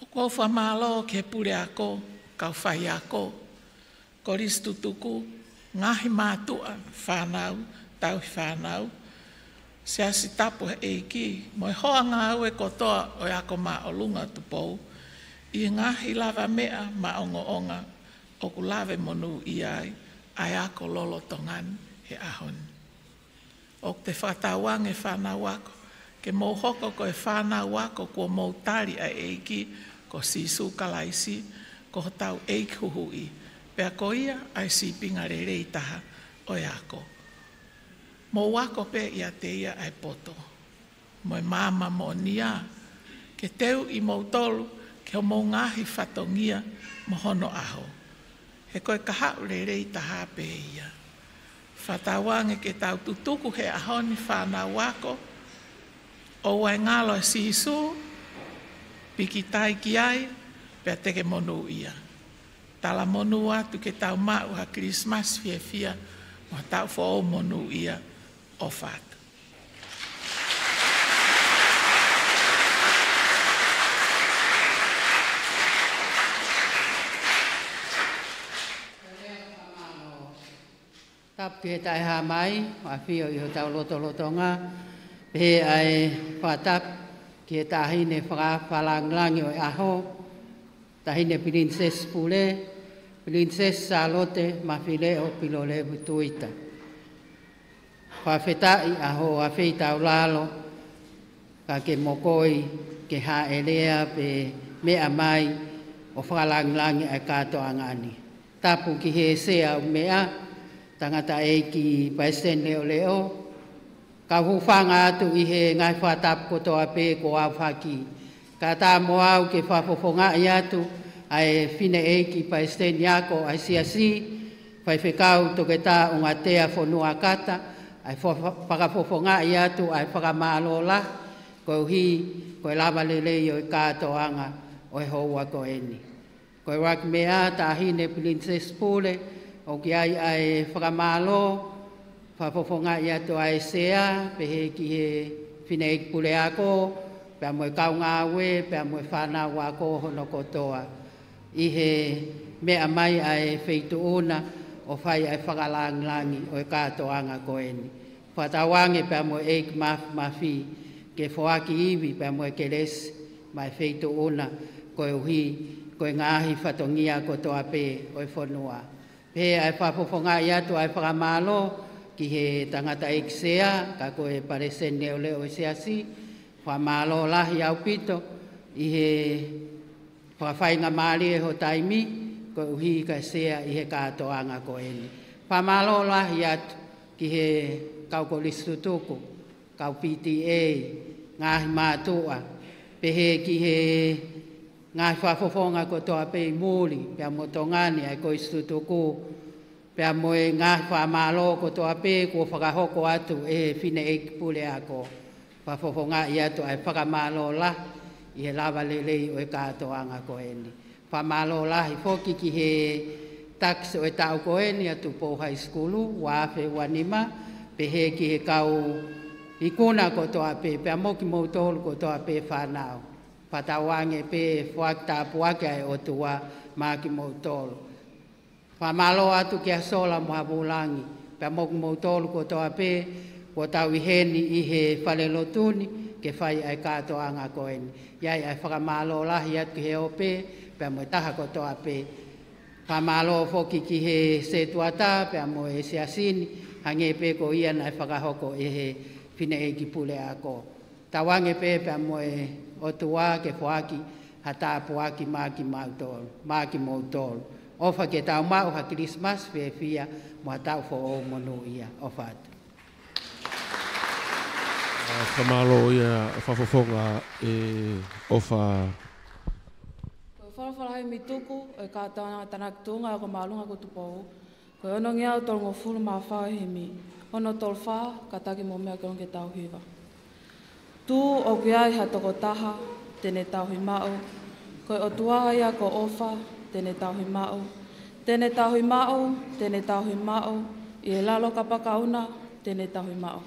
ʻOku ou fakamālō ki he puleako, kau faiako, kolisi tutuku, ngaahi mātuʻa fānau, tauhi fānau, Siasi Tapu ʻa e ʻEiki, mo e hoa ngāue kotoa ʻo e Ako Māʻolunga Tupou, ʻi he ngaahi lavameʻa maʻongoʻonga ʻoku lave monūʻia ai ʻa e ako lolotonga ni he ʻaho ni. ʻOku te fakatauange fānau ako, ke mou hoko ko e fānau ako kuo mou tali ʻa e ʻEiki ko Sīsū Kalaisi, ko hotau ʻEiki Huhuʻi, pea ko ia ʻa e sīpinga lelei taha ʻo e ako. Mou ako pē ʻiate ia ʻa e poto mo e maama moʻonia, ke teuʻi moutolu ki homou ngaahi fatongia mo hono ʻaho. He ko e kahaʻu lelei taha pē ia. Fakatauange ke tau tutuku he ʻaho ni fānau ako, ʻoua ʻe ngalo ʻa Sīsū, pikitai ki ai, pea te ke monūʻia. Talamonū atu ke tau maʻu ha Kilisimasi fiefia, mo ha taʻu foʻou monūʻia ʻofa atu. Tapu ki he Taʻehāmai, ʻafio ʻi hotau lotolotonga, pehē ʻa e fakatapu ki he Taʻahine Faka-, Fakalāngilangi ʻo e ʻAho, Taʻahine Pilinisesi Pule, Pilinisesi Sālote Mafileʻo Pilolevu Tuita. Fakafetaʻi ʻa hoʻo afeitaulalo, ka ke mokoi, ke hāʻele pē meʻa mai ʻo fakalāngilangi ʻa e kātoanga ni. Tapu ki he Sea ʻo e meʻa, Tangataʻeiki Palesiteni Leʻoleʻo, kau hūfanga atu ʻi he ngaahi fakatapu kotoa pē kuo aofaki. Kae ʻatā mo au ke fakafofongaʻi atu ʻa e Fineʻeiki Palesiteni Ako ʻa e Siasi, Faifekau Toketā ʻUngatea Fonuakata, ʻa e fo-, fakafofongaʻi atu ʻa e fakamālō lahi, koeʻuhi ko e lava lelei ʻo e kātoanga ʻo e houa ko eni. Ko e ʻuluaki meʻa, Taʻahine Pilinisesi Pule, ʻoku ʻi ai ʻa e fakamālō, fakafofongaʻi atu ʻa e Sea, pehē ki he Fineʻeiki Puleako, pea mo e kau ngāue, pea mo e fānau ako hono kotoa, ʻi he meʻa mai ʻa e Feituʻu na ʻo fai ʻa e fakalāngilangi ʻo e kātoanga ko eni. Fakatauange pea mo e ʻEiki Māfimafi ke foaki ivi pea mo e kelesi maʻa e Feituʻu na, koeʻuhi ko e ngaahi fatongia kotoa pē ʻo e fonua. Pea ʻe fakafofongaʻi atu ʻa e fakamālō ki he Tangataʻeiki Sea, ka ko e Palesiteni Leʻoleʻo ʻo e Siasi, fakamālō lahi ʻaupito ʻi he fakafaingamālie ho taimi, koeʻuhi kae Sea ʻi he kātoanga ko eni. Fakamālō lahi atu ki he kau kolisi tutuku, kau P T A, ngaahi mātuʻa, pehē ki he ngaahi fakafofonga kotoa pē ʻi muli, pea mo Tonga ni ʻa e kolisi tutuku, pea mo e ngaahi fakamālō kotoa pē kuo fakahoko atu ʻe he Fineʻeiki Puleako. Fakafofongaʻi atu ʻa e fakamālō lahi ʻi he lava lelei ʻo e kātoanga ko eni. Fakamālō lahi foki ki he takisi ʻo e taʻu ko eni ʻa Tupou High School, ua afe ua nima, pehē ki he kau ikuna kotoa pē, pea mo kimoutolu kotoa pē fānau. Fakatauange pē foaki tāpuaki ʻa e ʻOtua maʻa kimoutolu. Fakamālō atu kia Sola mo Havulangi, pea mo kimoutolu kotoa pē, kuo tau ʻi heni ʻi he falelotu ni, ke fai ʻa e kātoanga ko eni. ʻI ai ʻa e fakamālō lahi atu ki he ope, pea mo e taha kotoa pē. Fakamālō foki ki he setuata, pea mo e siasi ni, hangē pē ko ia naʻe fakahoko ʻe he Fineʻeiki Puleako. Tauange pē pea mo e ʻOtua ke foaki ha tāpuaki maʻa kimautolu, maʻa kimoutolu. ʻOfa ke tau maʻu ha Kilisimasi fiefia mo ha taʻu foʻou monūʻia. ʻOfa atu. ʻA, fakamālō ia, fakafofonga ʻe ʻOfa. Ko e folofola himi tuku ʻo e kātoanga tānaki tuʻunga ʻo Ako Māʻolunga ko Tupou. Ko e onongeau tolungofulu mā fā ʻo e himi, ono tolu fā, kātaki mo meʻa ke ongo ke tau hiva. Tuʻu ʻoku ʻi ai ha tokotaha, te ne tauhi maʻu. Ko e ʻOtua ia ko ʻOfa, te ne tauhi maʻu. Te ne tauhi maʻu, te ne tauhi maʻu, ʻi he lalo kapakau na, te ne tauhi maʻu.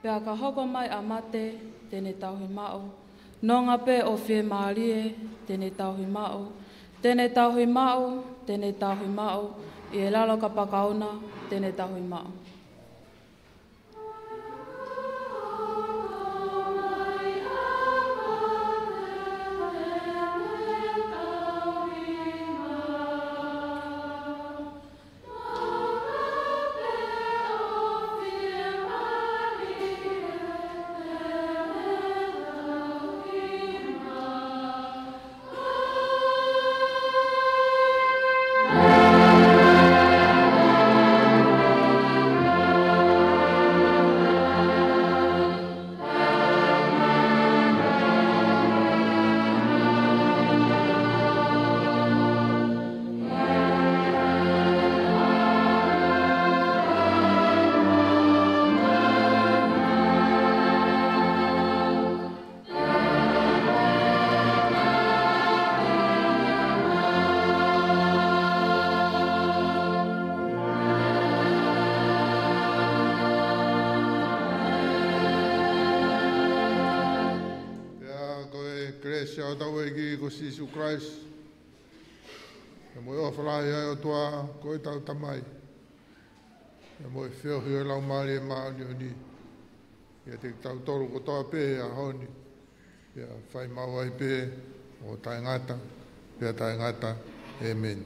Pea ka hoko mai ʻa mate, te ne tauhi maʻu. Nonga pē ʻo fiemālie, te ne tauhi maʻu. Te ne tauhi maʻu, te ne tauhi maʻu. ʻI he lalo kapakau na, te ne tauhi maʻu. Siʻi hotau ʻEiki ko Sīsū Kalaisi, pea mo e ʻofa lahi ʻa e ʻOtua ko ʻetau Tamai, pea mo e feohi ʻo e Laumālie Māʻoniʻoni, ʻiate kitautolu kotoa pē he ʻaho ni, pea fai maʻu ai pē ʻo taʻengata pea taʻengata. ʻĒmeni.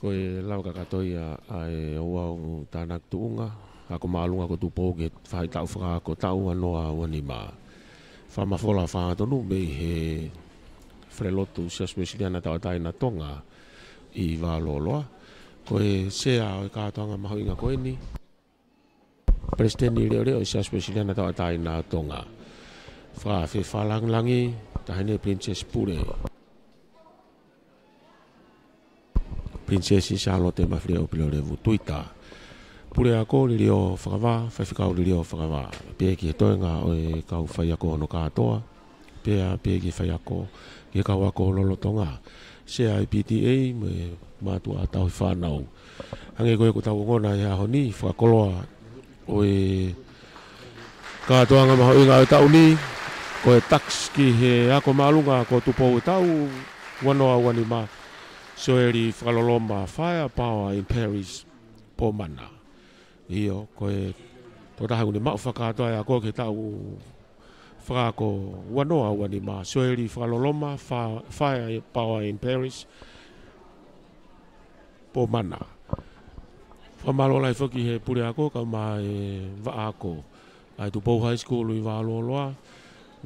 Ko e lau kakato ia ʻa e ouau tānaki tuʻunga ako māʻolunga ko Tupou ki he faʻahitaʻu fakaako taʻu ua noa ua nima. Fakamafola fakahangatonu mei he Falelotu Siasi Uēsiliana Tauʻatāina Tonga ʻi Vaololoa. Ko e sea ʻo e kātoanga mahuʻinga ko eni, Palesiteni Leʻoleʻo ʻo e Siasi Uēsiliana Tauʻatāina Tonga, Fakafeʻifaʻalangilangi, Taʻahine Pilinisesi Pule, Pilinisesi Sālote Mafileʻopileʻolevu Tuita, Puleako Liliō Fakavā, Faifekau Liliō Fakavā, pea ki he toenga ʻo e kau faiako hono kātoa, pea pehē ki he faiako, ki he kau ako lolotonga, sea ʻa e P T A mo e mātuʻa tauhi fānau. Hangē ko ia kuo tau ongona he ʻaho ni, fakakoloa ʻo e kātoanga mahuʻinga ʻo e taʻu ni, ko e tax ki he ako māʻolunga ko Tupou ʻi he taʻu ua noa ua nima, Sioeli Fakaloloma, Fire Power in Parish, Pomana. ʻIo, ko e tokotaha ʻoku ne maʻu fakakātoa e ako ki he taʻu fakaako ua noa ua nima, Sioeli Fakaloloma, Fa-, Fire Power in Parish, Pomana. Fakamālō lahi foki he puleako kae ʻumaʻā e vaʻa ako ʻa e Tupou High School ʻi Vaololoa,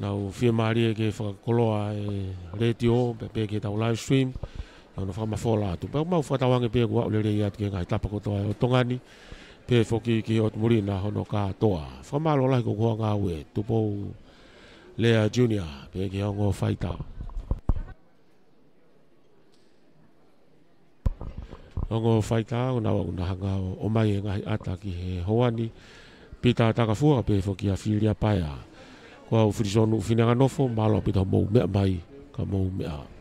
naʻa nau fiemālie ke fakakoloa e letiō, pea pehē ki heʻetau live stream, ʻi hono fakamafola atu. Pea ʻoku mau fakatauange pē kuo aʻu lelei atu ki he ngaahi tapa kotoa ʻo Tonga ni, pehē foki ki he ʻotu muli na hono kātoa. Fakamālō lahi ki hoku hoa ngāue, Tupou Lea Junior, pehē ki he ongo faitā. Ongo faitā, ʻoku nau aʻu ʻo hanga ʻo ʻomai e ngaahi ʻata ki he houa ni, Pita Takafua, pehē foki kia Filia Paea. Ko au Filisonu Fineanganofo, mālō ʻaupito hoʻomou meʻa mai, ka mou meʻa